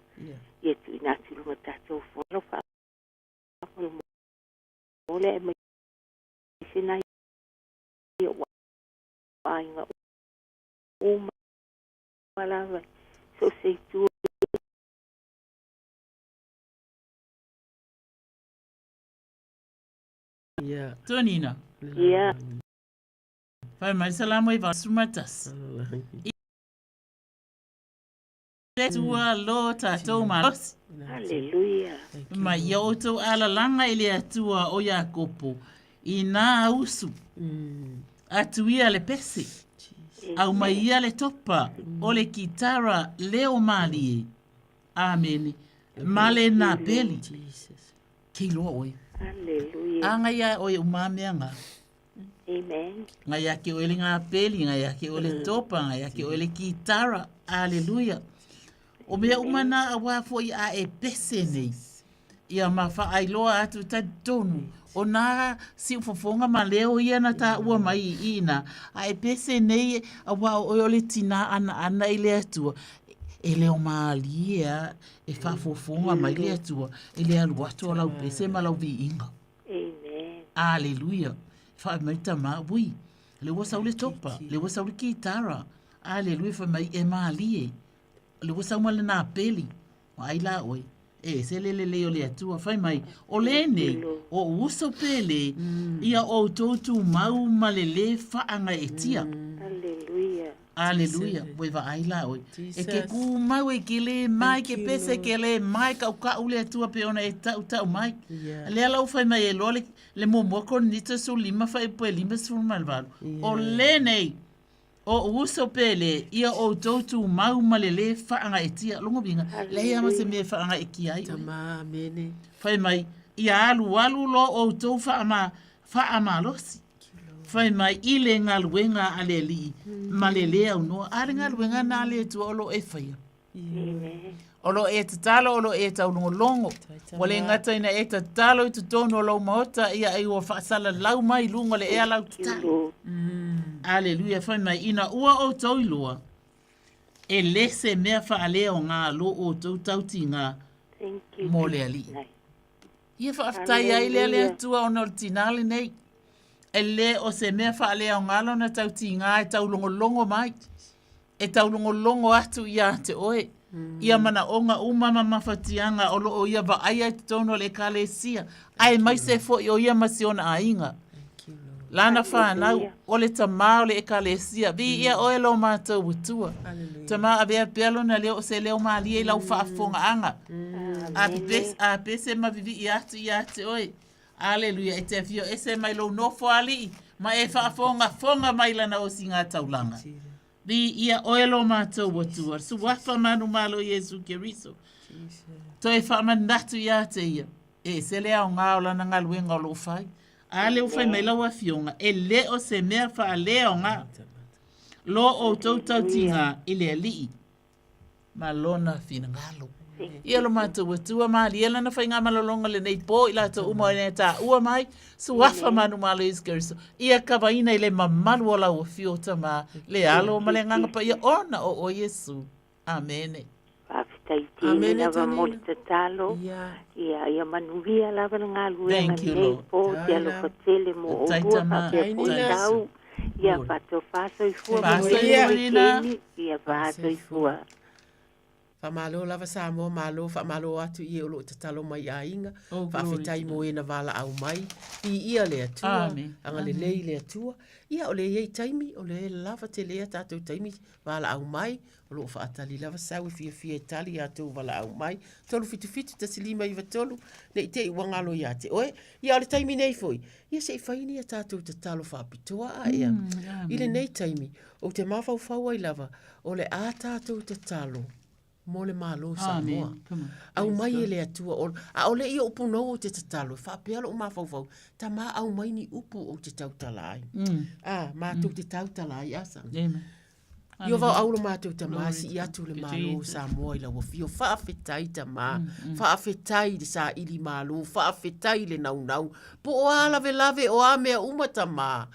ia tuuina atu i luma tatou fono faamolemole aemaise nai ou aiga uma lava so o se itu. Ia. Tonina. Ia. Fai mai salamo i 81. I le Atua lo tatou malosi. Haleluia. Ma ia outou alalaga i le Atua o Iakopo, inā ausu atu ia le pese, aumai ia le topa o le kitara leo mālie. Amene. Ma le napeli. Ke iloa oe. Haleluia. A ngai a oe uma mea nga. Amen. Ngai a ke oe le ngapeli, ngai a ke oe le topa, ngai a ke oe le kitara. Aleluia. O mea uma na auā foi a e pese nei. Ia ma faailoa atu talitonu o nā siufofoga ma leo ia na taua mai i ina a e pese nei auā o oe o le tinā anaana i le Atua e leo mālie a e faafofoga mai le Atua i le alu atu o lau pese ma lau viiga. Amen. Aleluia. Fai mai tama, ui, le ua sau le topa, le ua sau le kitara. Aleluia, fai mai e mālie. Le ua sau ma le napeli. Ai la oe, e ese le lelei o le Atua, fai mai, o lenei, o ou uso pele, ia outou tumau ma le lē faagaeetia. Aleluia. Aleluia, ua e vaai la oe. E ke kumau e ke lē mai, ke pese ke lē mai, kaʻukaʻu le Atua pei ona e taʻutaʻu mai. Lea la ua fai mai e loa le, le muamua Korinito 15 fuaiupu e 58. O lenei, O ou uso pele, ia outou tumau ma le lē faagaeetia. Lona uiga, leai lava ma se mea e faagaeetia ai oe. Tama, amene. Fai mai, Ia alualu lo outou faama, faamalosi. Fai mai i le galuega a le Alii ma le lē aunoa. A le galuega na a le Atua o lo o e faia. O lo o e tatalo, o lo o e taulogologo. Ua le gata ina e tatalo i totonu o lou maota, ia ai ua faasalalau mai i luga o le ea lau tatalo. Aleluia. Fai mai, ina ua outou iloa, e le se mea faaleaoga lo outou tautiga mo le Alii. Ia faafetai ai lea le Atua ona o le tinā lenei. E le o se mea faaleaoga lona tautiga e taulogologo mai, e taulogologo atu ia te oe, ia manaoga uma ma mafatiaga o lo o ia vaaia i totonu o le Ekalesia, aemaise foi o ia ma si ona aiga. Lana fanau, o le tamā o le Ekalesia. Viia oe lo matou Atua. Tamā avea pea lona leo o se leo malie i lau faafofogaaga. A pepese, a pese ma vivii atu ia te oe. Aleluia, e te afio ese mai lou nofo alii, ma e faafogafoga mai lana osiga taulaga. Viia oe lo matou Atua, Suafa manumalo Iesu Keriso. Toe faamanatu ia te ia, e ese le aoga o lana galuega o lo o fai. A lea ua fai mai lau Afioga, e le o se mea faaleaoga lo outou tautiga i le Alii ma Lona finagalo. Ia lo matou Atua, malie lana faigamalologa lenei po i latou uma o e taua mai, Suafa manumalo Iesu Keriso, ia kavaina i le mamalu o lau Afio Tama, le Alo ma le Agaga Paia ona o oe Iesu. Amene. Faafetai tele lava mo le tatalo. Ia, ia manuia lava le galuega Thank you, lenei Lord. po, te alofa tele mo Faafetai, oulua Tama. faapea foi Faafetai. tau. Ia faatofa soifua Fasoifua, manuia Nina. weekeni. Ia fasoifua. Faamalo lava Samoa, malo faamalo atu i e o lo o tatalo mai i aiga. Oh, glory Faafetai to mo e na valaau mai. Viia le Atua, Amen. agalelei le Atua. Ia o lea e i ai taimi, o lea e lava tele a tatou taimi valaau mai, o lo o faatali lava sau e fiafia e tali i a outou valaau mai. 377 1593, ne i te i ua galo ia te oe. Ia o le taimi nei foi, ia se i fai ni a tatou tatalo faapitoa a ea. I lenei taimi, ou te mafaufau ai lava, o le a tatou tatalo mo le Malo o Samoa. Aumai e le Atua, o, aole i ou punou ou te tatalo, e faapea lou mafaufau, Tama aumai ni upu ou te tautala ai. A, matou te tautala ai, asa. Amen. I o vao au lo matou tamā sii atu le Malo o Samoa i lau afio. Faafetai tamā, faafetai i le saili malo, faafetai i le naunau. Po o a lavelave, o a mea uma tamā,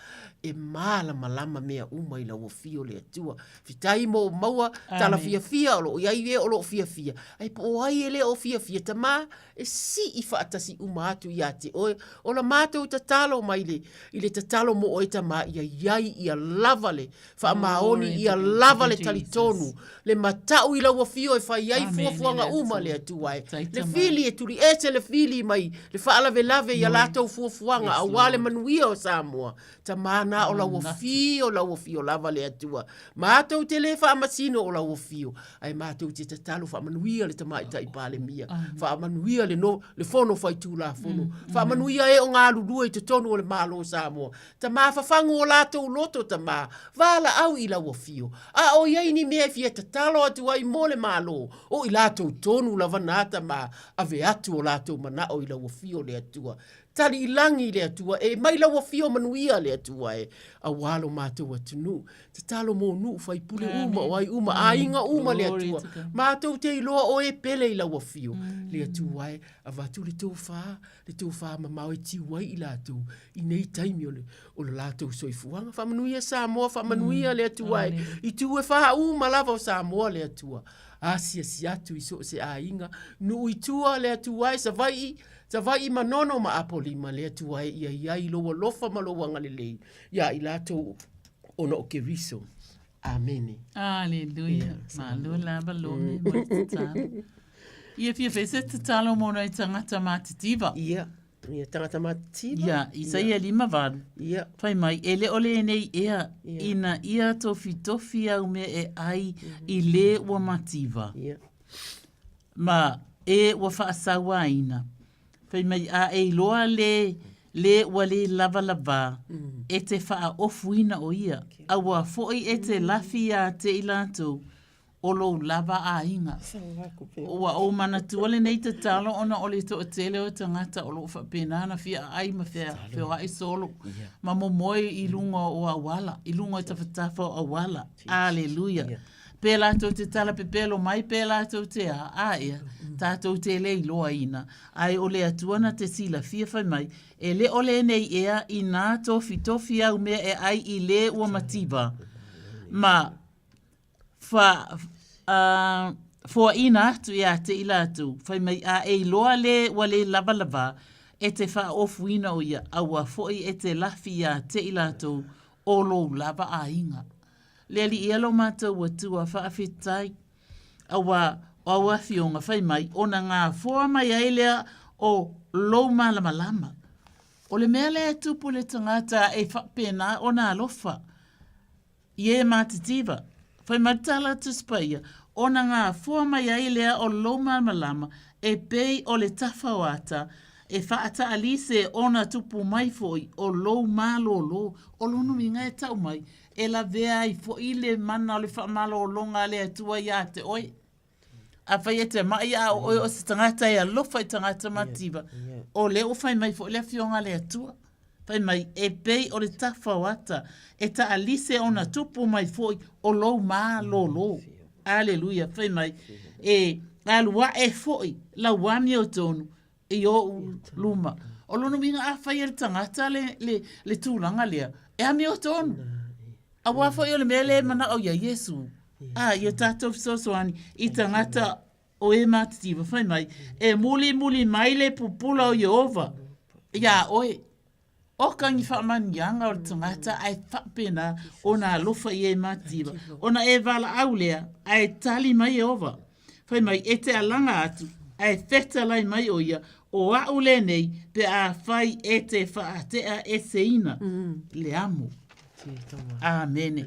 e malamalama mea uma i lau afio le Atua. Fetai mo maua tala fiafia o lo o i ai e o lo o fiafia, ae po o ai e le o fiafia tamā, e sii faatasi uma atu ia te oe. O la matou tatalo mai le, i le tatalo mo oe tamā, ia i ai ia lava le faamaoni, ia lava le talitonu, le matau i lau afio e fai ai fuafuaga uma le Atua e. Le fili e tuliese le fili mai le faalavelave i a latou fuafuaga aua le manuia o Samoa. Tamā na o lau afio, lau afio lava le Atua. Matou te le faamasino o lau afio, ae matou te tatalo faamanuia le Tamaitai Palemia, faamanuia le no, le Fono Faitulafono, faamanuia e o galulue i totonu o le Malo o Samoa. Tamā fafagu o latou loto tamā, valaau i lau afio. A o i ai ni mea e fia tatalo atu ai mo le Malo, o i latou tonu lava na tamā, ave atu o latou manao i lau afio le Atua. Tali i lagi le Atua e, mai lau afio manuia le Atua e, auā lo matou atunuu. Tatalo mo nuu faipule uma o ai uma, aiga uma le Atua. Matou te iloa oe e pele i lau afio. Le Atua e, avatu le tofa, le tofa mamao e tiu ai i latou i nei taimi o le, o le latou soifuaga. Faamanuia Samoa, faamanuia le Atua e, i tu e fā uma lava o Samoa le Atua. Asiasi atu i so o se aiga, nuu i tua le Atua e, Savaii, Savaii Manono ma Apolima le Atua e ia i ai lou alofa ma lou agalelei iā i latou ona o Keriso. Amene. Aleluia. Malo lava Lome mo le tatalo. Ia fia fai se tatalo mo nai tagata matitiva. Ia. Ia tagata matitiva. Ia, Isaia 58. Ia. Fai mai, e le o lenei ea, ina ia tofitofi au mea e ai i le ua mativa. Ia. Ma e ua faasauaina. Fai mai, a e iloa le, le ua le lava lavā, e te faaofuina o ia, aua foi e te lafi iā te i latou, o lou lava aiga. Ua ou manatua lenei tatalo ona o le toatele o tagata o lo o faapena ona fia aai ma feoai solo ma momoe i luga o auala, i luga o tafatafa o auala. Aleluia. Pe latou te tala pepelo mai, pe latou te a, a ea, tatou te le iloaina, ae o le Atua na te silafia fai mai, e le o lenei ea inā tofitofi au mea e ai i lē ua mativa, ma fa, a, foaina atu iā te i latou, fai mai, a e iloa lē ua le lavalava, e te faaofuina o ia, aua foi e te lafi iā te i latou o lou lava aiga. Le Alii e lo matou Atua, faafetai, auā o au afioga fai mai, ona gafoa mai ai lea o lou malamalama. O le mea lea e tupu i le tagata e faapena ona alofa i e matitiva. Fai mai le tala a Tusi Paia, ona gafoa mai ai lea o lou malamalama e pei o le tafa o ata, e faataalise ona tupu mai foi o lou malōlō. O lona uiga e tau mai, E lavea ai foi le mana o le faamalologa a le Atua iā te oe. Afai e te maʻi a o oe o se tagata e alofa i tagata mativa, o lea ua fai mai foi le Afioga a le Atua. Fai mai, e pei o le tafa o ata, e taalise ona tupu mai foi o lou malōlō. Aleluia. Fai mai, e alu aʻe foi lau amiotonu i ou luma. O lona uiga afai e le tagata le, le, le tulaga lea, e amiotonu. Auā foi o le mea lea e manao i ai Iesu, a ia tatou fesoasoani i tagata o e matitiva, fai mai, e mulimuli mai le pupula o Ieova iā oe. Oka ni faamanuiaga o le tagata ae faapena ona alofa i e matitiva, ona e valaau lea, ae tali mai Ieova. Fai mai, e te alaga atu, ae fetalai mai ʻo ia, o aʻu lenei pe afai e te faatea eseina le amo. Amene.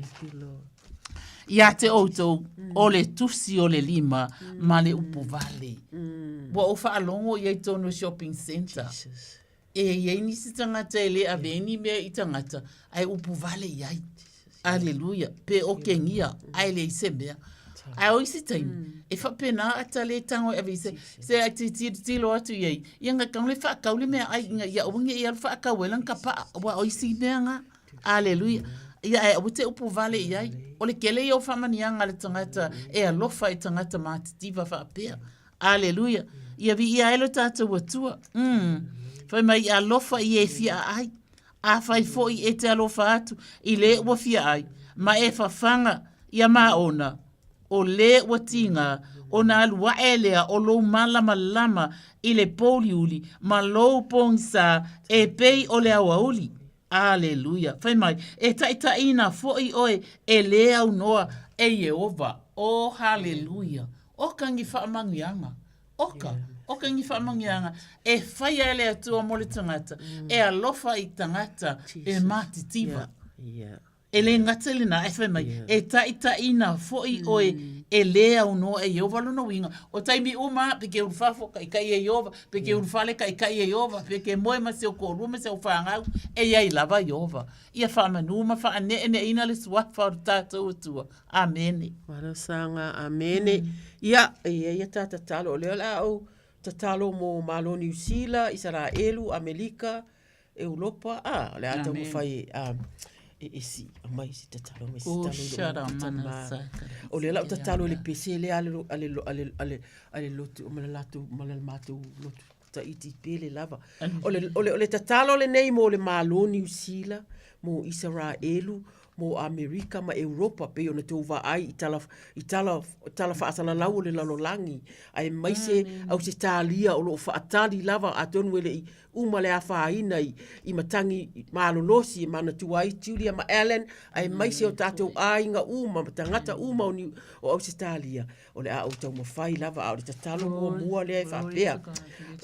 Iā te ʻoutou, o le tusi o le lima ma le upu vale. Ua ou faalogo i ai tonu shopping centre. E i ai nisi tagata e le ave ai ni mea i tagata, ae upu vale i ai. Aleluia. Pe okengia, ae leai se mea. Ae o isi taimi, e faapena a ta le tago e ave i se, se a ti ti tilo atu i ai, ia nga tago le faakau le mea ai, inga ia aua ne i alu faakau ai lana kapaa, aua o isi mea nga. Aleluia. Ia ae aua te upu vale i ai. O le kele ia o faamanuiaga a le tagata e alofa i tagata matitiva faapea. Aleluia. Ia viia ai lo tatou Atua. Mm. Fai mai i alofa i e fia ai. Afai foi e te alofa atu i lē ua fia ai, ma e fafaga ia maona, o lē ua tiga, ona alu aʻe lea o lou malamalama i le pouliuli ma lou pogisa e pei o le aoauli. Aleluia. Fai mai, e taitaiina foi oe e lē aunoa e Ieova. O, haleluia. Oka ni faamanuiaga. Oka, oka ni faamanuiaga e faia e le Atua mo le tagata, e alofa i tagata e matitiva. E le gata i lena, ae fai mai, e taitaiina foi oe e lē aunoa e Ieova. Lona uiga, o taimi uma lava, pe ke ulufafo, kaikai e Ieova, pe ke ulufale, kaikai e Ieova, pe ke moe ma si ou toalua ma si au fanau, e i ai lava Ieova. Ia faamanu ma faaneeneeina le suafa o le tatou Atua. Amene. Malosaga, amene. Ia, e i ai a ta tatalo, o lea o le a ou tatalo mo Malo Niu Sila, Isaraelu, Amelika, Europa, a, o le a taumafai e, e, e si, aumai si tatalo, aumai si tatalo i lou talima. O lea la ou tatalo i le pese lea a le, a le, a le, a le, a le lotu, ma le latou, ma le matou lotu Tahiti pele lava. O le, o le, o le tatalo lenei mo le Malo Niu Sila, mo Isaraelu, mo Amerika ma Europa pei ona tou vaai i tala, i tala, tala faasalalau o le lalolagi, aemaise Ausetalia o lo o faatali lava atonu e le i uma le afaina i, i matagi malolosi e manatua ai Julia ma Allan, aemaise o tatou aiga uma ma tagata uma o, Niu, o Ausetalia. O le a ou taumafai lava, a o le tatalo muamua lea e faapea,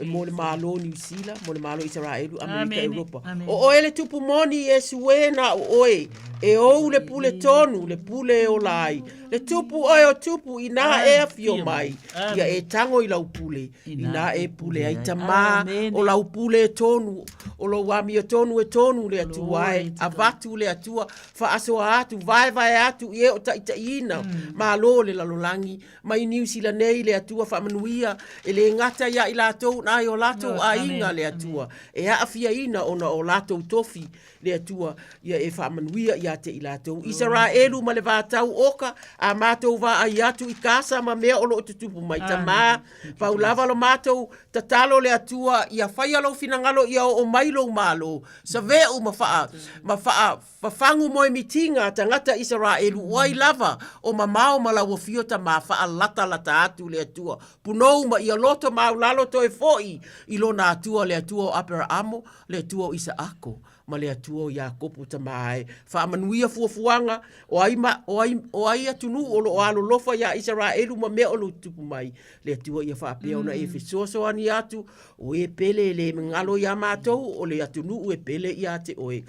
mo le Malo o Niu Sila, mo le Malo o Isaraelu, Amerika, Europa. O oe le tupu moni, Iesu e, na o oe e ou le pule tonu, le pule e ola ai. Le tupu oe o tupu inā e afio mai, ia e tago i lau pule, inā e pule ai tamā, o lau pule e tonu, o lou amiotonu e tonu le Atua e, avatu le Atua, faasoa atu, vaevae atu i e o taitaiina, malo le lalolagi, mai Niu Sila nei le Atua faamanuia, e le gata ia i latou na ai o latou aiga le Atua, e aafiaina ona o latou tofi le Atua ia e faamanuia ia te i latou. Isaraelu ma le vatau oka, a matou vaai atu i Kasa ma mea o lo o tutupu mai. Tamā, pau lava lo matou tatalo le Atua ia faia lou finagalo ia oo mai lou malo, save'u ma faa, ma faa fafagu moemitiga a tagata Isaraelu o ai lava o mamao ma lau afio tamā faalatalata atu le Atua punou ma ia loto maulalo toe fo'i i lona Atua le Atua o Aperaamo le Atua o Isaako, ma le Atua o Iakopo tama e faamanuia fuafuaga o ai, ma, o ai, o ai atunuu o lo o alolofa iā Isaraelu ma mea o lo o tutupu mai. Le Atua ia faapea ona e fesoasoani atu, o e pele e le galo iā matou, o le atunuu e pele ia te oe.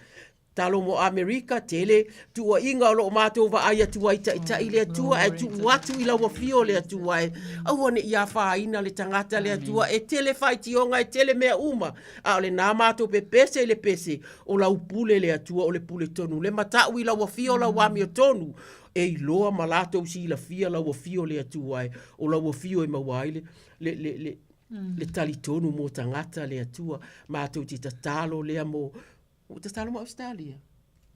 Talo mo Amerika, tele tuuaiga o lo o matou vaai atu ai taitai le Atua ae tuu atu i lau afio le Atua e aua ne i afaina le tagata le Atua e tele faitioga e tele mea uma a o lenā matou pepese i le pese o lau pule le Atua o le pule tonu le matau i lau afio lau amiotonu e iloa ma latou silafia lau afio le Atua e o lau afio e maua ai le le le le le talitonu mo tagata le Atua matou te tatalo lea mo Ua tatalo mo Ausetalia.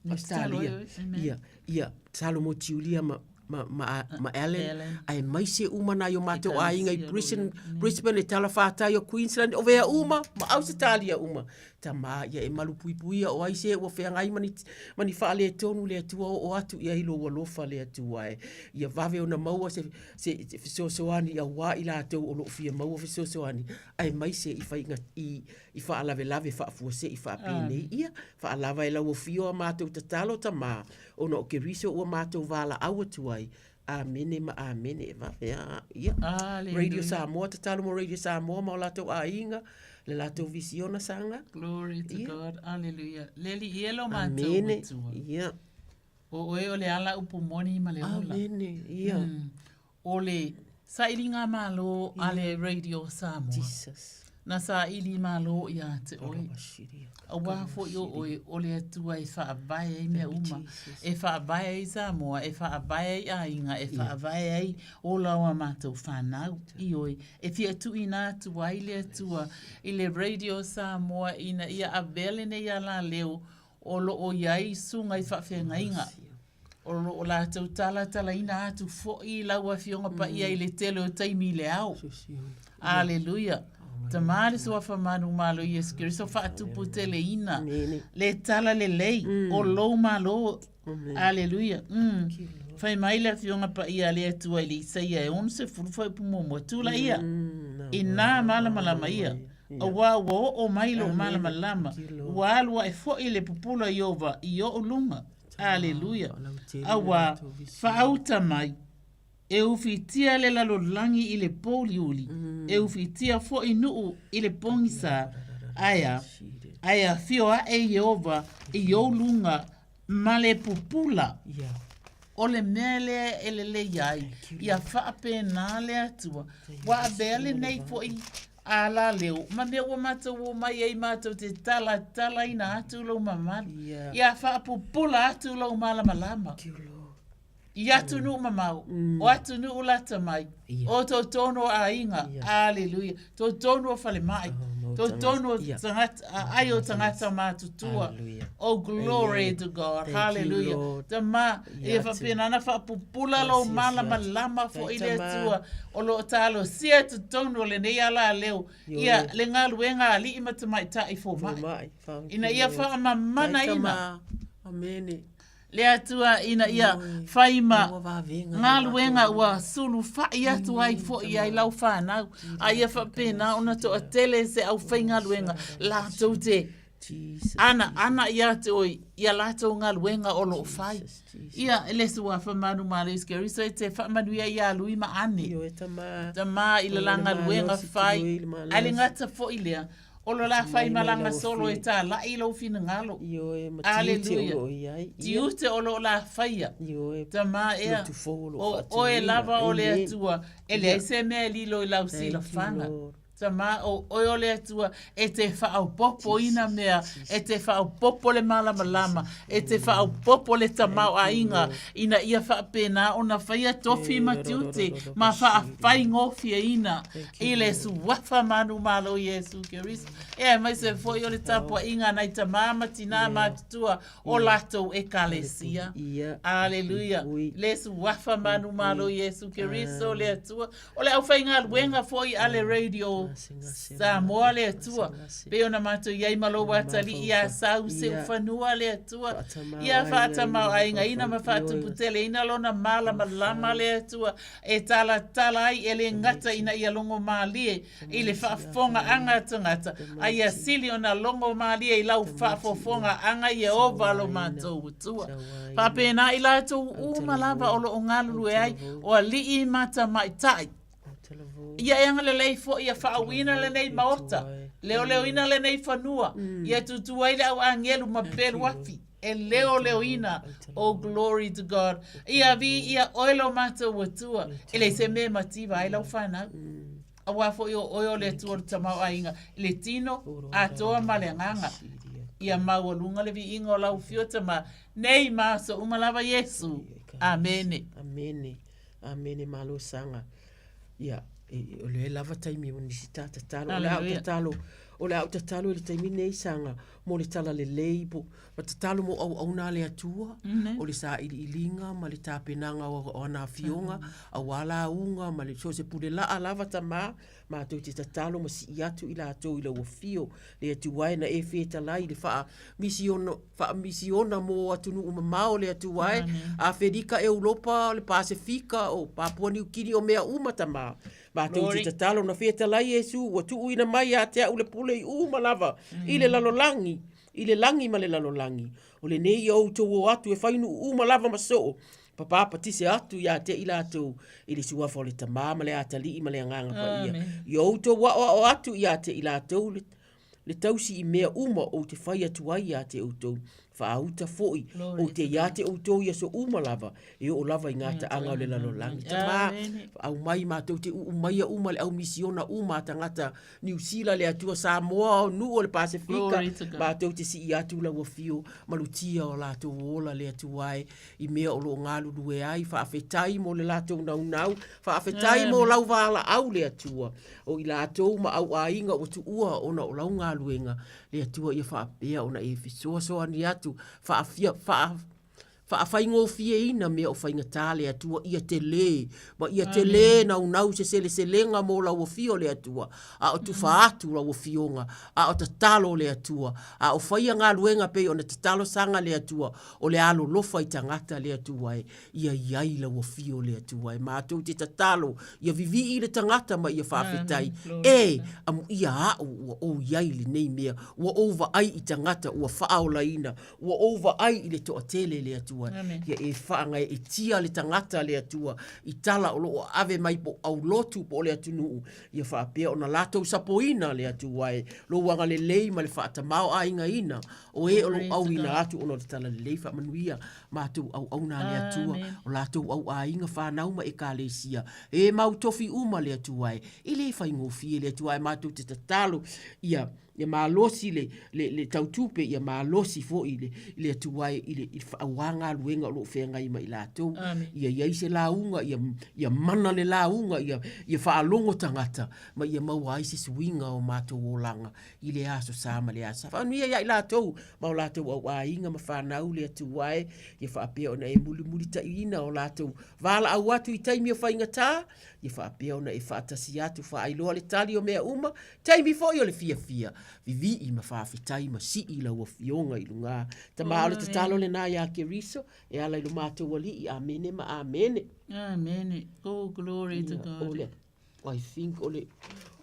Ausetalia. Ia, ia, tatalo mo Julia ma ma ma, ma Ellen, Ellen. aemaise uma nai o matou aiga i Brisbane, Brisbane e talafatai o Queensland, o vea uma, ma Ausetalia uma. Tamā, ia e malupuipuia o ai se ua feagai ma ni, ma ni faaletonu le Atua oo atu i ai lou alofa le Atua e. Ia vave ona maua se, se, se fesoasoani auā i latou o lo o fia maua fesoasoani, aemaise i faiga, i, i faalavelave faafuasei faapenei ia, faalava e lau afio a matou tatalo tamā, ona o Keriso ua matou valaau atu ai. Amene ma amene. E vave a ia. Radio Samoa, tatalo mo Radio Samoa ma o latou aiga, le latou visiona saga. Glory to God. Hallelujah. Le alii e lo matou Atua. Ia. O oe o le ala upu moni ma le ola. Amene. Ia. O le sailiga malo a le Radio Samoa. Jesus. Na saili malo iā te oe. Auā foi o oe o le Atua e faavae ai mea uma. E faavae ai Samoa, e faavae ai aiga, e faavae ai ola o a matou fanau. Ioe, e fia tuuina atu ai le Atua i le Radio Samoa ina ia avea lenei alaleo o lo o i ai susuga i faafeagaiga. O lo o latou talatalaina atu foi i lau Afioga Paia i le tele o taimi i le ao. Aleluia. Tamā le Suafa Manumalo Iesu Keriso faatuputeleina le tala lelei o lou Malo. Aleluia. Mm. Fai mai le Afioga Paia a le Atua i le Isaia e 60 fuaiupu muamua. Tulaia, inā malamalama ia, auā ua oo mai lou malamalama, ua alu ae foi le pupula o Ieova i ou luga. Aleluia. Auā, faauta mai, e ufitia le lalolagi i le pōuliuli, e ufitia foi nuu i le pogisa, ae a? Ae afio aʻe Ieova i ou luga ma le pupula. O le mea lea e lelei ai, ia faapena le Atua. Ua avea lenei foi alaleo ma mea ua matou omai ai matou te talatalaina atu lou mamalu, ia faapupula atu lou malamalama i atunuu mamao, o atunuu lata mai, o totonu o aiga, aleluia, totonu o falemai, totonu o tagata, aai o tagata matutua. Oh, glory to God, hallelujah. Tama, ia faapena ona faapupula lou malamalama foi le Atua o lo o talosia i totonu o lenei alaleo, ia le galuega a alii ma tamaitai fomai, ina ia faamamanaina. Amene. Le Atua ina ia fai ma galuega ua sulufai atu ai foi ai lau fanau, a ia faapena ona toatele se aufaigaluega latou te ana ana ia te oe ia latou galuega o lo o fai. Ia, e le Suafa Manumalo Keriso e te faamanuia iā Lui ma Ane. Tamā i le la galuega fai, ae le gata foi lea. O lo la faimalaga solo e tālaʻi lou finagalo. Ioe, ma tiute o loo i ai. Tiute o loo la faia. Ioe, Tamā ea, o oe lava o le Atua, e leai se mea e lilo i lau silafaga. Tamā, o oe o le Atua, e te faaopopoina mea, e te faaopopo le malamalama, e te faaopopo le tamaoaiga, ina ia faapena ona faia tofi ma tiute ma faafaigofieina i le suafa manumalo o Iesu Keriso. E aemaise foi o le tapuaiga a nai tamā ma tinā matutua o latou ekalesia. Aleluia. Le suafa manumalo o Iesu Keriso le Atua. O le aufaigaluega foi a le Radio Samoa le Atua. Pei ona matou i ai ma lou atalii ia Sau Seufanua le Atua. Ia faatamaoaigaina ma faatuputeleina lona malamalama le Atua. E talatala ai e le gata ina ia logo mālie i le faafofogaaga a tagata, a ia sili ona logo mālie i lau faafofogaaga Ieova lo matou Atua. Faapena i latou uma lava o lo o galulue ai, o alii ma tamaitai. Ia e agalelei foi ia faauuina lenei maota, leoleoina lenei fanua, ia tutū ai le au agelu ma pelu afi. e leoleoina. Oh, glory to God. Ia viia oe lo matou Atua. E leai se mea e mativa ai lau fanau. Auā foi o oe o le Atua o le tamaoaiga, i le tino, atoa ma le agaga. Ia maualuga le viiga o lau afio Tama, nei ma aso uma lava Iesu. Amene. Amene. Amene malo saga. Ia, e, o lea lava taimi o nisi ta tatalo. O le a ou tatalo, o le a ou tatalo i le taimi nei saga mo le tala lelei po ma tatalo mo auauna a le Atua, o le sailiiliga ma le tapenaga o ana afioga, auā lauga ma le so o se pule laa lava tamā, matou te tatalo ma sii atu i latou i lau afio le Atua e na e fetalai i le faamisiona faamisiona mo atunuu mamao le Atua e, Afelika, Eulopa, o le Pasefika, o Papua Niu Kini, o mea uma tamā. Matou te tatalo na fetalai Iesu ua tuuina mai ia te au le pule i uma lava i le lalolagi, i le lagi ma le lalolagi. O lenei ia outou o atu e fai nuu uma lava ma soo, papapatise atu ia te i latou i le suafa o le Tamā ma le Atalii ma le Agaga Paia. Ia outou aoao atu ia te i latou le le tausi i mea uma ou te fai atu ai ia te outou, faauta foi ou te ia te outou i aso uma lava, e oo lava i ngā taʻaga o le lalolagi. Tamā, aumai matou te uu maia uma le au misiona uma a tagata Niu Sila, le Atua Samoa, o nuu o le Pasefika, matou te sii atu lau afio malutia o latou ola le Atua e, i mea o lo o galulue ai, faafetai mo le latou naunau, faafetai mo lau valaau le Atua. O i latou ma au aiga ua tuua ona o lau galuega, le Atua ia faapea ona e fesoasoani atu, faafia, faa, faafaigofieina mea o faigata le Atua ia telē, ma ia telē naunau se seleselega mo lau afio le Atua, a o tufa atu lau afioga, a o tatalo le Atua, a o faia galuega pei ona tatalo saga le Atua, o le alolofa i tagata le Atua e. Ia i ai lau afio le Atua e matou te tatalo, ia vivii le tagata ma ia faafetai, e, amuia au ua ou i ai i lenei mea, ua ou vaai i tagata ua faaolaina, ua ou vaai i le toatele le Atua. Ia e faagaeetia le tagata le Atua i tala o lo o ave mai po o aulotu po o le atunuu, ia faapea ona latou sapoina le Atua e, lou agalelei ma le faatamaoaigaina o e o lo o auina atu ona o le talalelei faamanuia matou auauna a le Atua, o latou au aiga, fanau ma ekalesia, e mau tofi uma le Atua e, e le faigofie le Atua e matou te tatalo ia ia malosi le, le, le tautupe, ia malosi foi le, le Atua e i le, i le whaawā galuega o lo o feagai ma i latou. Ia i ai se lauga, ia, ia mana le lauga, ia, ia faalogo tagata, ma ia maua ai se suiga o matou olaga i le aso sa ma le aso sa. Faamanuia ia i latou ma o latou auaiga ma fanau le Atua e, ia faapea ona e mulimulitaʻiina o latou valaau atu i taimi o faigata, ia faapea ona e faatasi atu faailoa le tali o mea uma, taimi foi o le fiafia, vivii ma faafetai ma sii lau Afioga i luga. Tama, o le tatalo lena iā Keriso, e ala i lo matou Alii. Amene ma Amene. Amene. Oh, glory to God. O le, I think o le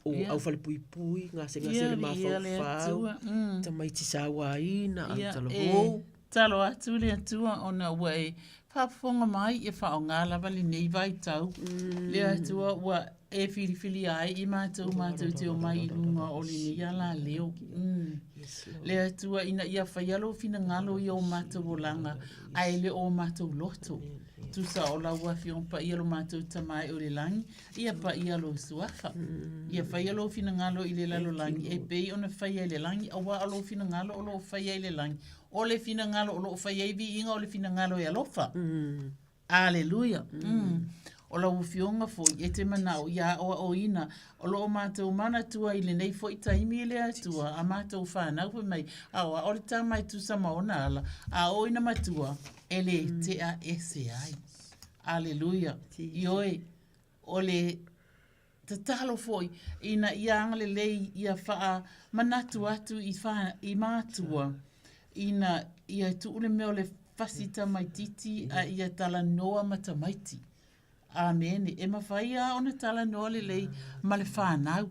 o yeah. au falepuipui, gasegase yeah, le mafaufau, yeah, tamaiti sauaina, au talavou. Talo atu le Atua ona ua e Faafofoga mai e faaaoga lava lenei vaitau, le Atua ua e filifilia ai i matou matou te omai i luga o lenei alaleo. Le Atua ina ia faia lou finagalo i o matou olaga ae le o matou loto. Tusa o lau Afioga Paia lo matou Tama e o le lagi, ia paia lou suafa. Ia faia lou finagalo i le lalolagi e pei ona faia i le lagi, aua o lou finagalo o lo o faia i le lagi, O le finagalo o lo o fai ai viiga o le finagalo e alofa. Aleluia. O lau Afioga foi e te manao ia aoaoina o lo o matou manatua i lenei foi taimi e le Atua a matou fanau fai mai aoao le tama e tusa ma ona ala a oo ina matua e le tea ese ai. Aleluia. Ioe, o le Tatalo foi ina ia agalelei ia faamanatu atu i i matua ina ia tuu le mea o le fasi tamaititi a ia talanoa ma tamaiti. Amene. E mafai lava ona talanoa lelei ma le fanau.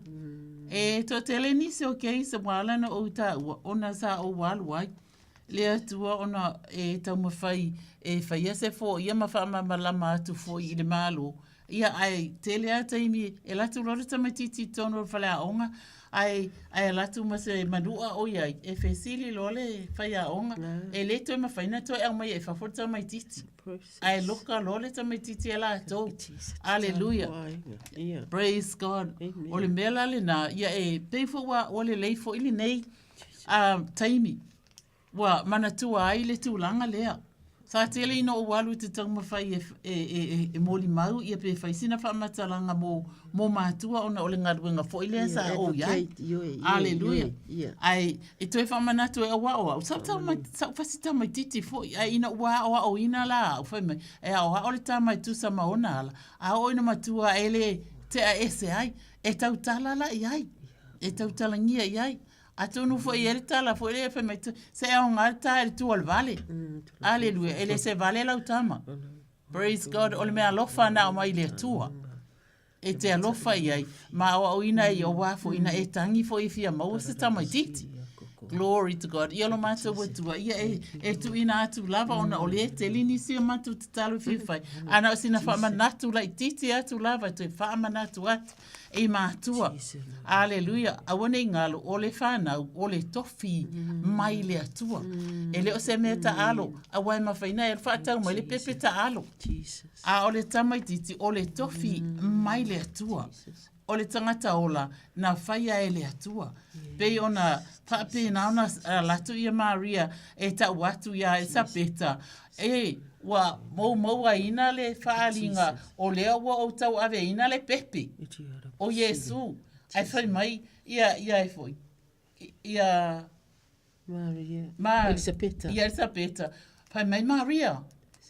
E toatele nisi o case ua ala ona ou taua ona sa ou alu ai le Atua ona e taumafai e faia se foia ma faamalamalama atu foi i le Malo Ia, ae tele lava taimi e alu atu loa le tamaitiiti i totonu o le faleaoga, ae, ae alu atu ma se manua o i ai, e fesili loa le faiaoga, e le toe mafai ona toe aumaia i fafo le tamaitiiti. Ae loka loa le tamaitiiti e latou. Aleluia. Praise God. O le mea la lena, ia e pei foi ua, ua lelei foi lenei taimi. Ua manatua ai le tulaga lea. Sa tele ina ou alu i te taumafai e, e, e, e molimau ia pe fai sina faamatalaga mo, mo matua ona o le galuega foi lea sa ou i ai. Aleluia. Ae e toe faamanatu e aua o au, sa ou sa ou fasi tamaitiiti foi, ae ina ua aoaoina la au, fai mai, e aoao le tama e tusa ma ona ala, a oo ina matua e le tea ese ai, e tautala la i ai, e tautalagia i ai. Atonu foi e i ai le tala foi lea fai mai, se aoga le ta i le tua o le vale. Aleluia, e le se vale lau tama. Praise God, o le mea alofa na aumai i le Atua. E te alofa i ai, ma aoaoina ai aua foi ina e tagi foi e fia maua se tamaitiiti. Glory to God. Ia lo matou Atua, ia e, e tuuina atu lava ona o lea e tele nisi o matou tatalo e fia fai. A na o sina faamanatu laitiiti atu lava e toe faamanatu atu. I matua. Aleluia. Aua ne i galo, o le fanau, o le tofi mai le Atua. E le o se mea taalo, aua e mafai ona e faatau mai le pepe taalo. A o le tamaitiiti, o le tofi mai le Atua. O le tagata ola, na faia e le Atua. Pei ona faapena ona ala atu ia Maria e tau atu iā Elisapeta, E, ua moumouaina le faaaliga o lea ua ou tauaveina le pepe o Iesū. Ae fai mai ia, ia ai foi, ia Maria. Ma, Elisapeta. Ia Elisapeta. Fai mai Maria,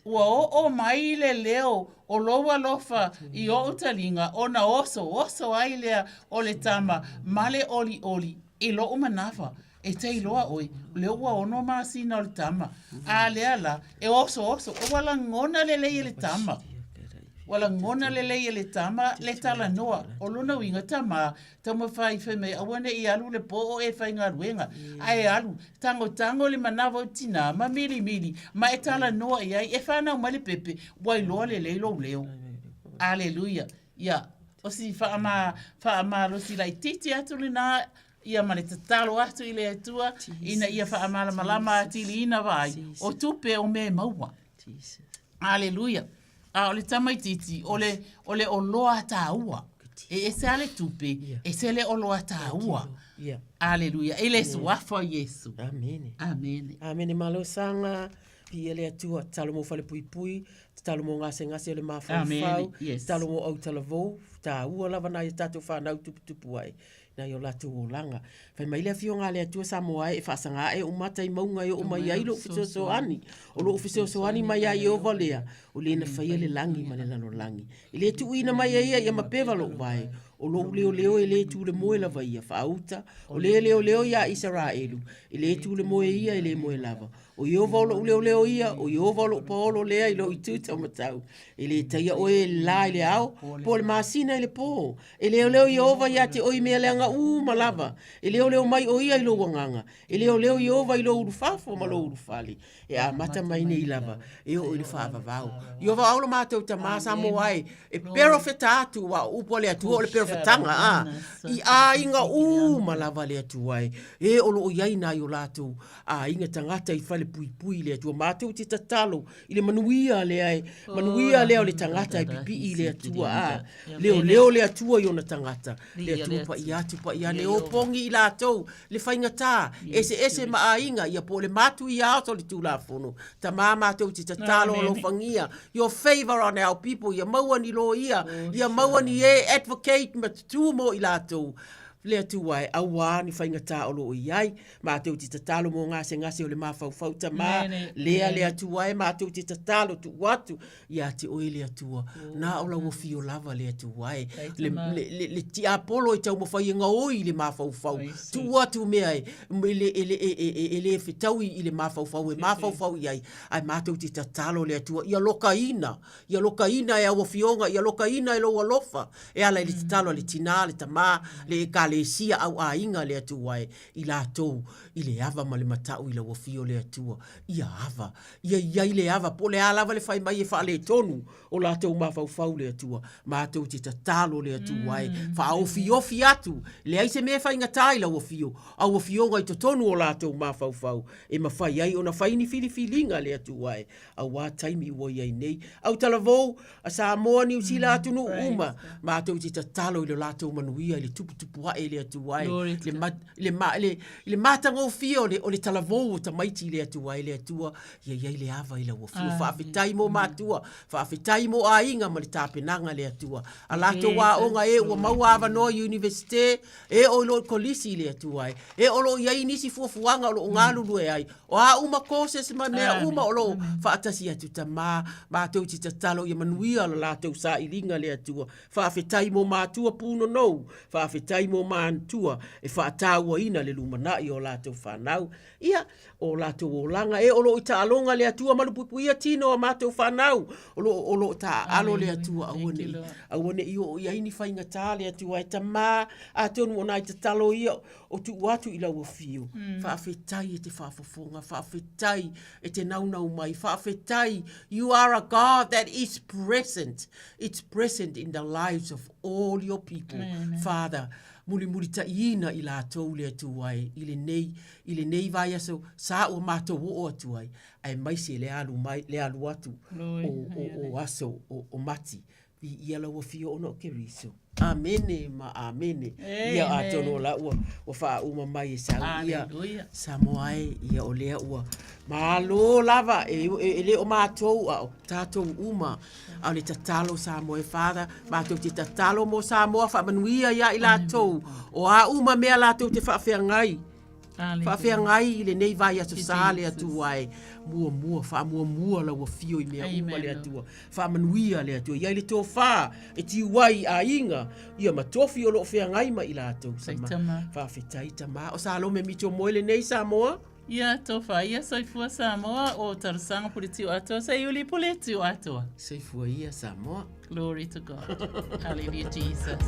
ua oo mai le leo o lou alofa i oʻu taliga ona osooso ai lea o le tama ma le olioli i loʻu manawa. E te iloa ʻoe, o lea ua ono masina o le tama, a lea la, e osooso, ua lagona lelei e le tama. Ua lagona lelei e le tama le talanoa, o lona uiga tamā, taumafai fai mai aua ne i alu le po o e faigaluega, ae alu, tagotago le manawa o tinā ma milimili, ma e talanoa i ai, e fanau mai le pepe, ua iloa lelei lou leo. Aleluia. Ia, o si faama, faamalosi laitiiti atu lena, ia ma le tatalo atu i le Atua ina ia faamalamalama atiliina vaai o tupe o mea e maua. Aleluia. A o le tamaitiiti, o le, o le oloa taua. E ese lava le tupe, ese le oloa taua. Aleluia. I le suafa o Iesu. Amene. Amene. Amene malosaga. Viia le Atua, tatalo mo falepuipui, tatalo mo gasegase o le mafaufau, tatalo mo autalavou, taua lava nai a tatou fanau tuputupu ae. Nai o latou olaga. Fai mai le Afioga a le Atua Samoa e, e faasaga ae ou mata i mauga e oo mai ai lou fesoasoani. O lou fesoasoani mai ia Ieova lea, o le na faia le lagi ma le lalolagi. E le tuuina mai e ia ia mapeva lou vae, o lou leoleo e le tu le moe lava ia, faauta, o le leoleo iā Isaraelu, e le tu le moe ia e le moe lava. O Ieova o loʻu leoleo ia, o Ieova o loʻu paolo lea i lou itu taumatau. E lē taia ʻoe e le lā i le ao, po o le masina i le pō. E leoleo Ieova iā te ʻoe i mea leaga uma lava. E leoleo mai ʻo ia i lou agaga. E leoleo Ieova i lou ulufafo ma lou ulufale. E amata mai nei lava e oo i le faavavau. Ieova au lo matou Tamā Samoa e, e perofeta atu aua o upu a le Atua o le perofetaga, a, i aiga uma lava le Atua e, e o lo o i ai nai o latou aiga tagata i falepuipui i le Atua. Matou te tatalo i le manuia lea e, manuia lea o le tagata e pipii i le Atua, a, leoleo le Atua i ona tagata, le Atua paia atu paia ane, o pogi i latou le faigatā, eseese ma aiga, ia po o le matu ia aso le Tulafono. Tamā matou te tatalo alofagia, your favour on our people, ia maua ni loia, ia maua ni e advocate ma tutū mō i latou, le Atua e, auā ni faigatā o lo o i ai. Matou te tatalo mō gasegase o le mafaufau tamā, lea le Atua e, matou te tatalo tuu atu, Ia te oe le Atua, na o lau afio lava le Atua e, le, le, le, le tiapolo e taumafai e gaoi i le mafaufau, tuu atu mea e, e, le, e, le, e, e, e, e le fetaui i le mafaufau, e mafaufau i ai, ae matou te tatalo le Atua, ia lokaina, ia lokaina e au afioga, ia lokaina e lou alofa, e ala i le tatalo a le tinā, le tamā, le ekalesia au aiga le Atua e, i latou i le ava ma le matau i lau afio le Atua, ia ava, Ia i ai le ava, po o le a lava le fai mai e faaletonu o latou mafaufau le Atua, matou te tatalo le Atua e faaofiofi atu, leai se mea e faigata i lau afio, au afioga i totonu o latou mafaufau, e mafai ai ona fai ni filifiliga le Atua e, auā taimi ua i ai nei. Autalavou, a Samoa, Niu Sila, atunuu uma, matou te tatalo i lo latou manuia i le tuputupu ae le Atua e, le le, ma, le, le matagofie o le, o le talavou o tamaiti i le Atua, e le Atua, ia i ai le ava i lau afio. Faafetai mo matua, faafetai mo aiga ma le tapenaga le Atua. A latou aoga e ua maua avanoa i Universite, e o i lo i kolisi i le Atua e, e o lo o i ai nisi fuafuaga o lo o galulue ai. O a uma courses ma mea uma o lo o faatasi atu tamā, matou te tatalo ia manuia la latou sailiga le Atua. Faafetai mo matua pūnonou, faafetai mo matua e faatauaina le lumanai o latou fanau, ia, o latou olaga e o lo o i taaloga le Atua malupuipuia tino o matou fanau, o lo o lo o taaalo le Atua aua ne i, aua ne i oo i ai ni faigata le Atua e tamā, atonu o nai tatalo ia o tuu atu i lau afio. Faafetai e te faafofoga, faafetai e te naunau mai, faafetai, you are a God that is present, it's present in the lives of all your people. Amen. Father, mulimulitaʻiina i latou le Atua e i lenei, i lenei vaiaso sa ua matou oo atu ai, aemaise le alu mai, le alu atu o, o, o aso o, o Mati. Viia lau afio ona o Keriso. Amene ma amene. Ia atonu o la ua, ua faauma mai e sau ia Samoa e, ia o lea ua malo lava e, e, e le o matou a o tatou uma. A o le tatalo Samoa e Father, matou te tatalo mo Samoa faamanuia ia i latou. O a uma mea latou te faafeagai. Faafeagai i lenei vaiaso sa le Atua e muamua, faamuamua lau afio i mea uma le Atua. Faamanuia le Atua. Ia i le tofā e tiu ai i aiga, ia ma tofi o lo o feagai ma i latou. Sama. Faafetai tamā. O Salome Mitchell Moe lenei Samoa. Ia tofa ia soifua Samoa o Talosaga Puletiu Atoa Seiuli Puletiu Atoa. Soifua ia Samoa. Glory to God. Hallelujah Jesus.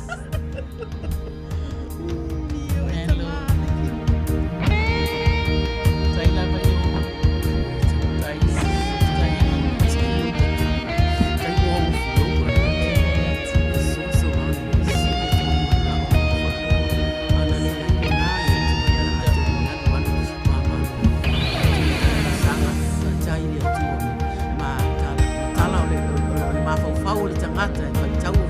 Mafaufau o le tagata e faitau o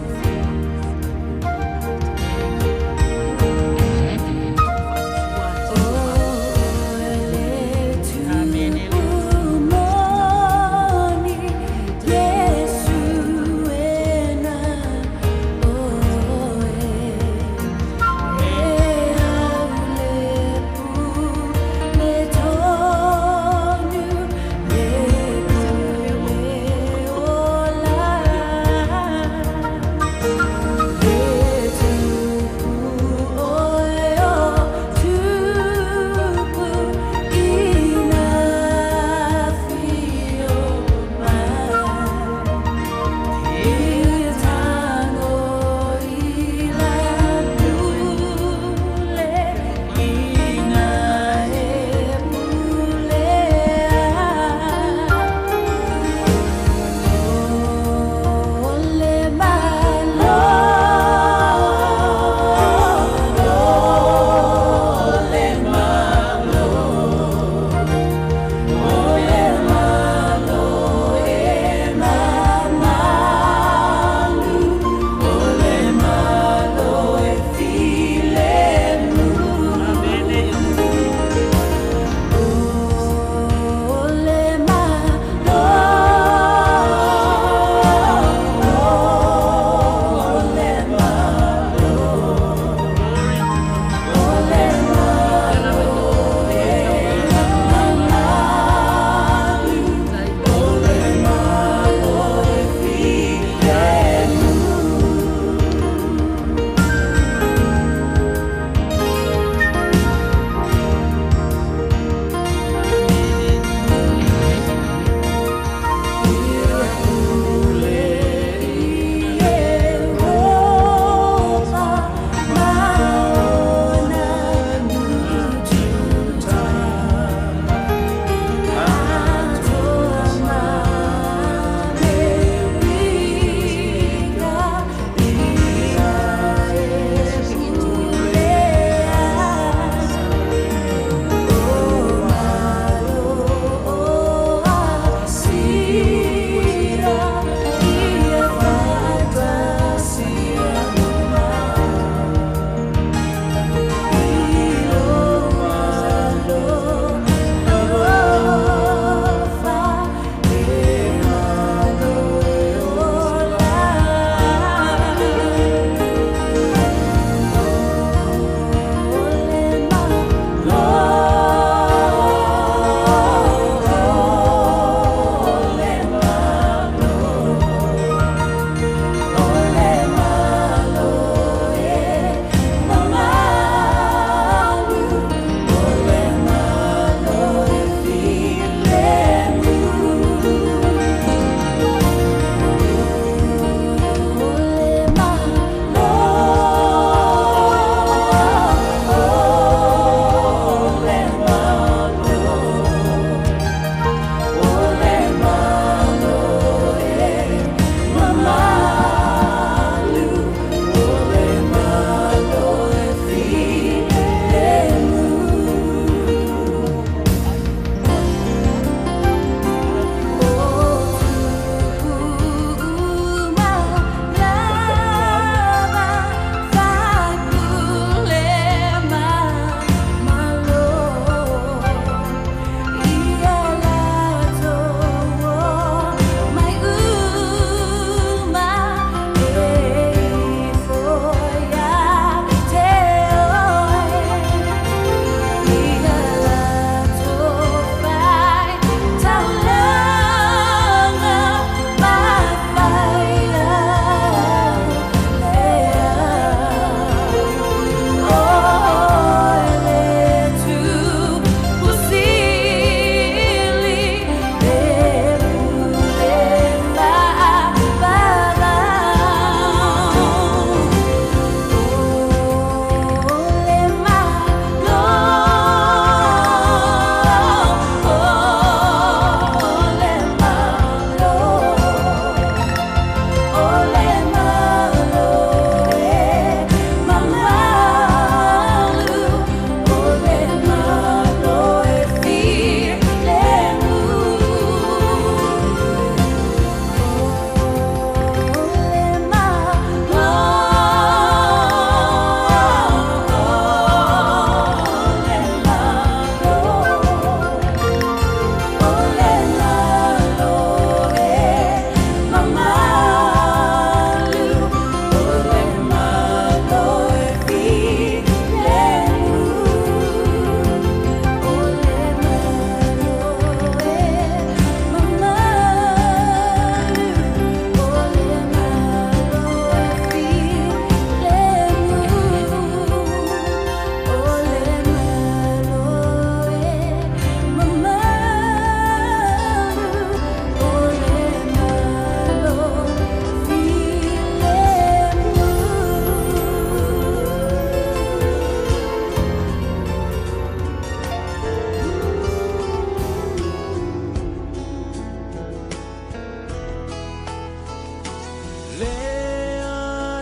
Le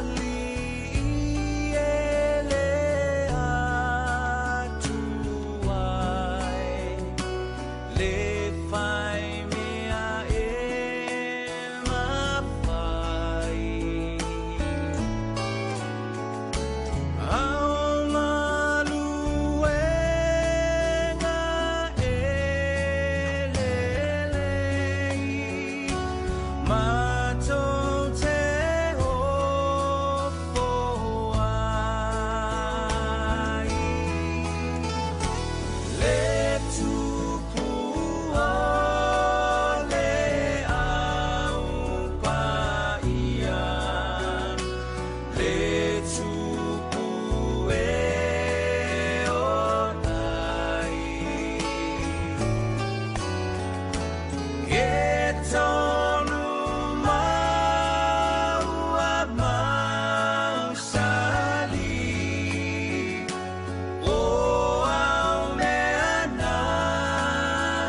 Alii e le Atua e, le fai mea e mafai. Ao galuega e lelei, matou te ofo ai. Le tupu o le au paia, le tupu e o ai. Ke tonu mau a mausali, o au mea na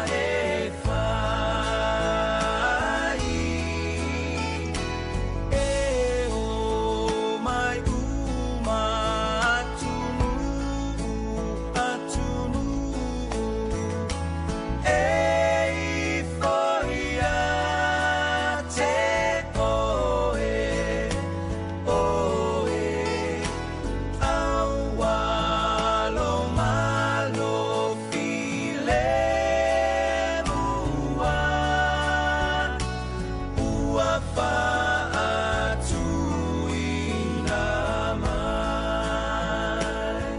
e fai. E o mai uma atunuu, atunuu, e ifo ia te oe, oe, aualo malo filemua, ua faatuina mai.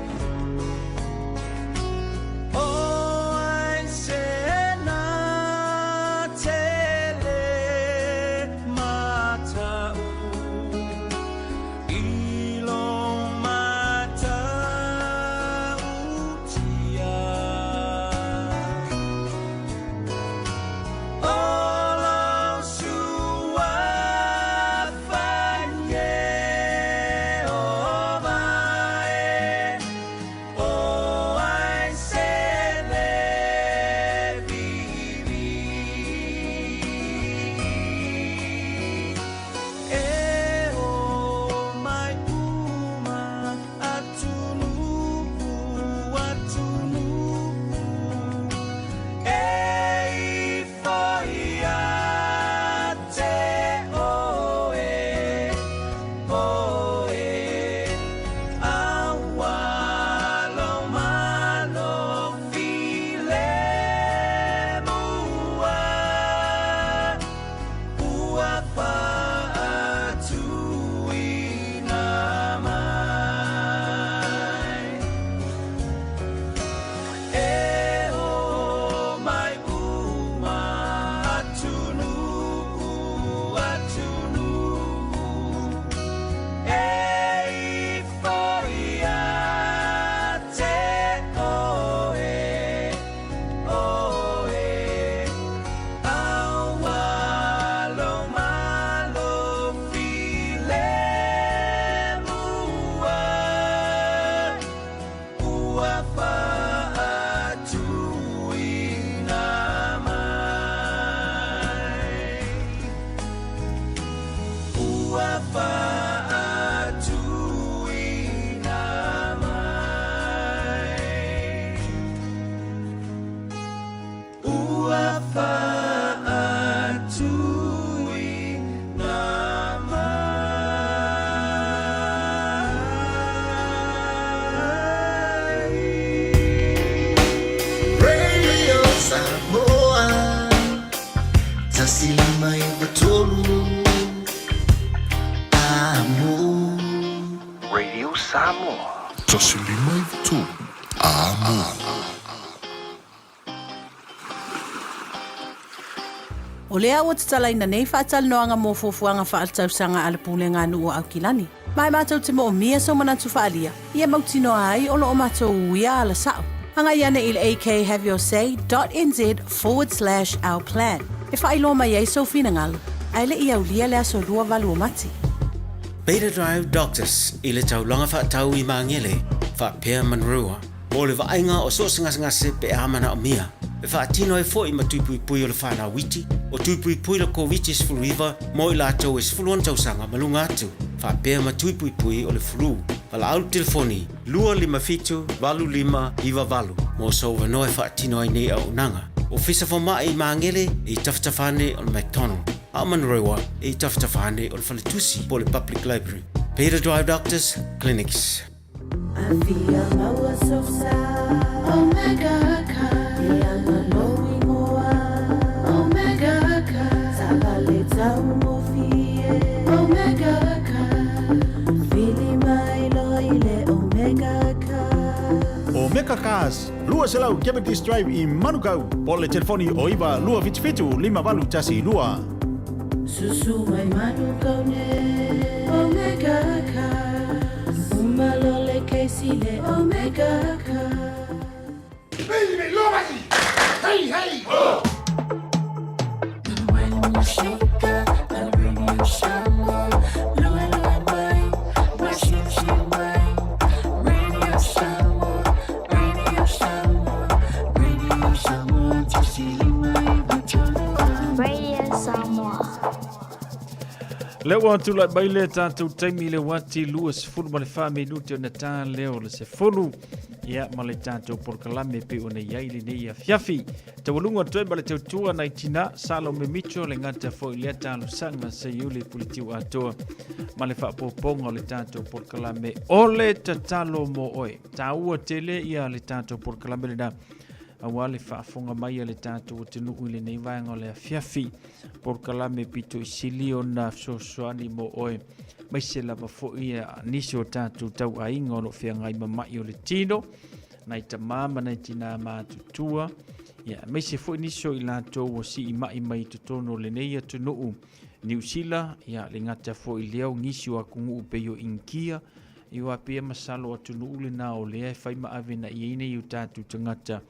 O ai se na tele matau, i lo matautia. O lou suafa Ieova e, o ai se le vivi. E o mai uma atunuu, atunuu, e ifo ia te oe, oe, aualo malo filemua, ua faatuina mai. E o mai uma atunuu, atunuu, e ifo ia te oe, oe, aualo malo filemua, ua faatuina mai. Ua faatuina mai. Ua faatuina mai. Radio Samoa 159 Amo. Radio Samoa 159 Amo. O lea ua tatalaina nei faatalanoaga mo fuafuaga faaletausaga a le Pulega a Nuu o Aukilani. Ma e matou te moomia sou manatu faaalia, ia mautinoa ai o loo matou uia ala sao. Agai ane i le akhaveyourSay.nz/ourplan e faailoa mai ai sou finagalo, ae le i aulia le aso 28 o Mati. Beta Drive Doctors i le taulaga faatau i Magele, faapea Manurewa, mo le vaaiga o so o se gasegase pe a manaomia, e faatino ai foi ma tui puipui o le fanau iti. O tui puipui le Koviti-19 mo i latou e 16 tausaga ma luga atu, faapea ma tui puipui o le flu. Valaau le telefoni 257 8598 mo sou avanoa e faatino ai nei auaunaga. Ofisa Fomai i Magele e i tafatafa ane o le McDonald, a o Manurewa e i tafatafa ane o le Faletusi po o le Public Library. Peter Drive Doctors Clinics. Omega Cars, 200 Cavendish Drive i Manukau, po o le telefoni o 9 277 5812. Susu mai Manukau nei, Omega Cars. Uma lo le Casey le Omega Cars. Hey, hey! Ho! When you shake the radio Samoa, lua lua mai, wa sisi mai. Radio Samoa, Radio Samoa, Radio Samoa, 159. Radio Samoa. Lea ua tulai mai le tatou taimi i le uati 24 minute ona ta lea o le 10 ia ma le tatou polokalame pei ona i ai lenei afiafi. Taualuga atu ai ma le tautua nai tina Salome Mitchell le gata foi lea talosaga Seiuli Puletiu atoa ma le faapopoga o le tatou polokalame o le tatalo mo oe. Taua tele ia le tatou polokalame lena aua le faafofoga mai a le tatou atunuu i lenei vaega o le afiafi. Polokalame pito i sili ona fesoasoani mo oe maise lava foi nisi o tatou tauaiga o lo o feagai ma mai o le tino, nai tamā ma nai tinā matutua, ia, aemaise foi nisi o i latou ua sii mai mai totonu o lenei atunuu Niu Sila, ia, le gata foi i lea o nisi o atunuu pei o Inikia, i aua pei e masalo o atunuu lena o lea e fai ma ave na i ai nei o tatou tagata,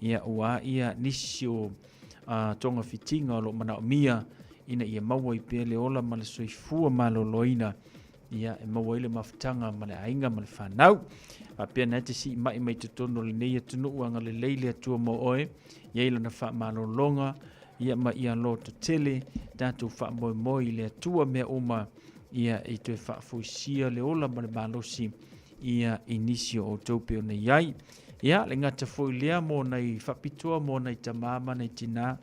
ia, ua ia nisi o togafitiga o lo o manaomia ina ia maua ai pea le ola ma le soifua maloloina, ia, e maua ai le mafutaga ma le aiga ma le fanau. Faapea na e te sii mai mai totonu o lenei atunuu, agalelei le Atua mo oe, i ai lana faamalologa, ia ma ia lototele, tatou faamoemoe i le Atua mea uma, ia e toe faafoisia le ola ma le malosi, ia i nisi o outou pei ona i ai. Ia, le gata foi lea mo nai faapitoa mo nai tamā ma nai tinā,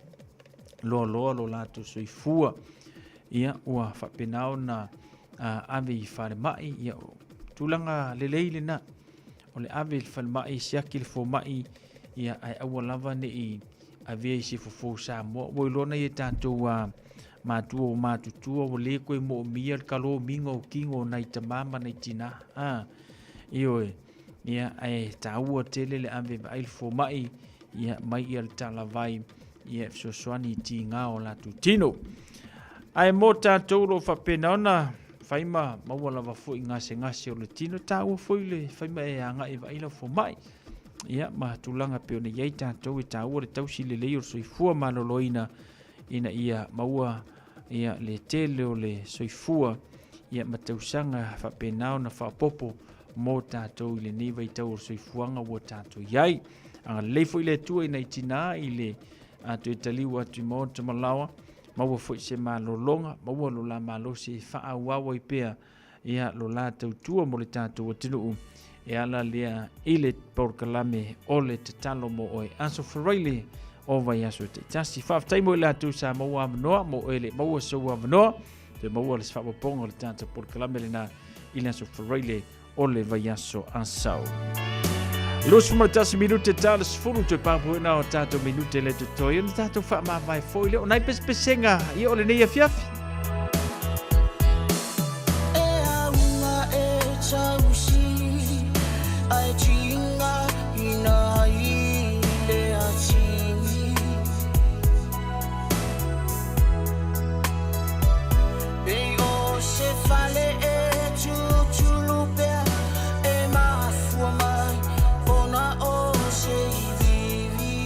loaloa lo latou soifua. Ia, ua faapena ona ave i falemai, ia, tulaga lelei lena. O le ave i le falemai, siaki le fomai, ia, ae aua lava ne i avea i se fofo Samoa. Ua iloa nai e tatou matua o matutua, ua le koe moomia le kalomiga o kino o nai tamā ma nai tinā. Ioe, ia, ae taua tele le ave vaai le fomai, ia, mai ia le talavai, ia, e fesoasoani i tigā o latou tino. Ae mo tatou o lo o faapena ona fai ma maua lava foi gasegase o le tino, taua foi le fai ma e agai e vaai lau fomai. Ia, ma tulaga pei ona i ai tatou, e taua le tausi lelei o le soifua maloloina ina ia maua ia le tele o le soifua ia ma tausaga faapena ona faaopoopo mo tatou i lenei vaitau o le soifuaga ua tatou i ai. Agalelei foi le Atua i nai tinā i le toe taliu atu i maota ma laoa, maua foi se malologa, maua lo la malosi e faaauau ai pea ia lo la tautua mo le tatou atunuu e ala lea i le polokalame o le tatalo mo oe. Aso Faraile o vaiaso taitasi. Faafetai mo i latou sa maua avanoa, mo oe le maua sou avanoa, toe maua le faaopoopoga o le tatou polokalame lena i le aso Faraile o le vaiaso asau. 21 minute ta le 10 toe papuena o tatou minute le totoe ona tatou faamavae foi lea o nai pesepesega ia o lenei afiafi. E aunga e tausi, ae tiga ina ai le atili. Pei o se fale e tutulu pea, e mafua mai ona o se iviivi.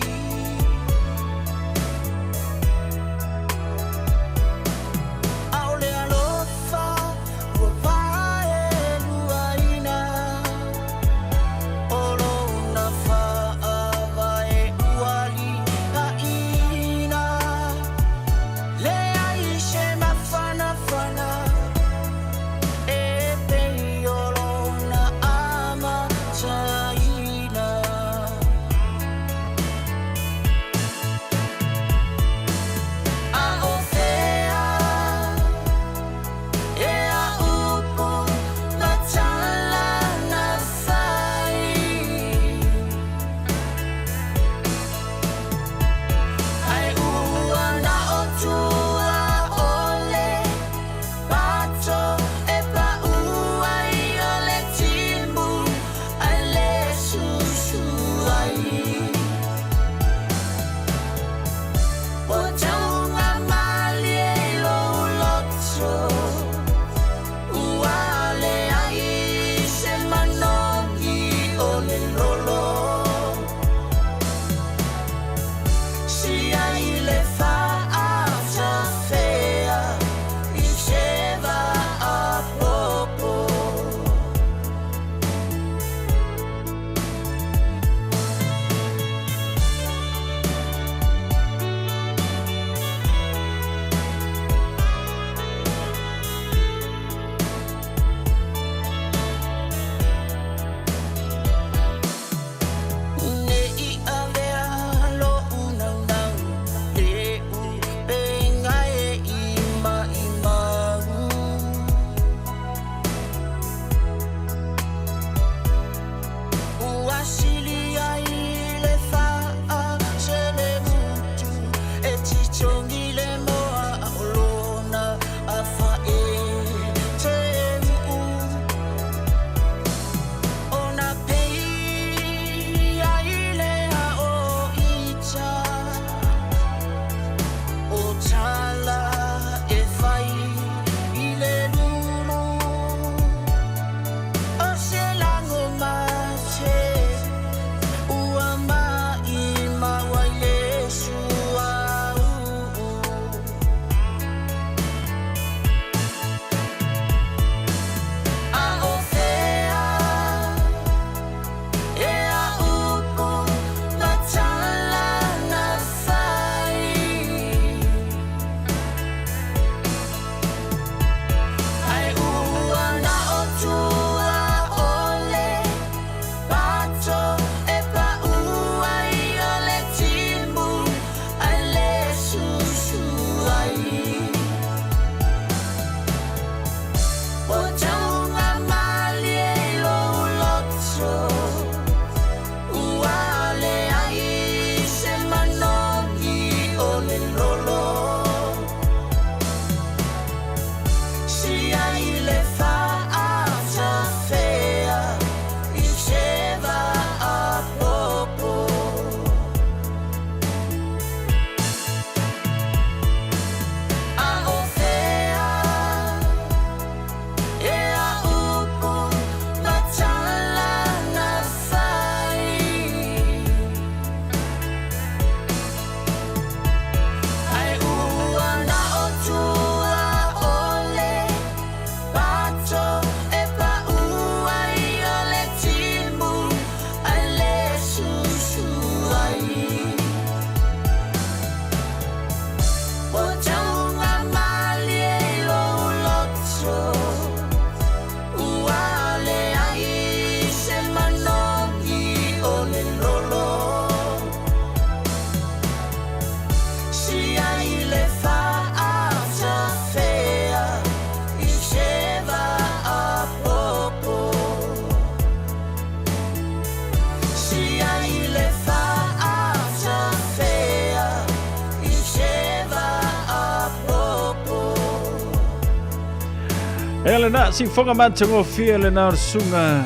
E lena siufoga matagofie lena o le susuga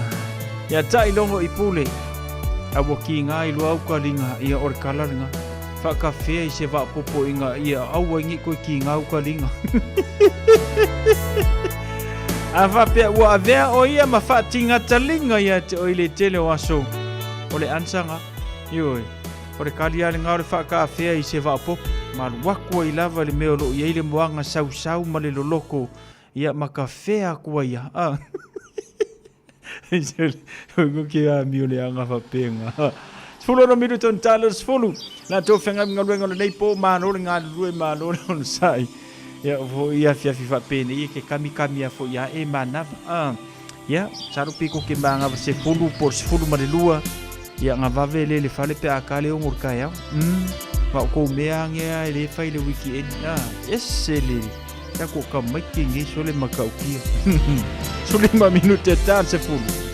ia Taʻilogo i Pule. A ua kiga i lua uka liga ia o le kala lega. Faakafea i se vaapopoiga ia aua ai nei toe kiga uka liga. A faapea ua avea o ia ma faatigata-liga ia te oe i le tele o aso o le ansaga. Ioe, o le kali lava lena o le faakafea i se vaapopo. Ma alu atu ai lava i le mea o lo o i ai le moaga sausau ma le loloko Ia ma ka fea aku ai ia. Ah. Ke amio le anga faapega. 16 minuto ona tala le 10. La tou feagai ma galuega o lenei po, malo le galulue, malo le onosai. Ia foi afiafi faapenei e ke kamikami a foi a e manava. Ah. Ia, salo pe ko ke mangawa 10 po o le 12. Ia nga vave le le fale pe a ka le ongo le kaeao. Ma o kou mea ange a e le fai le weekend. Ah, ese le Ia ko ka maiki ngi sole makaukia. 15 minute ta le 10.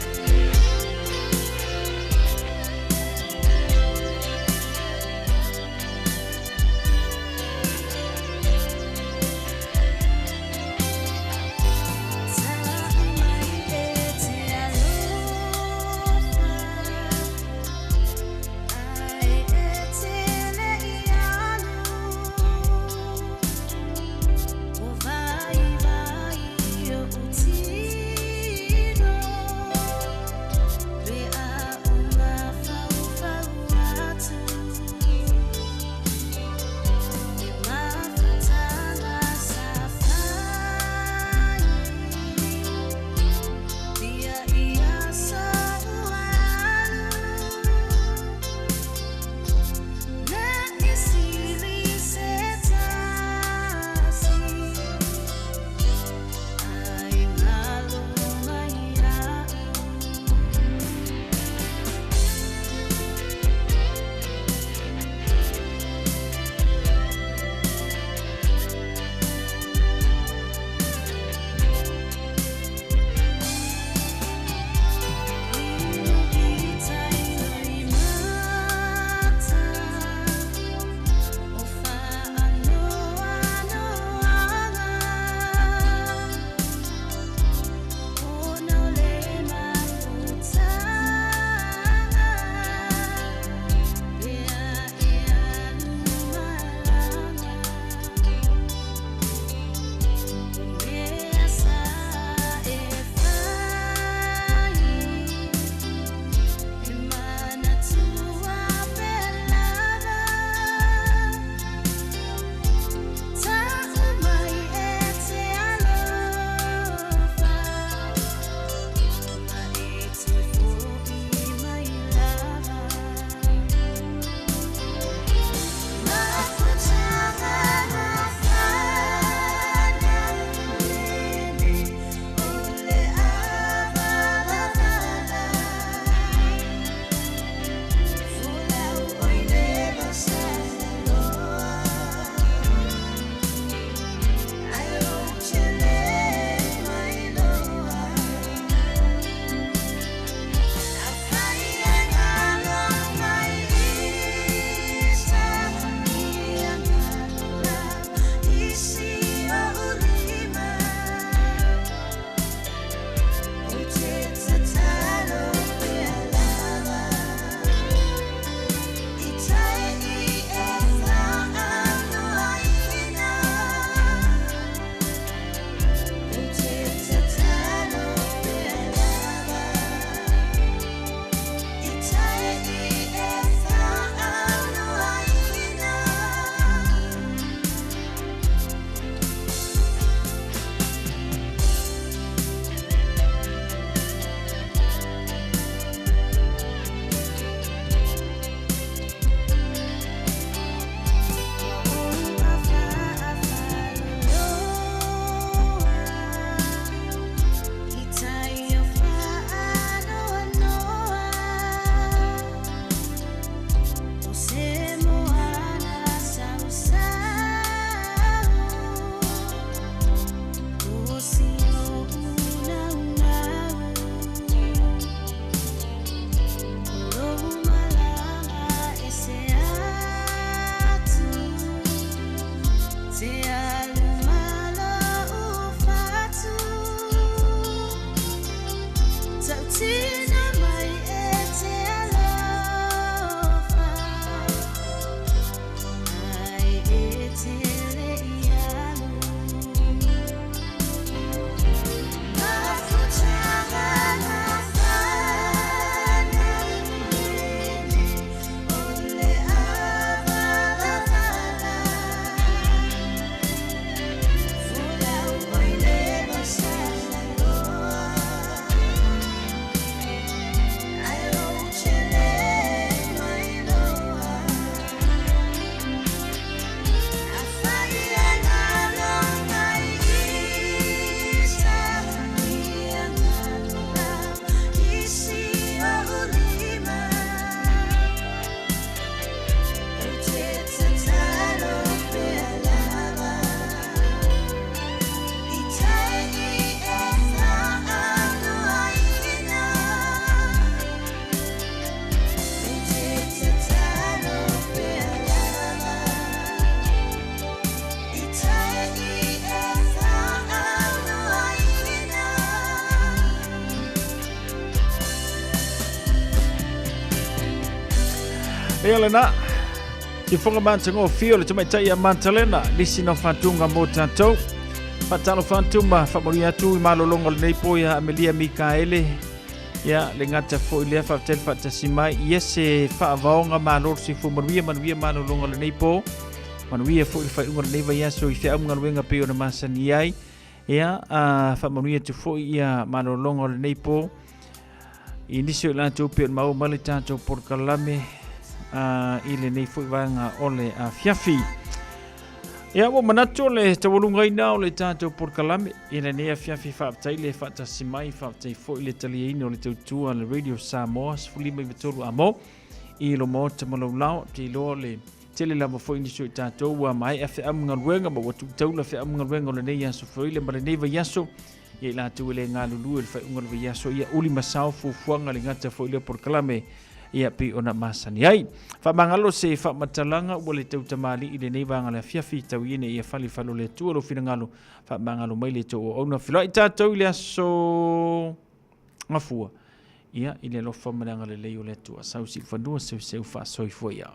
Ia lena. Siufoga matagofie o le tamaitai ia Matalena, nisi na faatuga mo tatou. Faatalofa atu ma faamanuia atu i malologa o lenei po ia Amelia Mikaele. Ia, le gata foi lea faafetai le faatasi mai. Ia se faavaoga malo le soifua manuia, manuia malologa o lenei po. Manuia foi le faaiuga o lenei vaiaso i feau ma galuega pei ona masani ai. Ia, a faamanuia atu foi ia malologa o lenei po i nisi o i latou pei ona maua mai le tatou polokalame i lenei foi vaega o le afiafi. Ia, ua manatu o le taualugaina o le tatou polokalame i lenei afiafi faafetai le faatasi mai, faafetai foi le taliaina o le tautua a le Radio Samoa 15 amo i lo maota ma lou lao. Te iloa le tele lava foi nisi o i tatou ua maea feau ma galuega ma ua tuutaula feau ma galuega o lenei aso foile ma lenei vaiaso. Ia i latou e le galulue i le faaiuga o le vaiaso, ia uli ma sao fuafuaga le gata foi lea polokalame ia pei ona masani ai. Faamagalo se faamatalaga ua le tautamalii i lenei vaega o le afiafi, tau ia ina ia fale i fale o le Atua lou finagalo, faamagalo mai le tou auauna. Feiloai tatou i le aso Gafua, ia i le alofa ma le agalelei o le Atua. Sau siufanua, seuseu faasoifua ia.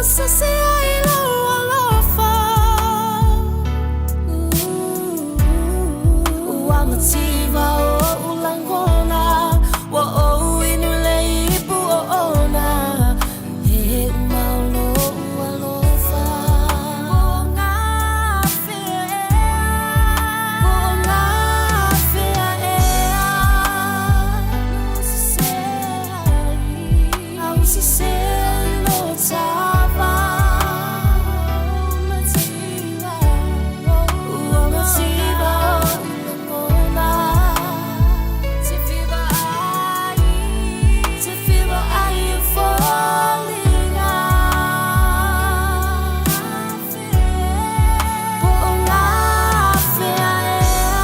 sasi ai lou alofa. Ua mativa oʻu lagona, ua ou inu i le ipu oona, e mau lou alofa. Po o gafea ea, po o gafea ea, na ou sesē ai i lo tava. Ua mativa oʻu lagona, te fiva ai, te fiva ai e foliga. Po o gafea ea,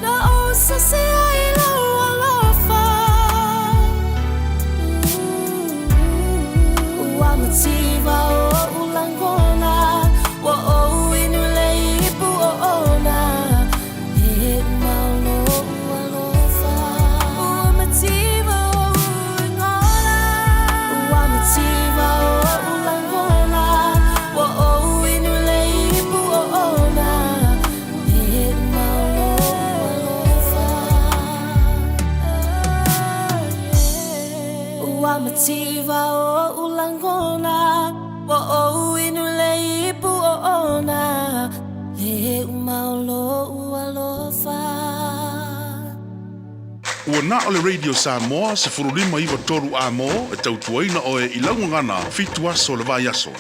na ou sasi ai i lou alofa. Ua mativa oʻu lagona, ua ou inu i le ipu oona, e mau lou alofa. Ua mativa oʻu lagona, ua mativa oʻu lagona, ua ou inu i le ipu oona, e mau lou alofa. Ua mativa oʻu lagona, ua ou inu i le ipu oona, e mau lou alofa. Ua na o le Radio Samoa 1593 Amo e tautuaina oe i lau gagana 7 aso o le vaiaso.